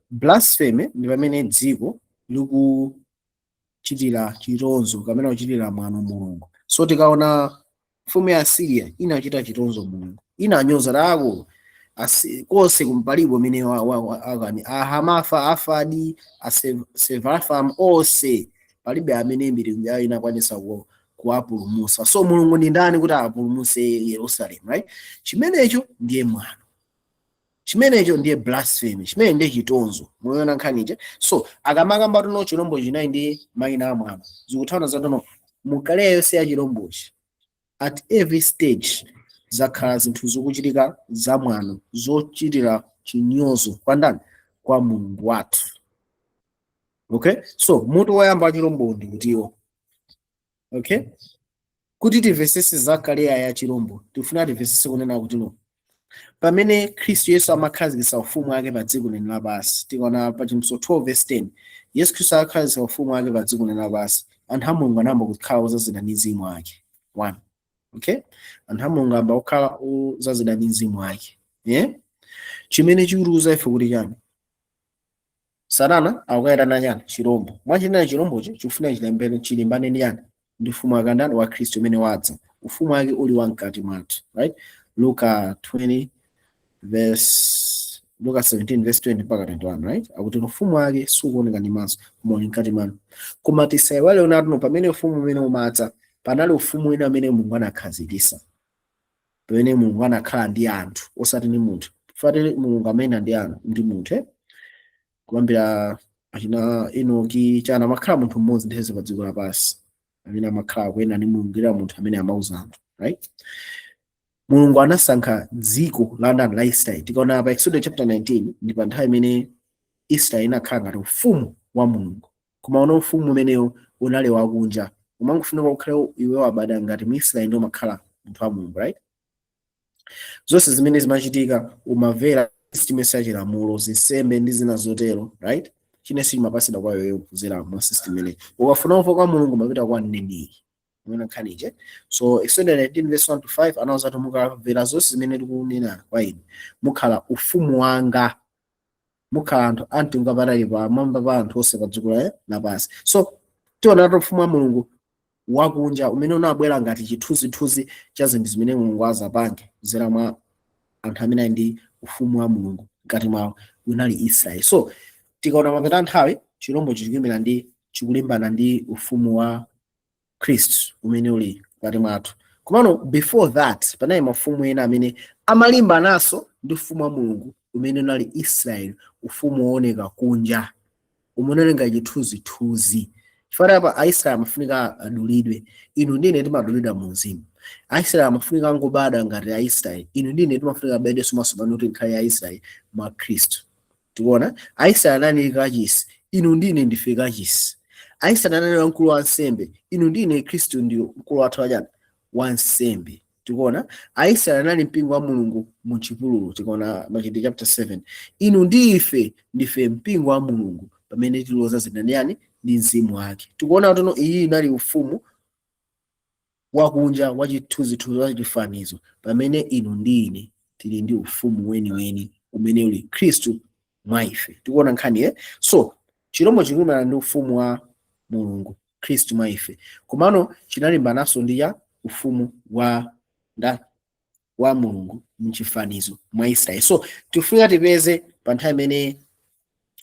Blasphemy ndi pamene dziko likuchitira chitonzo kapena kuchitira mwano Mulungu. So tikaona mfumu ya Assyria inachita chitonzo Mulungu, inanyoza lako konse kumpalipo mene akani ahamafa afadi asevarafam onse, palibe amene milungu yawo inakwanisa kuwapulumutsa. So Mulungu ndi ndani kuti apulumutse Yerusalemu, right? Chimenecho ndiye mwano, chimenecho ndiye blasphemy, chimene ndiye chitonzo. Muona nkhaniche? So akamakamba tuno chilombo chinayi ndi mayina amwano, zikuthawana za tuno mu career yonse ya chilombochi, at every stage. Zakhala zinthu zikuchitika zamwano, zochitira chinyozo kwa ndani? Kwa Mulungu wathu. Okay, so mutu woyamba wa chirombo ndi kutiwo. Okay, kuti timvesese zakaleya ya chirombo, tifuna timvesese kunena kuti no, pamene Khristu Yesu amakhazikitsa ufumu wake pa dziko lino lapansi, tikaona pa Chivumbulutso 12 verse 10, Yesu Khristu akakhazikitsa ufumu wake pa dziko lino lapansi, anthu a Mulungu anayamba kukhala odzazidwa ndi mzimu wake. One, okay, anthu a Mulungu ayamba kukhala odzazidwa ndi mzimu wake, yeah? Chimene chikutiuza ife kuti chani? Satana akukayitana chani? Chirombo. Mwachinena, chirombochi chikufuna chilembere, chilimbane ndi chani? Ndi ufumu wake ndani? Wa Khristu umene wadza, ufumu wake uli wamkati mwathu, right? Luka 20 verse, Luka 17 verse 20 mpaka 21, right? Akuti ufumu wake sukuoneka ndi maso koma uli mkati mwanu. Koma tisayiwale unatuno, pamene ufumu umene umadza, panali ufumu wina amene Mulungu anakhazikitsa, pamene Mulungu anakhala ndi anthu, osati ndi munthu. Fati Mulungu amene ndi anthu ndi munthu, eh? Kuyambira achina Enoki chana, amakhala munthu mmodzi nthawi pa dziko lapansi amene amakhala akuyenda ndi Mulungu, ila munthu amene amauza anthu, right? Mulungu anasankha dziko la ndani? La Israeli. Tikaona pa Exodus chapter 19, ndi pa nthawi imene Israeli inakhala ngati ufumu wa Mulungu. Koma una ufumu umenewo unali wakunja, umangofunika kukhala iwe wabada ngati Muisraeli ndi umakhala munthu wa Mulungu, right? Zonse zimene zimachitika, umamvera system ya chilamulo, zinsembe ndi zina zotero, right? Chine sichimapasidwa kwa iweyo kudzera mwa system imeneyi. Ukafuna kumva kwa Mulungu, umapita kwa mneneri umene nkhaniche. So Exodus 19 verse 1 to 5 anawuza kuti mukamvera zonse zimene tikunena kwa inu, mukhala ufumu wanga, mukhala anthu amtengo wapatali pamwamba pa anthu onse pa dziko lapansi. So tiona ufumu wa Mulungu wakunja umene unabwera ngati chithunzithunzi cha zinthu zimene Mulungu azapange kudzera mwa anthu amene ali ndi ufumu wa Mulungu mkati mwawo, unali Israeli. So tikaona mapeta nthawi, chirombo chikuyimira ndi chikulimbana ndi ufumu wa Khristu umene uli mkati mwathu. Komano before that, panali mafumu ena amene amalimbananso ndi ufumu wa Mulungu umene unali Israeli, ufumu wooneka kunja umene uli ngati chithunzithunzi. Chifukwa apa Aisraeli amafunika adulidwe. Inu ndine timadulidwa mu mzimu. Aisraeli amafunika angobadwa ngati Aisraeli. Inu ndine timafunika abadwenso mwatsopano kuti nkhale Aisraeli mwa Khristu. Tikuona Aisraeli anali kachisi, inu ndine ndife kachisi. Aisraeli anali wamkulu wa nsembe, inu ndine Khristu ndi mkulu wathu wachani? Wa nsembe. Tikuona Aisraeli anali mpingo wa Mulungu mu chipululu, tikuona Machitidwe chapter 7. Inu ndi ife ndife mpingo wa Mulungu pamene tiloza zinaniyani? Ndi mzimu wake. Tikuona kuti iyi inali ufumu wakunja, wachithunzithunzi, wachifanizo, pamene inu ndi ine tili ndi ufumu weniweni umene uli Khristu mwa ife. Tikuona nkhani, eh? So chirombo chikulimbana ndi ufumu wa Mulungu, Khristu mwa ife, komano chinalimbananso ndi ya ufumu wa nda wa Mulungu mchifanizo mwa Israeli. So tifuna tipeze pa nthawi imene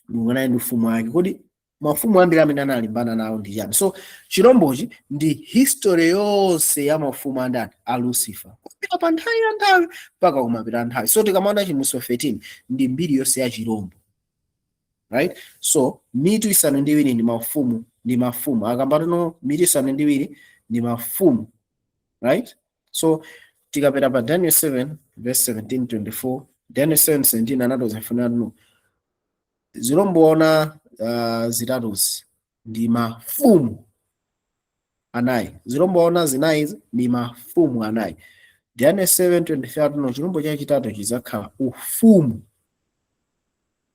Mulungu anali ndi ufumu wake, kodi mafumu ambiri amene analimbana nawo ndi chani? So chirombochi ndi history yonse ya mafumu andani? A Lucifer, kupita pa nthawi ya nthawi mpaka kumapita nthawi. So tikamaona Chivumbulutso 13, ndi mbiri yonse ya chirombo, right? So mitu isanu ndi iwiri ndi mafumu, ndi mafumu akambatono. Mitu isanu ndi iwiri ndi mafumu, right? So tikapita pa Daniel 7 verse 17 24, Daniel 7 17 anatoza ifunira ziromboona zitatuzi ndi mafumu anayi, ziromboona zinayi ndi mafumu anayi. Daniel 7:23 no, chirombo chachitatu chizakhala ufumu.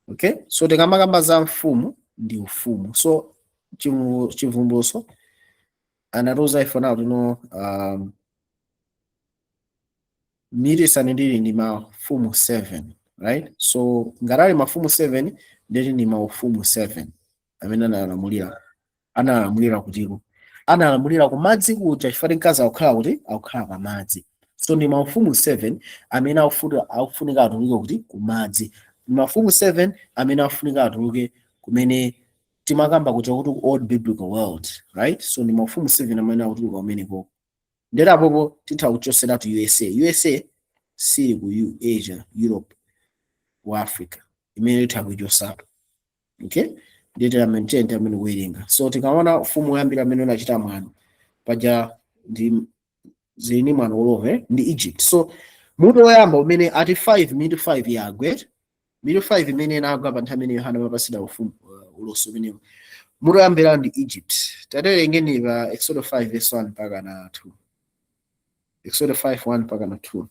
Okay, so tikamakamba za mfumu ndi ufumu, so Chivumbulutso anatiuza ife nawo tino mitu isanu ndi iwiri ndi mafumu 7, right? So ngati ali mafumu 7, ndeti ndi maufumu 7 amene analamulira kutiko? Analamulira kumadzi kuja, chifukwa mkazi akukhala kuti? Akukhala pamadzi. So ndi maufumu 7 amene akufunika atuluke kuti? Kumadzi. Ndi mafumu 7 amene akufunika atuluke kumene timakamba kuja kuti old biblical world, right? So ndi mafumu 7 amene akutuluka kumeneko. Ndera apopo titha kuchosera to USA. USA sili ku Asia, Europe, ku Africa, imene titha kuichosapo. Okay, ndite amene tiyende amene kuwerenga. So tikaona ufumu woyambira amene unachita mwano paja ndi Zili ndi mwano ulove ndi Egypt. So mutu woyamba umene ati 5, mitu 5 yagwe, mitu 5 imene inagwa pa nthawi imene Yohana amapatsidwa ufumu, ulosi umenewu, mutu woyambira ndi Egypt. Taterengeni pa Exodus 5 verse 1 mpaka na 2. Exodus 5 1 mpaka na 2.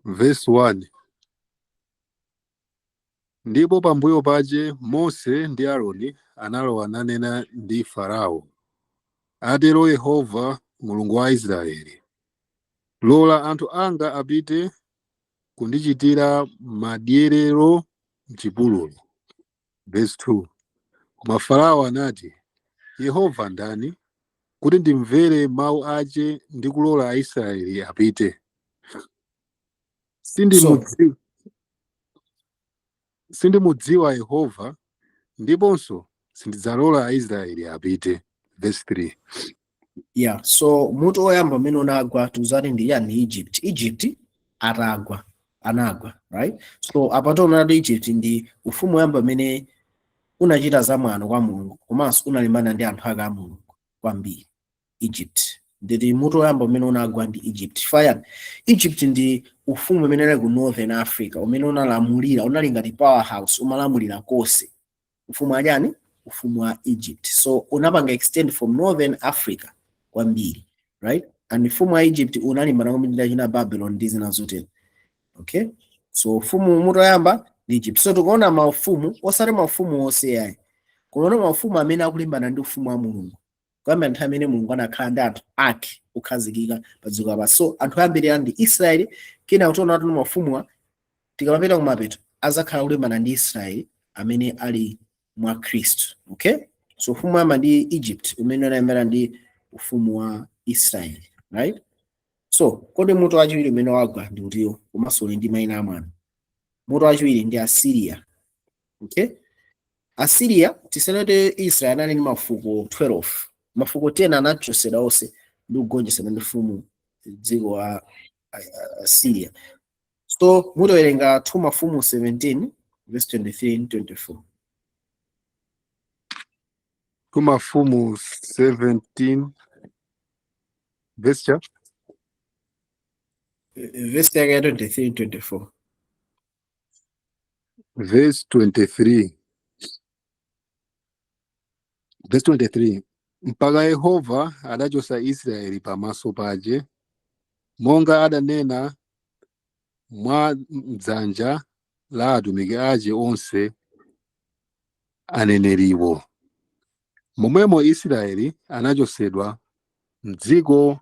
Verse 1: Ndipo pambuyo pache Mose ndi Aaroni analowa nanena ndi Farao, "Atero Yehova Mulungu wa Israeli, lola anthu anga apite kundichitira madyerero m'chipululu." Verse 2: Koma Farao anati, "Yehova ndani, kuti ndimvere mawu ache ndi kulola Aisraeli apite? Sindimudziwa Yehova, ndiponso sindidzalola Aisraeli apite." Verse 3. Yeah, so mutu woyamba umene unagwa tikuzati ndi yani? Egypt. Egypt atagwa, anagwa, right? So apa tionatu Egypt ndi ufumu woyamba umene unachita zamwano kwa Mulungu komanso unalimbana ndi anthu ake a Mulungu kwambiri. Egypt nditi mutu woyamba umene unagwa ndi Egypt. Chifukwa yani? Egypt ndi ufumu umene unali ku Northern Africa, umene unalamulira, unali ngati powerhouse, umalamulira konse. Ufumu achani? Ufumu wa Egypt. So unapanga extend from Northern Africa kwambiri, right? And ufumu wa Egypt unalimbana kwambiri ndi achina Babylon ndi zina zotero. Okay, so ufumu, mutu woyamba ndi Egypt. So tikuona maufumu, osati maufumu onse yayi, kuona maufumu amene akulimbana ndi ufumu wa Mulungu kuyambira nthawi imene Mulungu anakhala ndi anthu ake kukhazikika pa dziko lapansi. So anthu ambiri ndi Israeli. Kena kutiona kuti mafumuwa tikamapita kumapeto azakhala kulimbana ndi Israeli amene ali mwa Khristu. Okay, so ufumu woyamba ndi Egypt umene unayambira ndi ufumu wa Israeli, right? So kodi mutu wachiwiri umene wagwa ndi utiyo, komanso uli ndi mayina amwano? Mutu wachiwiri ndi Assyria. Okay, Assyria, tisanati Israel anali ndi mafuko 12, mafuko 10 anachosedwa onse ndi kugonjetsedwa ndi mfumu dziko la Assyria. So mutowerenga 2 Mafumu 17 verse 23 and 24. 2 Mafumu 17 verse cha? Verse yake ya 23 and 24. Verse 23, verse 23: Mpaka Yehova adachosa Israeli pamaso pache, monga adanena mwa mdzanja la atumiki ache onse aneneriwo. Momwemo Israeli anachosedwa mdziko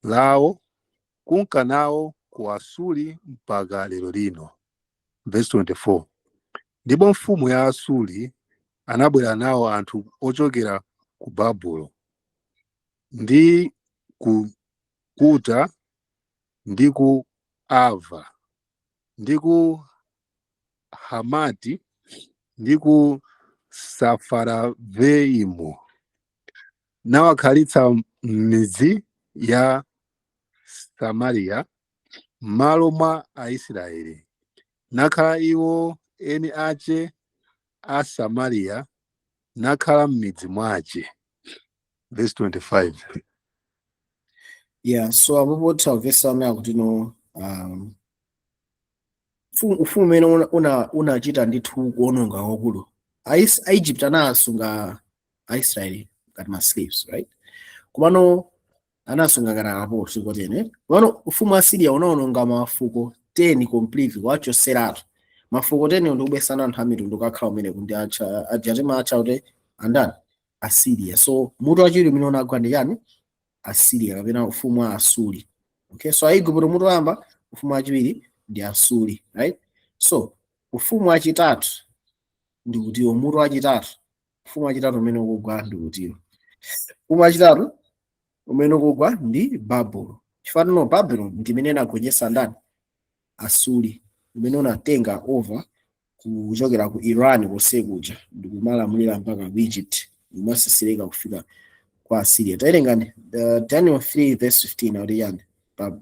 lawo kunka nawo ku Asuri mpaka lero lino. Verse 24: Ndipo mfumu ya Asuri anabwera nawo anthu ochokera ku Babulo ndi ku Kuta ndi ku Ava ndi ku Hamati ndi ku Safaraveimu, nawakhalitsa m'midzi ya Samariya m'malo mwa Aisraeli. Nakhala iwo eni ache a Samariya, nakhala m'midzi mwache. Verse 25. Yeah, so apopo tamvesa kuti no ufumu umene unachita ndithu kuononga kwakulu, Aegypt anasunga Aisraeli ngati ma slaves, right? Komano anasunga ngati akapolo sikotene. Komano ufumu wa Syria unaononga mafuko 10 completely, wachoseratu mafuko 10 ndi kubwesana anthu a mitundu kakhala umene kundi acha ajatima acha kuti andani? Assyria. So mutu wachiwiri umene unagwa ndi chani? Assyria kapena ufumu wa Asuri. Okay, so Aigupto mutu woyamba, ufumu wachiwiri ndi Asuri, right? So ufumu wachitatu ndi kutiwo? Mutu wachitatu, ufumu wachitatu umene ukugwa ndi kutiwo? Ufumu wachitatu umene ukugwa ndi Babulo. Chifukwa Babylon ndi imene inagonjetsa ndani? Asuri, umene unatenga over kuchokera ku Iran konse kuja ndikumalamulira mpaka ku Egypt, ndikumasesereka kufika kwa Assyria. Tawerengani Daniel 3 verse 15 akuti yani pa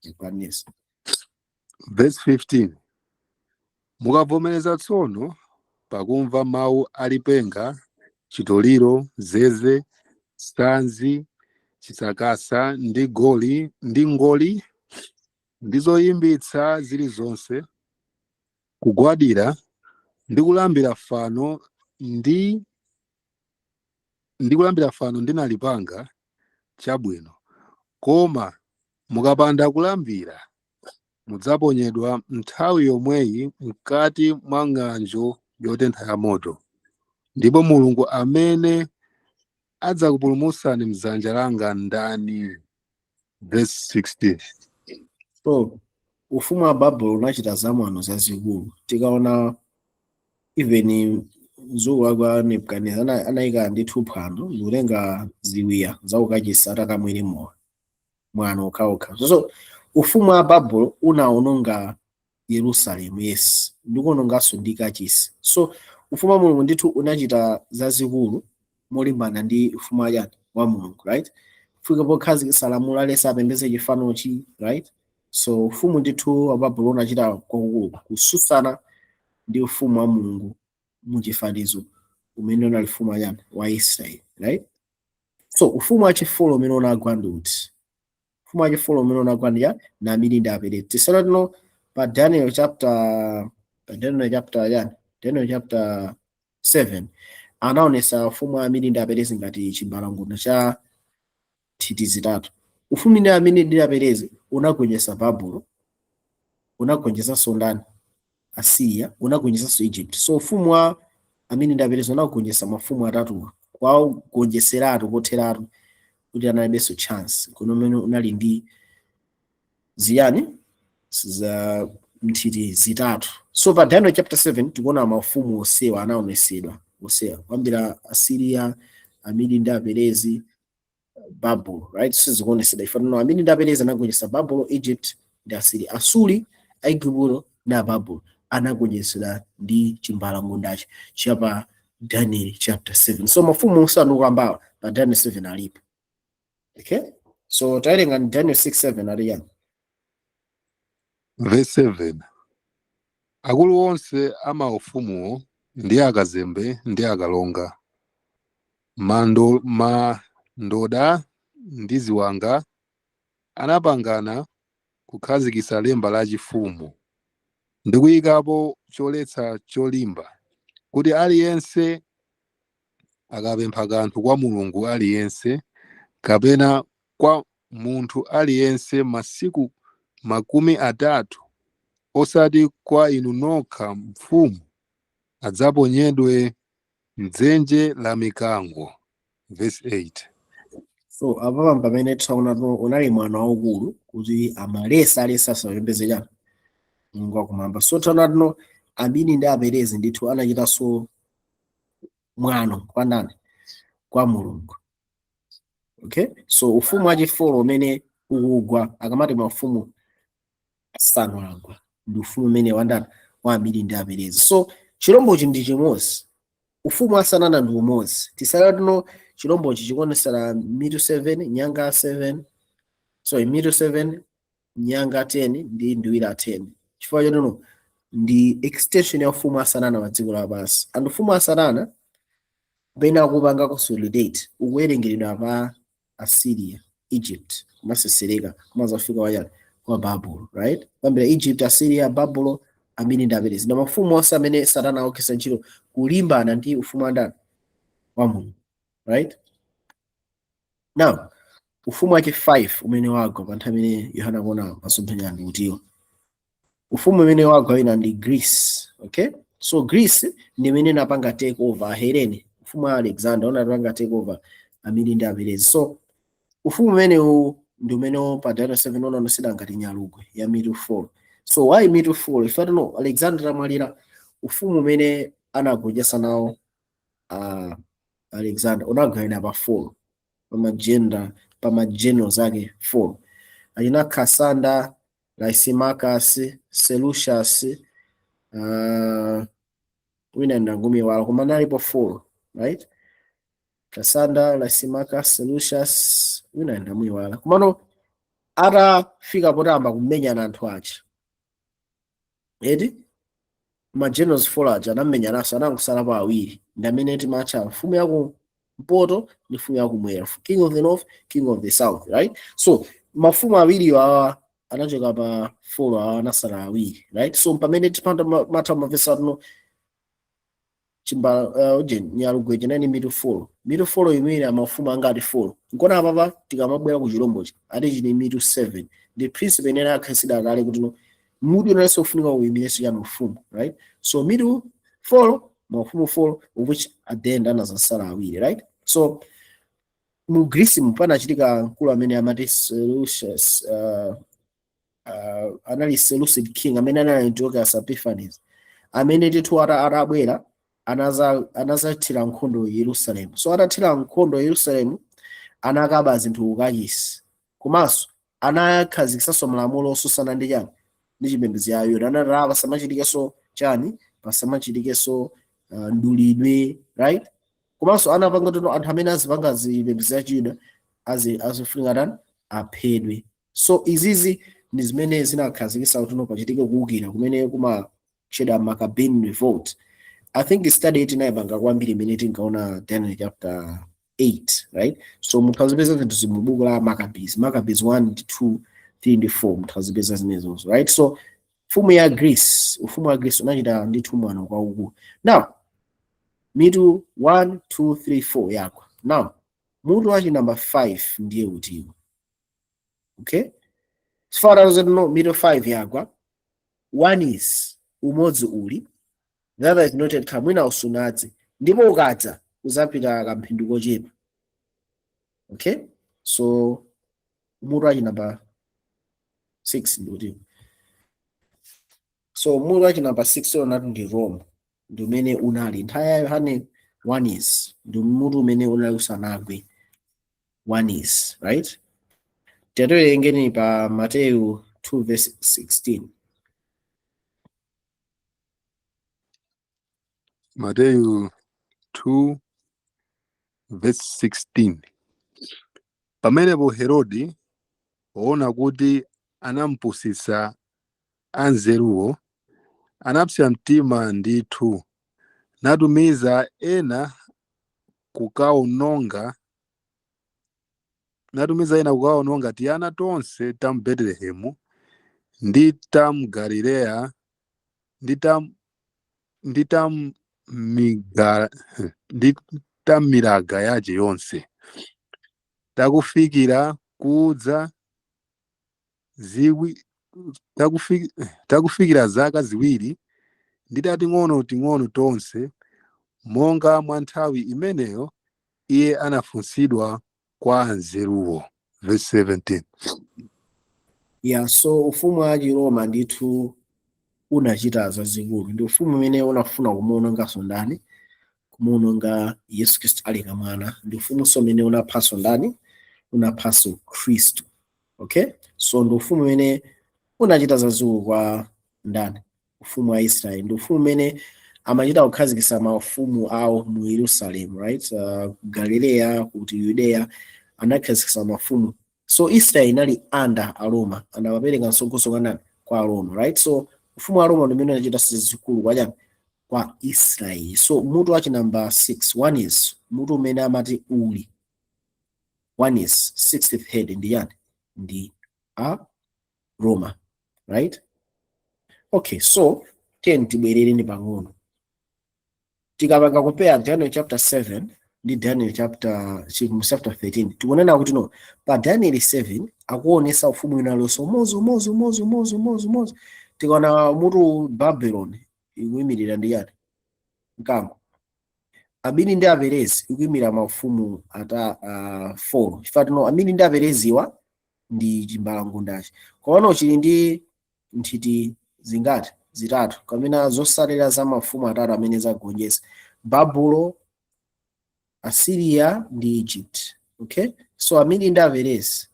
Yohanes? Verse 15: Mukavomereza tsono pakumva mawu alipenga, chitoliro, zeze, sanzi. Chisakasa ndi goli ndi ngoli ndi zoyimbitsa zilizonse, kugwadira ndi kulambira fano ndi kulambira fano ndinalipanga, chabwino. Koma mukapanda kulambira, mudzaponyedwa nthawi yomweyi mkati mwa ng'anjo yotentha ya moto. Ndipo Mulungu amene adzakupulumutsani mdzanja langa ndani? Verse 16. So ufumu wa Babuloni unachita zamwano zazikulu. Tikaona even mzukulu wake wa Nebukadineza anayika ndithu phwando ndikutenga ziwiya zaukachisi atakamwere mowa, mwano okhaokha. So ufumu wa Babulo unawononga Yerusalemu, yes, ndikuwononganso ndi kachisi. So ufumu wa Mulungu ndithu unachita zazikulu molimbana ndi ufumu wa chani? Wa Mulungu, right? Kufika pokhazikitsa lamulo alesa apembedze chifanochi, right? So ufumu ndithu wa Babulo unachita kwakukulu kususana ndi ufumu wa Mulungu muchifanizo umene unali ufumu wa chani? Wa Israeli, right? So ufumu wachi four umene unagwa ndi uti? Ufumu wachi four umene unagwa ndi ya Amedi ndi Aperezi. Tisana tino pa Daniel chapter yani, Daniel chapter 7 anaonesa ufumu wa Amedi ndi Aperezi ngati chimbalangondo cha nthiti zitatu. Ufumu ndi Amedi ndi Aperezi unagonjetsa Babulo, unagonjetsanso ndani? Asiya, unagonjetsanso Egypt. So ufumu wa Amedi ndi Aperezi unagonjetsa mafumu atatuwa, kwagonjetseratu kotheratu kuti analibenso chance kuno, umene unali ndi ziyani? Za nthiti zitatu. So pa Daniel chapter 7 tikuona mafumu osewa anaonesedwa osewa, kuyambira Assyria, Amedi ndi Aperezi, Babulo, right? Sizikuonesedwa ifanano. Amedi ndi Aperezi anagonjetsa Babulo, Egypt ndi Assyria. Asuri, Aigupto ndi Ababulo anagonjetsedwa ndi chimbalangondachi chapa Daniel chapter 7. So mafumu osanu kambawa pa Daniel 7 alipo. Okay, so tawerenga ni Daniel 6 7 ali yani? Verse 7: Akulu onse a maufumuwo ndi akazembe ndi akalonga, mandoda ndi ziwanga anapangana kukhazikitsa lemba lachifumu ndi kuyikapo choletsa cholimba, kuti aliyense akapempha kanthu kwa mulungu aliyense kapena kwa munthu aliyense masiku 30, osati kwa inu nokha mfumu, adzaponyedwe mdzenje la mikango. Verse 8. So apapa pamene taona unali mwano waukulu kuti amalesa alesa asapembedze chani? Mulungu wakumwamba. So taona tino Amedi ndi Aperezi ndithu anachitanso mwano kwa ndani? Kwa Mulungu. Okay, so ufumu wachi four umene ukugwa, akamati mafumu asanu agwa, ndi ufumu umene wandani? Wa Amedi ndi Aperezi. So chilombochi ndi chimodzi, ufumu wa Satana ndi umodzi. Tisala tino chilombochi chikuonesera mitu 7, nyanga 7, sorry, mitu 7, nyanga 10 ndi nduwira 10, chifukwa chotino ndi extension ya ufumu wa Satana pa dziko lapansi. And ufumu wa Satana pena akupanga consolidate, ukuwerengeredwa pa Assyria, Egypt, kumasesereka kumazafika wachani? Kwa Babulo, right? Kuyambira Egypt, Assyria, Babulo, Amedi ndi Aperezi na mafumu onse amene Satana akugwiritsa ntchito kulimbana ndi ufumu wa ndani? Wa Mulungu, right? Now ufumu wachi 5 umene wagwa pa nthawi imene Yohana akuona masomphenya ndi utiwo? Ufumu umene wagwa wina ndi Greece. Okay, so Greece ndi imene inapanga take over Helene. Ufumu wa Alexander unapanga take over Amedi ndi Aperezi. So ufumu umenewu ndi umene pa Daniel 7 unaonesedwa ngati nyalugwe ya mitu 4. So why mitu 4? If I don't know, Alexander amwalira, ufumu umene anagonjetsa nawo Alexander unagawira pa 4, pamajenda pama generals ake 4, achina Cassander, Lysimachus, Seleucus, wina ndangumiwala, koma analipo 4, right? Cassander, Lysimachus, Seleucus, wina ndamuiwala. Komano atafika potamba kumenyana anthu aja eti, ma generals 4 aja anamenyananso, anangosalapo awiri, ndi amene timatcha mfumu yaku Mpoto ndi mfumu yakumwera, king of the north, king of the south, right? So mafumu awiri awa anachoka pa four, awa anasala awiri, right? So pamene tipanda matha mavesi atuno chimba uje nyalugwe chinali mitu 4, mitu 4 imene amafumu angati 4. Nkona apapa tikamabwera ku chirombochi ati chili mitu 7. Ndi principle imene akhazikitsa kale kuti no mutu unenso ufunika uyimirenso chani? Ufumu, right? So mitu 4, mafumu 4, of which at the end anazasala awiri, right? So mu Greece panachitika mkulu amene amati Seleucus, anali Seleucid king amene anali Antiochus Epiphanes, amene tithu atabwera anazathira nkhondo Yerusalemu. So atathira nkhondo Yerusalemu anakaba zinthu kukachisi, komanso anakhazikitsanso malamulo osusana ndi chani? Ndi chipembedzo ya Ayuda. Anati pasamachitikenso chani? Pasamachitikenso mdulidwe, right? Komanso anapanga kuti anthu amene azipanga zipembedzo ya Chiyuda azifunika tani? Aphedwe. So izizi ndi zimene zinakhazikitsa kuti pachitike kuwukira kumene kumatchedwa Maccabean Revolt. I think study tinayipanga kwambiri imene tinkaona Daniel chapter 8, right? So mutha kuzipeza zinthu mu buku la Maccabees, Maccabees 1 ndi 2, 3 ndi 4, mutha kuzipeza zimenezozo, right? So mfumu ya Greece, ufumu wa Greece unachita ndithu mwano kwaukulu. Now mitu 1, 2, 3, 4 yagwa. Now mutu wachi number 5 ndiye utiwo? Okay, as no mitu 5 yagwa, one is umodzi uli, the other is not yet come, mwina usunadze, ndipo ukadza uzapita kamphindi kochepa. Okay, so mutu wachi number 6 ndi utiwo? So mutu wachi number 6 unati ndi Rome, ndi umene unali nthawi ya Yohane. One is ndi mutu umene unali usanagwe, one is, right? Tatiwerengeni pa Mateyu 2 verse 16. Mateyu 2 verse 16. Pamenepo Herode, poona kuti anampusitsa anzeruwo, anapsa mtima ndithu, natumiza ena kukaononga tiana tonse ta mu Betelehemu ndi ta mu Galileya ndi ta milaga yace yonse, takufikira kudza ziwi takufikira zaka 2 ndi tating'ono ting'ono tonse, monga mwa nthawi imeneyo iye anafunsidwa kwa anzeruwo. Verse 17. Yeah, so ufumu wa Chiroma ndithu unachita zazikulu. Ndi ufumu umene unafuna kumuononganso ndani? Kumuononga Yesu Khristu ali kamwana. Ndi ufumunso umene unaphanso ndani? Unaphanso Khristu. Okay, so ndi ufumu umene unachita zazikulu kwa ndani? Ufumu wa Israeli. Ndi ufumu umene amachita kukhazikitsa mafumu awo mu Yerusalemu, right? Galileya kuti Yudeya anakhazikitsa mafumu. So Israeli inali under Aroma, anawapereka msonkho kwa ndani? Kwa Aroma, right? So ufumu wa Roma ndi umene unachita zazikulu kwa chani? Kwa Israeli. So mutu wachi number 6, one is mutu umene amati uli, one is sixth head, ndi yani? Ndi a Roma, right? Okay, so tiyeni tibwerereni pang'ono. Tikapanga compare Daniel chapter 7 ndi Daniel chapter chapter 13, tikunena kuti no, pa Daniel 7 akuonesa ufumu wina lonse umodzi, umodzi, umodzi, umodzi, umodzi, umodzi. Tikaona mutu Babylon ikuyimirira ndi yani? Mkango. Amidi ndi Aperezi ikuyimira mafumu ata 4, chifukwa tino Amidi ndi Apereziwa ndi chimbalangondachi, komano chili ndi nthiti zingati? Zitatu, kapena zosalira za mafumu atatu amene zagonjetsa: Babulo, Assyria ndi Egypt. Okay, so Amidi ndi Aperezi,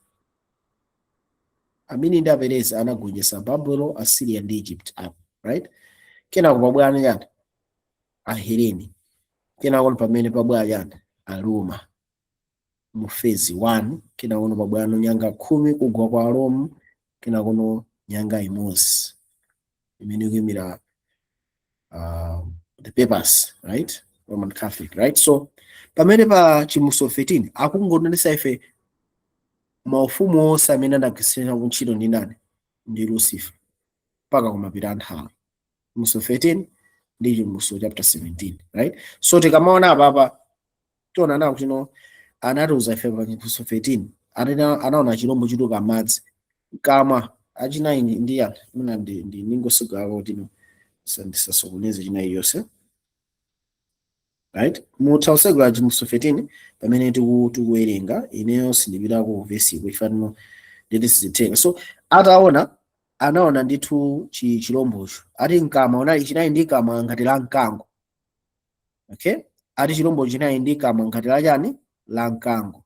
Amidi ndi Aperezi anagonjetsa Babulo, Assyria ndi Egypt apo, right? Kenako pabwera chani? Aheleni. Kenako pamene pabwera chani? Aroma mu phase 1. Kenako pabwera nyanga 10, kugwa kwa Rome. Kenako nyanga imodzi imene ikuyimira the papacy, right? Roman Catholic, right? So Pamene pa Chivumbulutso 13 akungoonetsa ife maufumu onse amene anagwiritsidwa ntchito ndi ndani? Ndi Lucifer, mpaka kumapita nthawi. Chivumbulutso 13 ndi Chivumbulutso chapter 17, right? So tikamaona apapa, tiona nawo kuti no, anatiuza ife pa Chivumbulutso 13 anaona chirombo chituluka madzi kamwa achinayi ndi yani. Mina ndi ningosigala kuti no, ndisasokoneze chinayi yonse, right? Mutha kusegula Chivumbulutso 13 pamene tikuwerenga. Ineyo sindipita ku vesi kuifanino nditi sizitenga. So ataona, anaona ndithu chirombocho ati mkamwa unali chinayi ndi kamwa ngati la mkango, okay? Ati chirombo chinayi ndi kamwa ngati la chani? La mkango,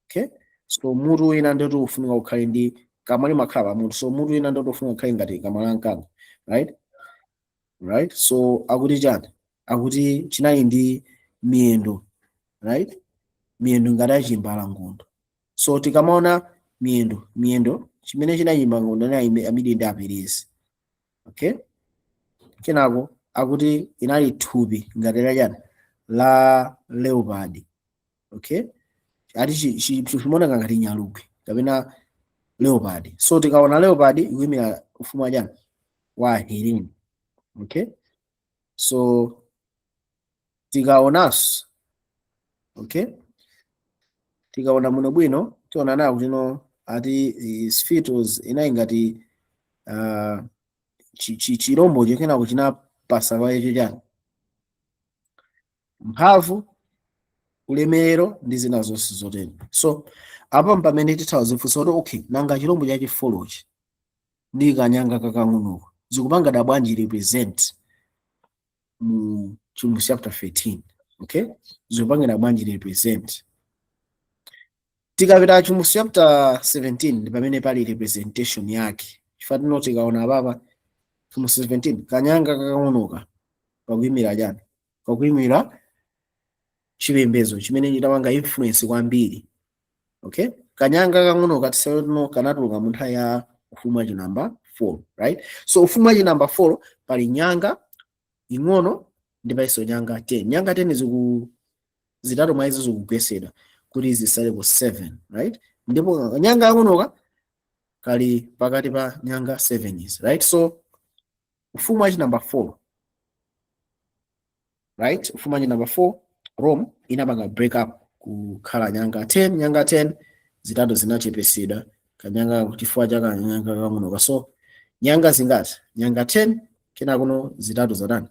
okay? So mutu wina ndoti ufunika ukhale ndi kamwa, limakhala pamutu. So mutu wina ndoti ufunika ukhale ngati kamwa la mkango, right? So akuti chani? Akuti chinali ndi miyendo, right? Miyendo ngati achimbalangondo. So tikamaona miyendo chimene chinali chimbalangondo inali Amidi ndi Aperezi, okay? Kenako akuti inali thupi ngati la chani? La leopard, okay? Ati chimaoneka ngati nyalugwe kapena leopard. So tikaona leopard, ikuyimira ufumu wa chani? Wa Helene, okay? So tikaonanso, okay, tikaona muno bwino, tiona nawo kuti no, ati its feet was inali ngati chirombocho. Kenako chinapasa kwa icho chani? Mphamvu, ulemerero ndi zina zonse zotero. So apa pamene tithawa zifunsa kuti, okay, nanga chirombo chachi fourchi ndi kanyanga kakang'onoko zikupanga da bwanji represent mu Chivumbulutso chapter 13? Okay, zikupangira bwanji represent? Tikapita Chivumbulutso chapter 17 ndi pamene pali representation yake, chifukwa tino tikaona apapa Chivumbulutso 17, kanyanga kakang'onoka kakuyimira chani? Kakuyimira chipembedzo chimene chitapanga influence kwambiri, okay? Kanyanga kakang'onoka tisatino kanatuluka mu nthawi ya ufumu wachi number 4, right? So ufumu wachi number 4 pali nyanga ing'ono ndi palinso nyanga 10. Nyanga 10 ziku zitatu mwa izo zikugwesedwa kuti zisale ku 7, right? Ndipo kanyanga kakang'onoka kali pakati pa nyanga 7 izi, right? So ufumu wachi number 4, right, ufumu wachi number 4, Rome inapanga break up kukhala nyanga 10. Nyanga 10, zitatu zinachepesedwa kanyanga chifukwa cha kanyanga kakang'onoka. So nyanga zingati? Nyanga 10. Kenakuno zitatu zatani?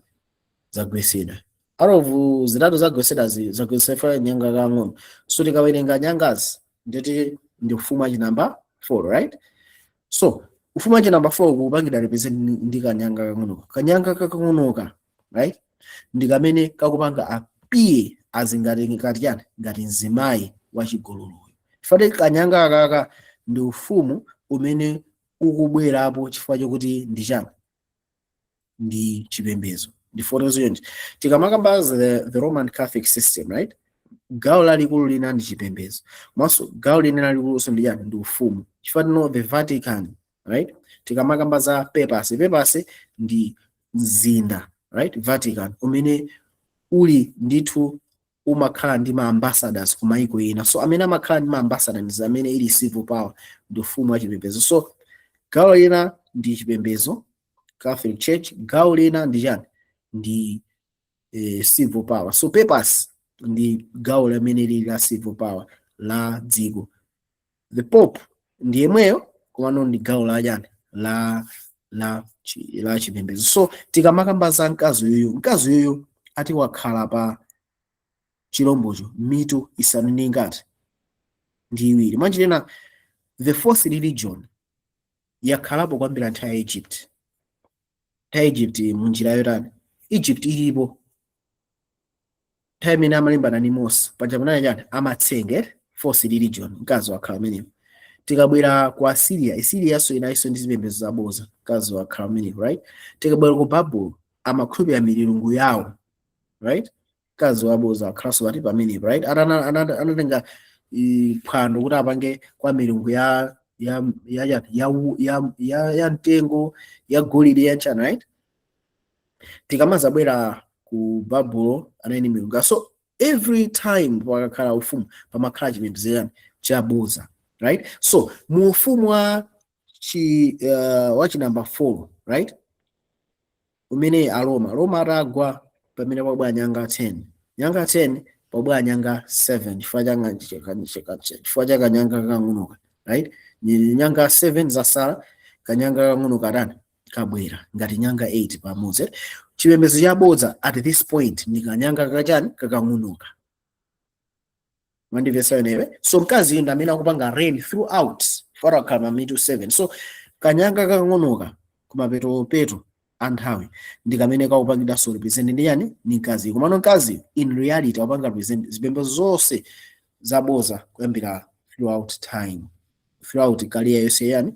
Zagwesedwa. Out of zitatu zagwesedwa, zagwesedwa nyanga kang'ono. So tikawerenga nyangazi, nditi ndi ufumu wachi number 4, right? So ufumu wachi number 4 kupangidwa represent ndi kanyanga kakang'onoka. Kanyanga kakang'onoka, right, ndi kamene kakupanga appear as ngati chani? Ngati mzimayi wachigololoyo. Chifukwa kanyanga akaka ndi ufumu umene ukubwerapo chifukwa chokuti ndi chani? Ndi chipembedzo. Ndi fotozo yonje. Tikamakamba the Roman Catholic system, right, gawo lalikulu lina ndi chipembedzo, komanso gawo lina lalikuluso ndi chani? Ndi ufumu. Chifukwa tino the Vatican, right, tikamakamba za papacy, papacy ndi mzinda, right, Vatican, umene uli ndithu umakhala ndi ma ambassadors ku maiko ena. So amene amakhala ndi ma ambassadors, amene ili civil power, ndi ufumu wa chipembedzo. So gawo lina ndi chipembedzo, Catholic Church, gawo lina ndi chani? Ndi civil power. So papacy ndi gawo limene lili la civil power la dziko. The Pope ndi yemweyo, komano ndi gawo la chani? La chipembedzo. So tikamakamba za mkazi uyuyu, mkazi uyuyu ati wakhala pa chilombocho mitu isanu ndi ingati? Ndi iwiri. Mwanjirena the fourth religion yakhalapo kwambiri nthawi ya Egypt. Nthawi ya Egypt munjira yotani? Egypt ilipo nthawi imene amalimbana ndi Mose paja, kunali chani? Amatsenge, false religion. Mkazi wakhala amenewo. Tikabwera ku Assyria, Assyriaso inalinso ndi zipembedzo zaboza. Mkazi wakhala amenewo, right? Tikabwera ku Babuloni, amakhulupirira milungu yawo, right? Mkazi waboza akhalanso pati? Pamenepo, right? Anatenga phwando kuti apange kwa milungu ya ya ya ya ya, ya mtengo, ya golide, ya chani, right? Tikamazabwera Ku Babulo anali ndi milungu. So every time pakakhala ufumu pamakhala chipembedzo chani? Chaboza, right? So mu ufumu wa chi number 4, right, umene Aroma, Roma atagwa, pamene pabwera nyanga 10, nyanga 10, pabwera nyanga 7 chifukwa cha kanyanga kang'onoka, right? Ni nyanga 7 zasala, kanyanga kang'ono katani? Kabwera ngati nyanga 8 pamodzi. Chipembedzo chabodza at this point ndi kanyanga kachani? Kakang'onoka. Mandimvetsa inewe? So mkazi ndi amene akupanga reign throughout fara mamitu 7. So kanyanga kakang'onoka kumapetopeto anthawi ndi kamene kakupangidwanso represent ndi yani? Ni mkazi. Komano mkazi in reality akupanga represent zipembedzo zonse zaboza kuyambira throughout time, throughout career yonse yani?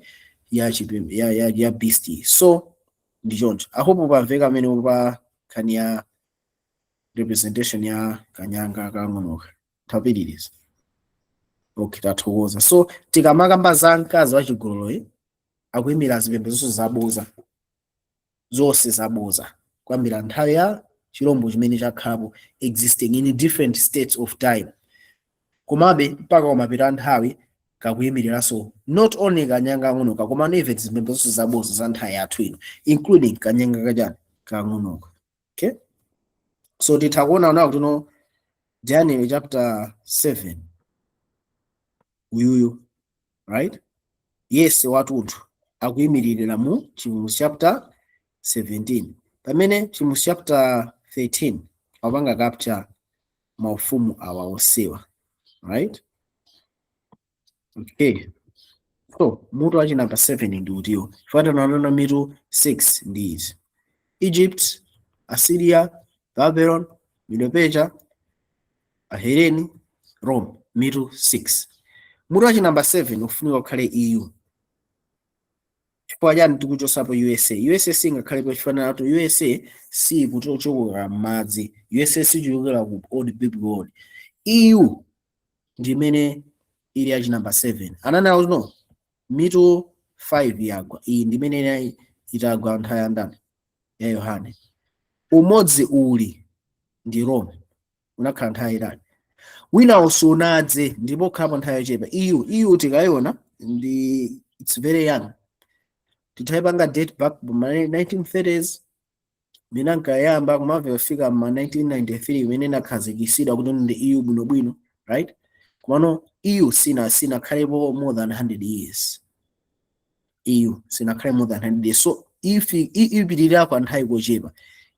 Ya beast. So ndi choncho. I hope pamveka amene pa nkhani ya representation ya kanyanga kang'onoka. Tapitiriza. Okay, tathokoza. So tikamakamba za mkazi wachigololoyi, akuyimira zipembedzo zaboza zonse, zaboza kuyambira nthawi ya chirombo chimene chakhalapo existing in different states of time, komabe mpaka kumapita nthawi kakuyimiriranso not only kanyanga kang'onoka, koma even zipembedzo zaboza za nthawi yathu ino, including kanyanga kachani? Kang'onoka. Okay, so titha kuona nawo kuti no, Daniel chapter 7 uyuyu, right, yese watunthu akuyimiririra mu Chivumbulutso chapter 17, pamene Chivumbulutso chapter 13 akupanga capture maufumu awa onsewa, right? Okay, so mutu wachi number 7 ndi utiwo? Chifukwa mitu 6 ndi izi: Egypt, Assyria, Babylon, Medo-Persia, Aheleni, Rome, mitu 6. Mutu wachi number 7 ufunika ukhale EU. Chifukwa chani tikuchosapo USA? USA singakhalepo chifanana kuti USA sikuchoka m'madzi. USA sichokera ku old biblical world. EU ndi imene ili yachi number 7. Ananena kuti no, mitu 5 yagwa, iyi ndi imene inali itagwa nthawi ya ndani? Ya Yohane. Umodzi uli ndi Rome, unakhala nthawi itali, winawo sunadze ndipo khalapo nthawi yochepa. EU, EU tikayiona ndi it's very young. Titayipanga date back ma 1930s mina nkayamba kumamva kufika ma 1993 imene inakhazikitsidwa kuti ndi EU bwinobwino, right? Komano EU sinakhalepo more than 100 years. EU sinakhale more than 100 years, so if ipitirira kwa nthawi kochepa.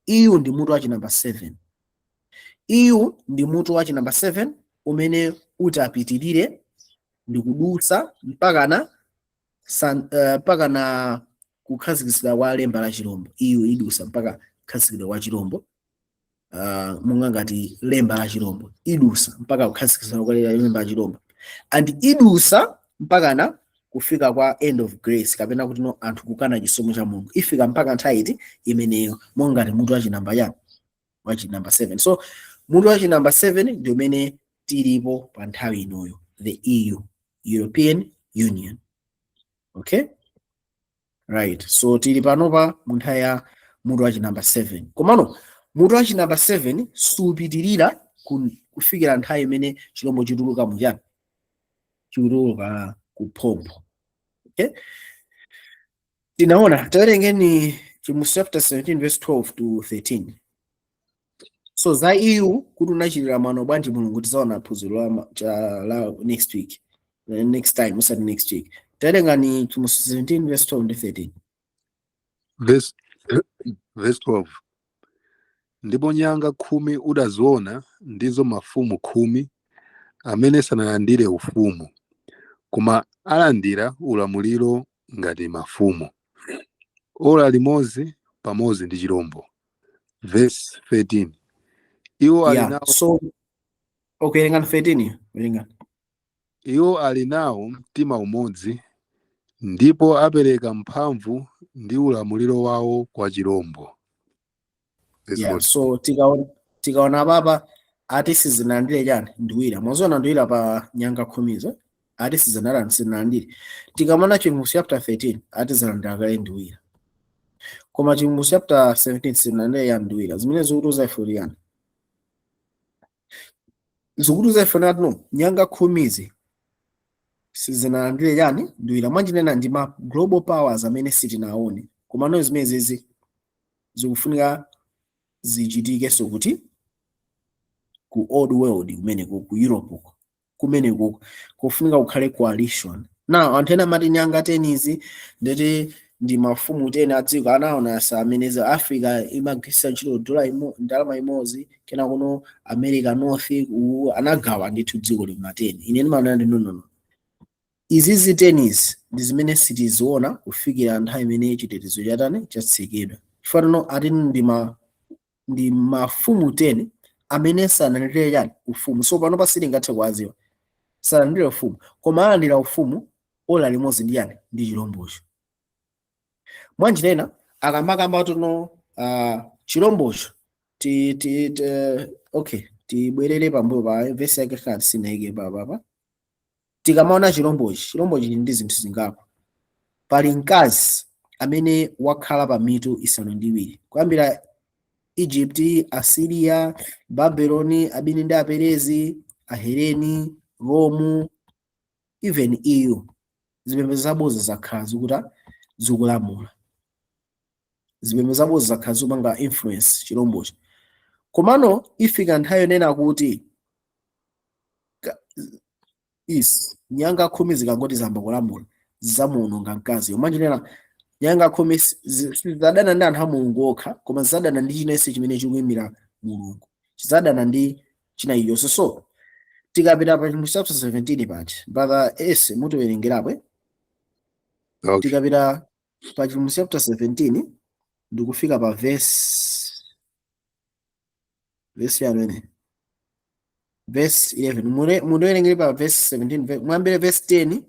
EU ndi mutu wachi number 7. EU ndi mutu wachi number 7 umene utapitirire ndi kudutsa mpaka na kukhazikitsidwa kwa lemba la chirombo. EU idusa mpaka kukhazikitsidwa kwa chirombo, monga ngati lemba la chirombo, idusa mpaka kukhazikitsidwa kwa lemba la chirombo and idusa mpaka na kufika kwa end of grace, kapena kuti no, anthu kukana chisomo cha Mulungu. Ifika mpaka nthawi iti imeneyo monga ngati mutu wachinamba chani? Wachinamba 7. So mutu wachinamba 7 ndi umene tilipo pa nthawi inoyo, the EU, European Union. Okay, right, so tili panopa mu nthawi ya mutu wachinamba 7. Komano mutu wachinamba 7 supitirira kufikira nthawi imene chilombo chituluka muchani? Chituluka kuphompho. Okay, tinaona, tawerengeni Chivumbulutso chapter 17 verse 12 to 13. So za EU kuti unachitira mwano bwanji Mulungu, tizaona phunziro la next week. Next time, usati next week. Tawerengani Chivumbulutso 17 verse 12 ndi 13. Verse 12: Ndipo nyanga 10 udaziona ndizo mafumu 10 amene sanalandire ufumu, koma alandira ulamuliro ngati mafumu ora limodzi pamodzi ndi chirombo. Verse 13: Iwo ali nawo So okay, werengani 13, werengani. Iwo ali nawo mtima umodzi, ndipo apereka mphamvu ndi ulamuliro wawo kwa chirombo. Verse 14. So tikaona papa ati sizinalandire chani? Nduwira. Mwaziona nduwira pa nyanga 10zo, ati sizinalandire. Tikamona Chivumbulutso chapter 13, ati zalandira kale nduwira. Koma Chivumbulutso chapter 17 sinalandire ya nduwira. Zimene zikutiuza ife kuti yani? Zikutiuza ife nati no, nyanga 10zi sizinalandire yani? Nduwira. Mwanjinena ndi ma global powers amene sitinaone, koma no, zimene zizi zikufunika zichitikenso kuti ku Old World kumeneko, ku Europe kumeneko kufunika kukhale coalition. Now anthu ena amati nyanga 10 izi ndeti ndi mafumu 10 a dziko. Anaona asa amene za Africa imagwiritsa ntchito dola imo, ndalama imodzi, kena kuno America North anagawa ndithu dziko lima 10. Ine ndimaona ndi no, no, no, izizi 10 izi ndi zimene sitiziona kufikira nthawi imene chitetezo chatani? Chatsekedwa. Chifukwa no, ati ndi mafumu 10 amene sanalandire chani? Ufumu. So pano pasitingathe kuwaziwa, salandire ufumu, koma alandira ufumu ola limodzi ndi yani? Ndi chilombocho. Mwanjira ina akamakamba tuno chilombocho ti, ti, ti, okay, tibwerere pambuyo pa vesi yake kati sinaike papapa. Tikamaona chilombochi, chilombochi chili ndi zinthu zingapo. Pali mkazi amene wakhala pa mitu 7 kuyambira Egypt, Assyria, Babylon, Amedi ndi Aperezi, Aheleni, Rome, even EU. Zipembedzo zabodza zakhala zikuta zikulamula. Zipembedzo zabodza zakhala zikupanga influence chilombochi. Komano ifika nthawi yonena kuti is nyanga 10 zikangoti zamba kulamula, zamuwononga mkazi. Yomwe nyanga 10 sizadana ndi anthu a Mulungu okha, koma zizadana ndi chinense chimene chikuyimira Mulungu, chizadana ndi china iliyonse. So tikapita pa Chivumbulutso chapter 17 paja, Brother S, mutiwerengerapo, eh? Okay. Tikapita pa Chivumbulutso chapter 17 ndikufika pa verse yamene verse 11, mutiwerengere pa verse 17, mwambire verse 10,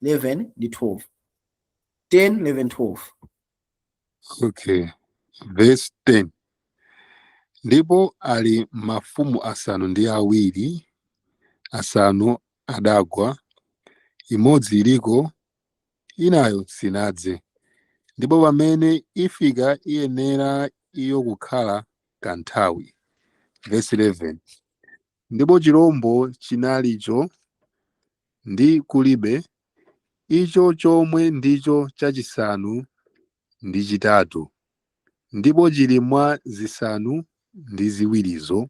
11 ndi 12, 10, 11, 12. Okay. Verse 10. Ndipo ali mafumu 7, asanu adagwa, imodzi iliko, inayo sinadze. Ndipo pamene ifika iyenera iyo kukhala kanthawi. Verse 11. Ndipo chirombo chinalicho ndi kulibe, icho chomwe ndicho chachisanu ndi chitatu, ndipo chili mwa zisanu ndi ziwirizo,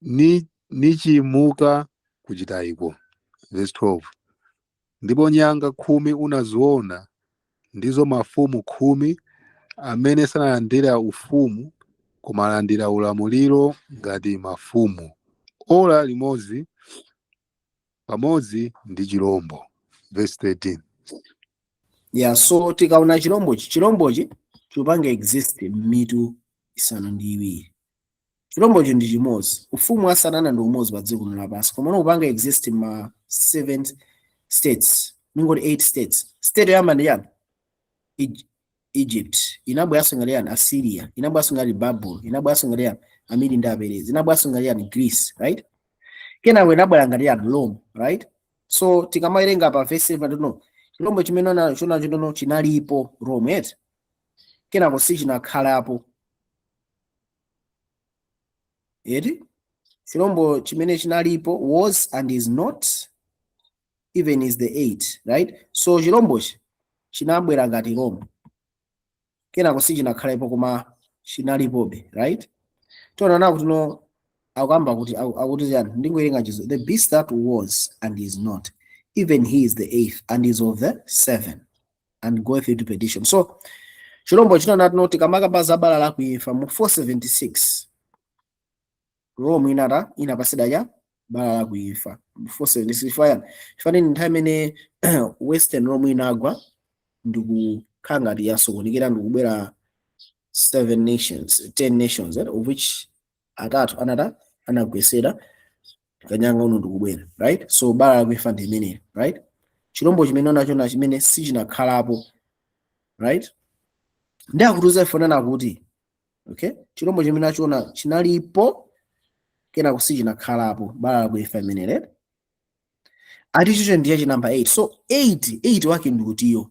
ni nichimuka kuchitayiko. Verse 12. Ndipo nyanga 10 unaziona ndizo mafumu 10 amene sanalandira ufumu, koma alandira ulamuliro ngati mafumu ora limodzi pamodzi ndi chirombo. Verse 13. Yeah, so tikaona chirombochi, chirombochi chipanga exist m'mitu 7. Chirombochi ndi chimodzi, ufumu wa Satana ndi umodzi pa dziko lino lapansi, koma kupanga exist ma seven states, ningoti eight states. State yoyamba ndi yani? Egypt. Inabweranso ngati yani? Assyria. Inabweranso ngati Babel. Inabweranso ngati yani? Amedi ndi Aperezi. Inabweranso ngati yani? Greece, right? Kenako inabwera ngati yani? Rome, right? So tikamawerenga pa verse 7 no, chirombo chimene chona chinono chinalipo, Rome eti, kenako sichinakhalapo eti. Chirombo chimene chinalipo, was and is not, even is the eight, right? So chirombochi chinabwera ngati Rome, kenako sichinakhalepo, koma chinalipobe, right? Tiona kuti no, akuyamba kuti akuti chani? Ndingowerenga chizo: "The beast that was and is not, even he is the eighth and is of the seven and goeth into perdition." So chirombo chinanati no, tikamakamba za bala la kuimfa mu 476, Rome inata inapasidwa cha bala la kuimfa mu 476. Fayani fanini nthawi imene Western Rome inagwa ndikukhala ngati yasokonekera, ndikubwera seven nations, 10 nations, of which atatu anata anagwesera kanyanga uno ndikubwera, right? So bala la kuimfa ndi imeneyo, right? Chirombo chimene unachona chimene sichinakhalapo, right? Ndi akutiuza ifanana kuti, okay, chirombo chimene achiona chinalipo, kenako sichinakhalapo, bala la kuimfa imene, right? Ati chicho ndiye chi number 8. So 8, 8 wake ndikutiyo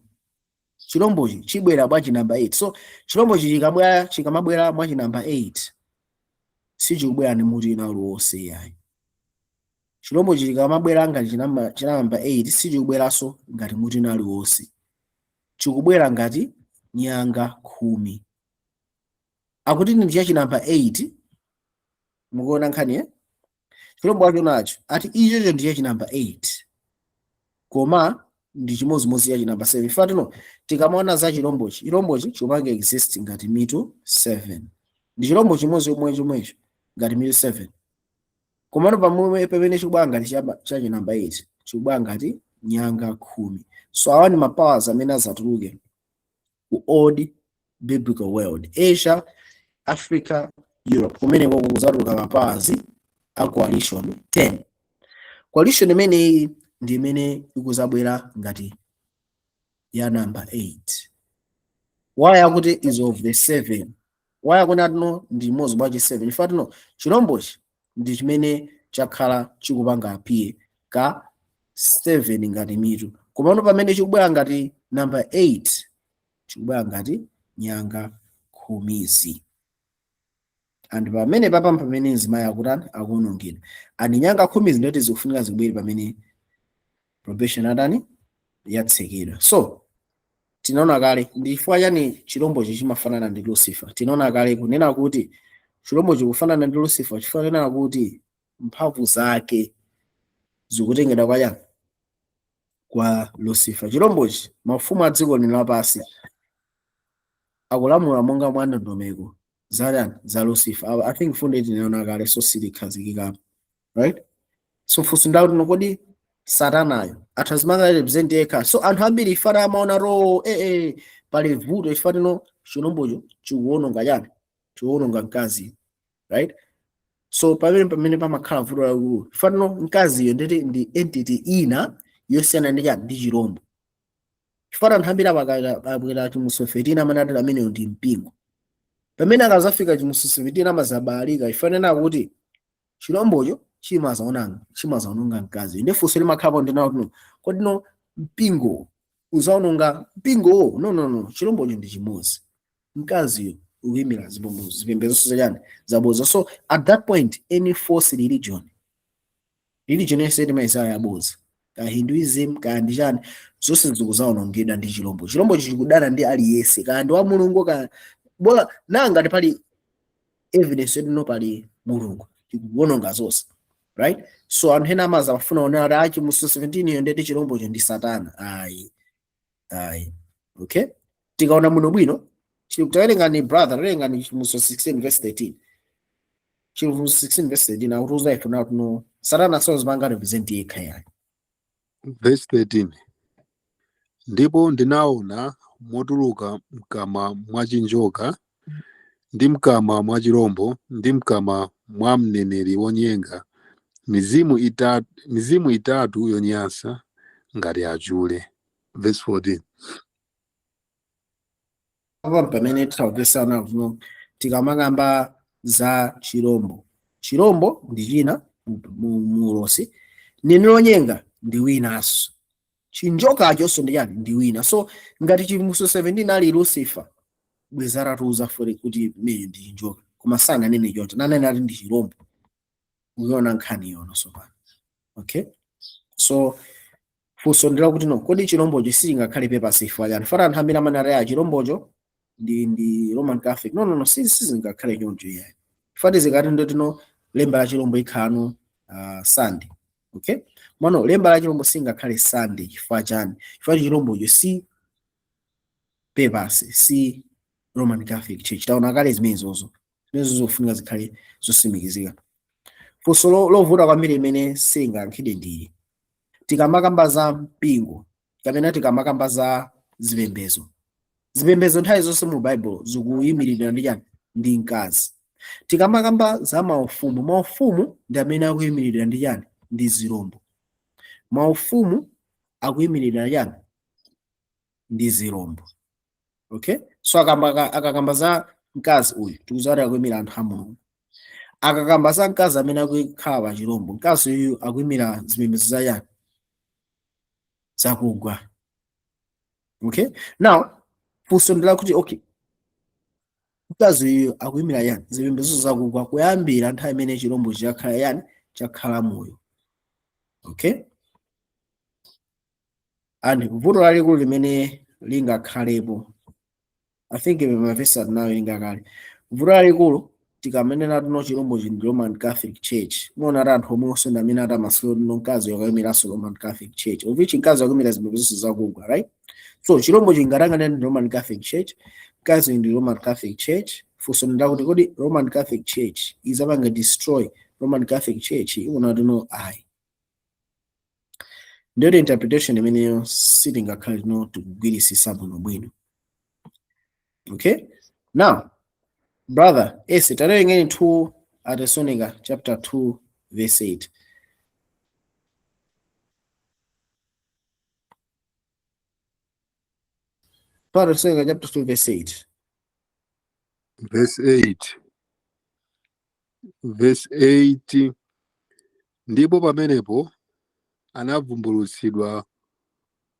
Chilombochi chibwera mwa chinamba 8. So chilombochi chikabwera, chikamabwera mwa chinamba 8, sichikubwera ndi mutu ina uliwonse yayi. Chilombochi chikamabwera ngati chinamba 8, sichikubweranso ngati mutu ina uliwonse, chikubwera ngati nyanga 10. Akuti ndi cha chinamba 8. Mukuona nkhani, eh? Chilombo wacho nacho ati ichocho ndi cha chinamba 8, koma ndi chimodzimodzi cha chinamba 7. Fatino tikamaona za chilombochi, chilombochi chikupanga exist ngati mitu 7. Ndi chilombo chimodzi chomwe chomwecho ngati mitu 7, komano pamwe pamene chikubwera ngati cha chinamba 8, chikubwera ngati nyanga 10. So awa ndi ma powers amene azatuluke ku old biblical world, Asia, Africa, Europe. Kumeneko kuzatuluka ma powers a coalition 10. Coalition imeneyi ndi imene ikuzabwera ngati ya number 8. Why akuti is of the seven? Why akuti atino ndi imodzi mwa chi 7? Ifa tino chilombochi ndi chimene chakhala chikupanga appear ka 7 ngati mitu, komano pamene chikubwera ngati number 8, chikubwera ngati nyanga 10zi. And pamene papa pamene mzimayi akutani? Akuwonongedwa. And nyanga 10zi ndoti zikufunika zibwere pamene probation atani? Yatsekedwa. So tinaona kale ndi chifukwa chani chilombochi chimafanana ndi Lucifer. Tinaona kale kunena kuti chilombo chikufanana ndi Lucifer chifukwa kunena kuti mphamvu zake zikutengedwa kwa chani? Kwa Lucifer. Chilombochi, mafumu a dziko lino lapansi akulamula monga mwa ndondomeko za chani? Za Lucifer. I think fundo tinaona kale, so silikhazikikapo, right? So funso ndakuti, kodi Satanayo athazimanga represent yekha? So anthu ambiri ifana amaona ro pali vuto ifa tino chilombocho chikuwononga chani? Chikuwononga mkazi, right? So pamene pamakhala vuto lalikulu, ifa tino mkaziyo nditi ndi entity ina yosiyana ndi chani? Ndi chilombo. Chifukwa anthu ambiri abwera Chivumbulutso 13, amene ati ameneyo ndi mpingo. Pamene akazafika Chivumbulutso 17, amazabalika ifanena kuti chilombocho chimazaonanga, chimazaononga mkazi. Ndi funso limakhalapo ndinawo tino, kodi no mpingo uzaononga mpingowo? No, no, no, chilombocho ndi chimodzi, mkaziyo ukuyimira zipembedzo zachani? Zabodza. So at that point, any false religion, religion yonse timayizaya yabodza, ka Hinduism, kaya ndi chani, zonse zikuzaonongedwa ndi chilombo. Chilombo chikudana ndi aliyense, kaya ndi wa Mulungu, kaya bola nanga pali evidence yoti pali Mulungu, chikuwononga zonse, right? So anthu ena amaza afuna onera kuti achi mu 17 iyo ndeti chilombocho ndi Satana. Ayi, ayi. Okay, tikaona muno bwino, tawerengani, brother, tawerengani Chivumbulutso 16 verse 13. Chivumbulutso 16 verse 13 akutiuza ife nawo kuno Satana sozipanga represent yekha yayi. Verse 13: Ndipo ndinaona motuluka mkamwa mwa chinjoka, ndi mkamwa mwa chirombo, ndi mkamwa mwa mneneri wonyenga mizimu itatu yonyansa ngati achule. Verse 14. Apa pamene titawapesana kuno, tikamakamba za chirombo, chirombo ndi china mu ulosi, mneneri wonyenga ndi winanso, chinjokachonso ndi chani? Ndi wina. So ngati Chivumbulutso 17 ali Lucifer, bweza atatiuza fore kuti meyo ndi chinjoka, koma sananene choncho, nanene ati ndi chirombo. Ukiona nkhani yono sopano. Okay, so funso ndi lakuti no, kodi chirombocho sichingakhale papacy chifukwa chani? Fana anthu ambiri amene ati chirombocho ndi Roman Catholic. No, no, no, sizingakhale choncho iyayi. Fati zikati ndotino lemba la chirombo ikhano Sunday. Okay, mano lemba la chirombo singakhale Sunday. Chifukwa chani? Chifukwa chirombocho si papacy, si Roman Catholic Church. Taona kale zimenezozo, zimenezo zofunika zikhale zosimikizika. Funso lovuta kwambiri imene silingayankhidwe ndili: tikamakamba za mpingo kapena tikamakamba za zipembedzo, zipembedzo nthawi zonse mu Bible zikuyimiridwa ndi chani? Ndi mkazi. Tikamakamba za maufumu, maufumu ndi amene akuyimiridwa ndi chani? Ndi zirombo. Maufumu akuyimiridwa chani? Ndi zirombo. Okay, so akakamba za mkazi uyu, tikuzati akuyimira anthu a Mulungu. Akakamba za mkazi amene akukhala pa chirombo, mkazi uyu akuyimira zipembedzo za chani? Zakugwa. Okay, now Funso ndi lakuti, okay, mkazi uyu akuyimira yani? Zipembedzo zakugwa kuyambira nthawi imene chirombo chakhala yani, chakhala moyo. Okay, and vuto lalikulu limene lingakhalepo, I think mavesi atinayo ingakale, vuto lalikulu tikamenena tuno chirombo chi ndi Roman Catholic Church, muona ati anthu omwe osenda amene ati amasolo tuno mkazi wakayimiranso Roman Catholic Church, of which mkazi wakuyimira zipembedzo zakugwa, right? So chirombo chingatangane ndi Roman Catholic Church, mkazi ndi Roman Catholic Church. Funso ndakuti, kodi Roman Catholic Church izapanga destroy Roman Catholic Church? Iwona tuno ayi. Ndiyo interpretation imeneyo sitingakhale tino tikugwirisisa bwinobwino. Okay, now brother ese tawerengeni 2 Atesalonika chapter 2 verse 8. Atesalonika chapter 2 verse 8. Verse 8, verse 8: Ndipo pamenepo anavumbulutsidwa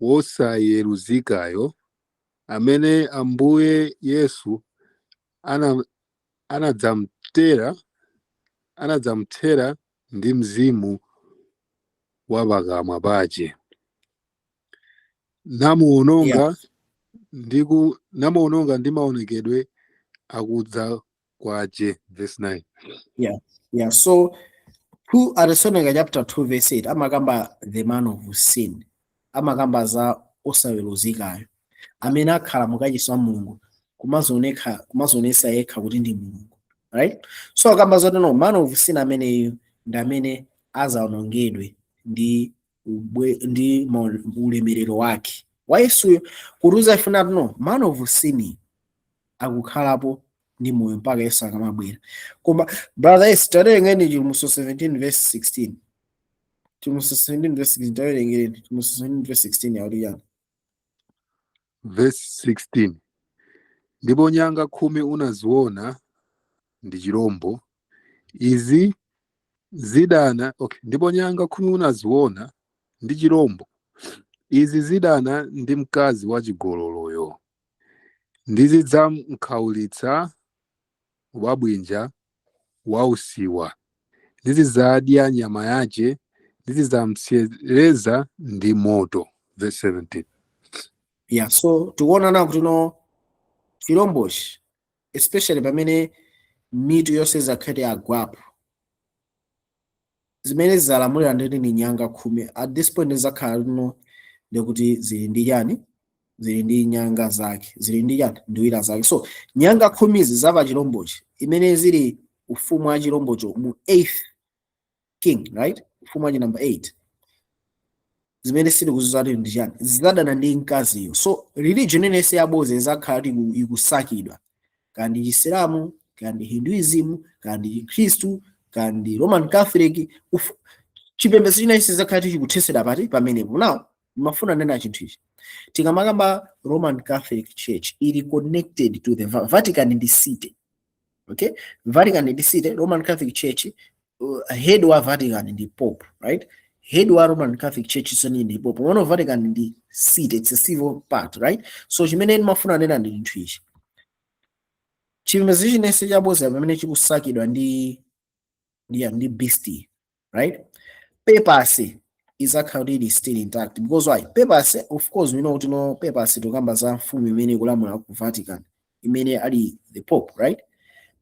wosayeruzikayo, amene Ambuye Yesu anadzamthera ndi mzimu wa pakamwa pache, namuwononga namuwononga ndi maonekedwe akudza kwache. Verse 9. Yeah, so 2 Atesalonika chapter 2 verse 8 amakamba the man of sin, amakamba za osaweruzikayo amene akhala mukachisi wa Mulungu kumazionesa yekha kuti ndi Mulungu, right? So akamba zoti no, man of sin ameneyu ndi amene azawonongedwe ndi ulemerero wake wa Yesuyo. Kutiuza ifuna no, man of sin akukhalapo ndi moyo mpaka Yesu akamabwera. Koma brother Yesu, tawerengeni Chivumbulutso 17 verse 16. Chivumbulutso 17 verse 16, tawerengeni Chivumbulutso 17 verse 16, yakuti yani? Verse 16: Ndipo nyanga 10 unaziona ndi chirombo izi zidana, okay, ndipo nyanga 10 unaziona ndi chirombo izi zidana ndi mkazi wa chigololoyo, ndi zidzamkhaulitsa wabwinja wausiwa, ndi zidzadya nyama yache, ndi zidzamupsereza ndi moto. Verse 17. Yeah, so tikuona na kuti no, chirombochi, especially pamene mitu yonse zakhete agwapo, zimene zizalamulira nditi ni nyanga 10. At this point zakhala lino ndikuti zili ndi chani? Zili ndi nyanga zake, zili ndi chani? Nduwira zake. So nyanga 10zi zapa chirombochi, imene zili ufumu wa chirombocho mu 8th king, right? Ufumu wachi number 8, zimene sitikuzidziwa kuti ndi chani, zidadana ndi mkaziyo. So religion inense yaboza izakhala kuti ikusakidwa, kandi Chisilamu, kandi Hinduism, kandi Chikhristu, kandi Roman Catholic, chipembedzo china chizakhala kuti chikuthesera pati pamenepo. Now mafuna nena chinthu ichi, tikamakamba Roman Catholic Church ili connected to the Vatican ndi city. Okay, Vatican ndi city. Roman Catholic Church, head wa Vatican ndi Pope, right? Head wa Roman Catholic Church isoni ndi Pope. One of Vatican ndi city, it's a civil part, right? So chimene ndimafuna nena ndi chinthu ichi, chipembedzo chinense chaboza pamene chikusakidwa ndi beast, right? Papacy izakhala kuti ili still intact. Because why? Papacy, of course we know kuti no, papacy tikamba za mfumu imene ikulamula ku Vatican imene ali the Pope, right?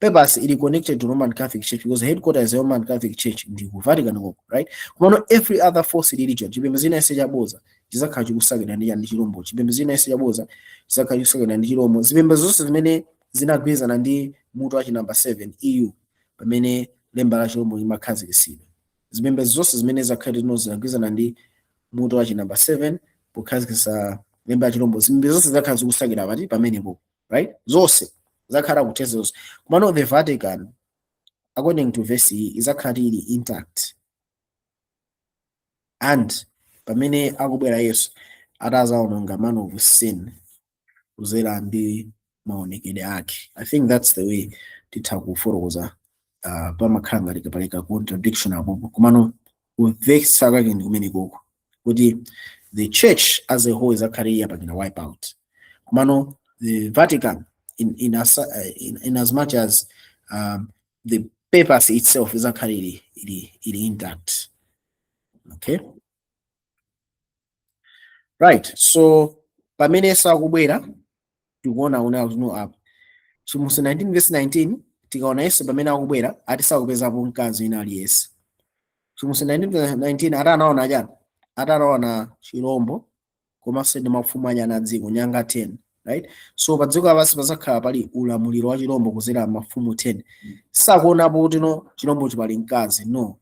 Papacy ili connected to Roman Catholic Church because the headquarters ya Roman Catholic Church ndi ku Vatican koko, right? Komano every other false religion, chipembedzo chinense chaboza chizakhala chikusakidwa ndi chirombo. Chipembedzo chinense chaboza chizakhala chikusakidwa ndi chirombo. Zipembedzo zonse zimene zinagwirizana ndi mutu wa chinamba 7 EU pamene lemba la chirombo limakhazikitsidwa, zipembedzo zonse zimene zakhala tino zinagwirizana ndi mutu wa chinamba 7 pokhazikitsa lemba la chirombo, zipembedzo zonse zakhala zikusakidwa pati? Pamenepo, right? Zonse zakhala kutheza zonse. Komano the Vatican, according to verse iyi, izakhala ili intact, and pamene akubwera Yesu atazaononga man of sin kuzera ndi maonekedwe ake. I think that's the way titha kufotokoza. Pamakhala ngati kapaleka contradiction apopo, komano kumvetsa kwake ndi kumene koko kuti the church as a whole izakhala yapangidwa wipe out, komano The Vatican in as much as the papacy itself izakhala ili intact. Okay, right, so pamene Yesu akubwera, tikuona una no apa Chivumbulutso 19 verse 19, tikaona Yesu pamene akubwera, ati sakupezapo mkazi wina aliyense. Chivumbulutso 19 verse 19, ati anaona chani? Ati anaona chirombo komanso ndi mafumu anyana a dziko, nyanga 10, right? So pa dziko lapansi pazakhala pali ulamuliro wa chirombo kuzera mafumu 10. Sakuonapo kuti no, chirombo chipali mkazi, no.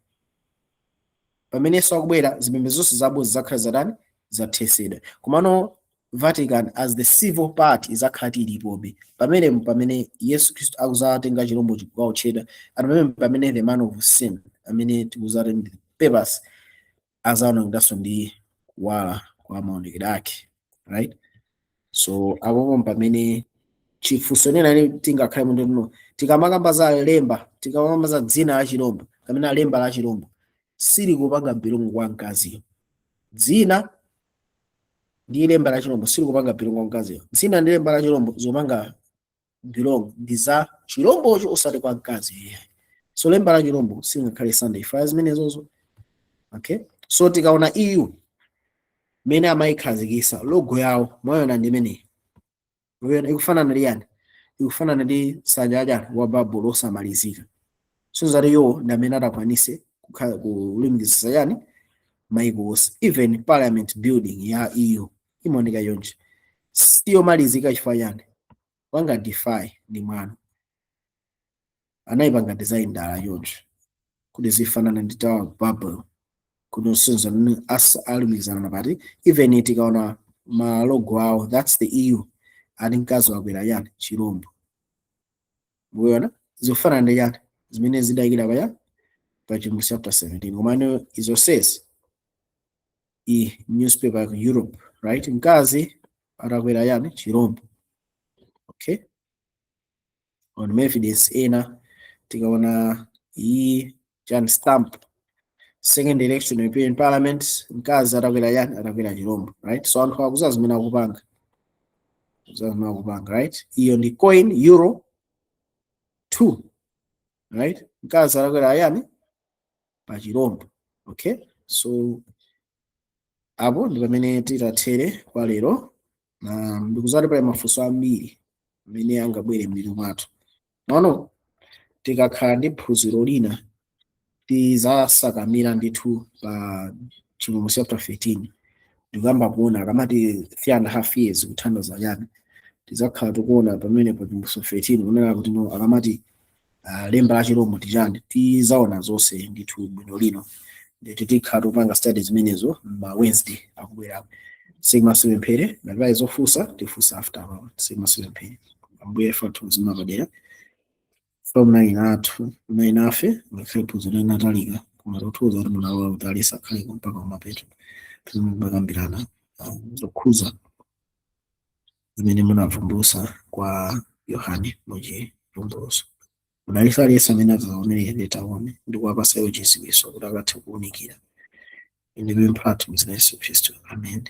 Pamene Yesu akubwera, zipembedzo zonse zabodza zizakhala zatani? Zathesedwa. Komano Vatican as the civil part izakhala ilipobe pamene Yesu Khristu akuzatenga chirombo chikukautchedwa, and pamene the man of sin, amene tikuzati ndi papacy, azaonongekanso ndi kuwala kwa maonekedwe ake, right? So apopo pamene chifunso nena tingakhale munthu no, tikamakamba za lemba, tikamakamba za dzina la chirombo kapena lemba la chirombo, silikupanga belong kwa mkaziyo. Dzina ndi lemba la chirombo silikupanga belong kwa mkaziyo. Dzina ndi lemba la chirombo zopanga belong ndi za chirombocho, osati kwa mkazi iye. So lemba la chirombo silingakhale Sunday fire zimenezozo. Okay, so tikaona EU mene amayikhazikisa, logo yawo mwayona ndi imeneyi. Mwayona ikufanana ndi yani? Ikufanana ndi nsanja ya wa Babulo osamalizika. So zati yo ndi amene atakwanise kulumikizisa yani maiko onse. Even parliament building ya EU imaoneka yonje siyomalizika. Chifukwa chani? Wanga defy ndi mwana anayipanga design dala yonje kuti zifanana ndi Tower of Babel, kuti onsezo alumikizana pati. Even tikaona ma logo awo, that's the EU, ali mkazi wakwera yani? Chirombo. Mukuona zikufanana ndi yani? Zimene zidayikira paya pa Chivumbulutso chapter 17. Komano izo says i newspaper ya ku Europe, right? Mkazi atakwera yani? Chirombo. Okay, on evidence ena, tikaona iyi chani, stamp, second election European Parliament, mkazi atakwera yani? Atakwera chirombo, right? So anthu akuza zimene akupanga, akuza zimene akupanga, right? Iyo ndi coin, euro 2, right? Mkazi atakwera yani? Pa chirombo. Okay, so apo ndi pamene titathere kwa lero, na ndikuzati pali mafunso ambiri amene angabwere m'mitu mwathu. Nono tikakhala ndi phunziro lina, tizasakamira ndithu pa Chivumbulutso chapter 13, ndikuyamba kuona akamati 3.5 years kuthandiza chani. Tizakhala tikuona pamene pa Chivumbulutso 13 kunena kuti no, akamati lemba la chirombo tichani. Tizaona zonse ndithu bwino lino. Nditi tikhala tikupanga study zimenezo ma Wednesday akubwerapo. Simasipemphere. Ngati pali zofunsa, tifunsa after apapo. Simasipemphere. Ambuye fathu zimapadera from 9 athu 9 afe, ngakhale phunziro linatalika, koma tikuthokoza kuti munalola kuti alisakhale mpaka kumapeto timakambirana zokhuza zimene munavumbulutsa kwa Yohane muchivumbulutso. Mudalitsa aliyense amene adzaonere nditaone ndi kuwapasa iwo chidziwitso kuti akathe kuwunikira. Ine pempha lathu muzina Yesu Khristu, amen.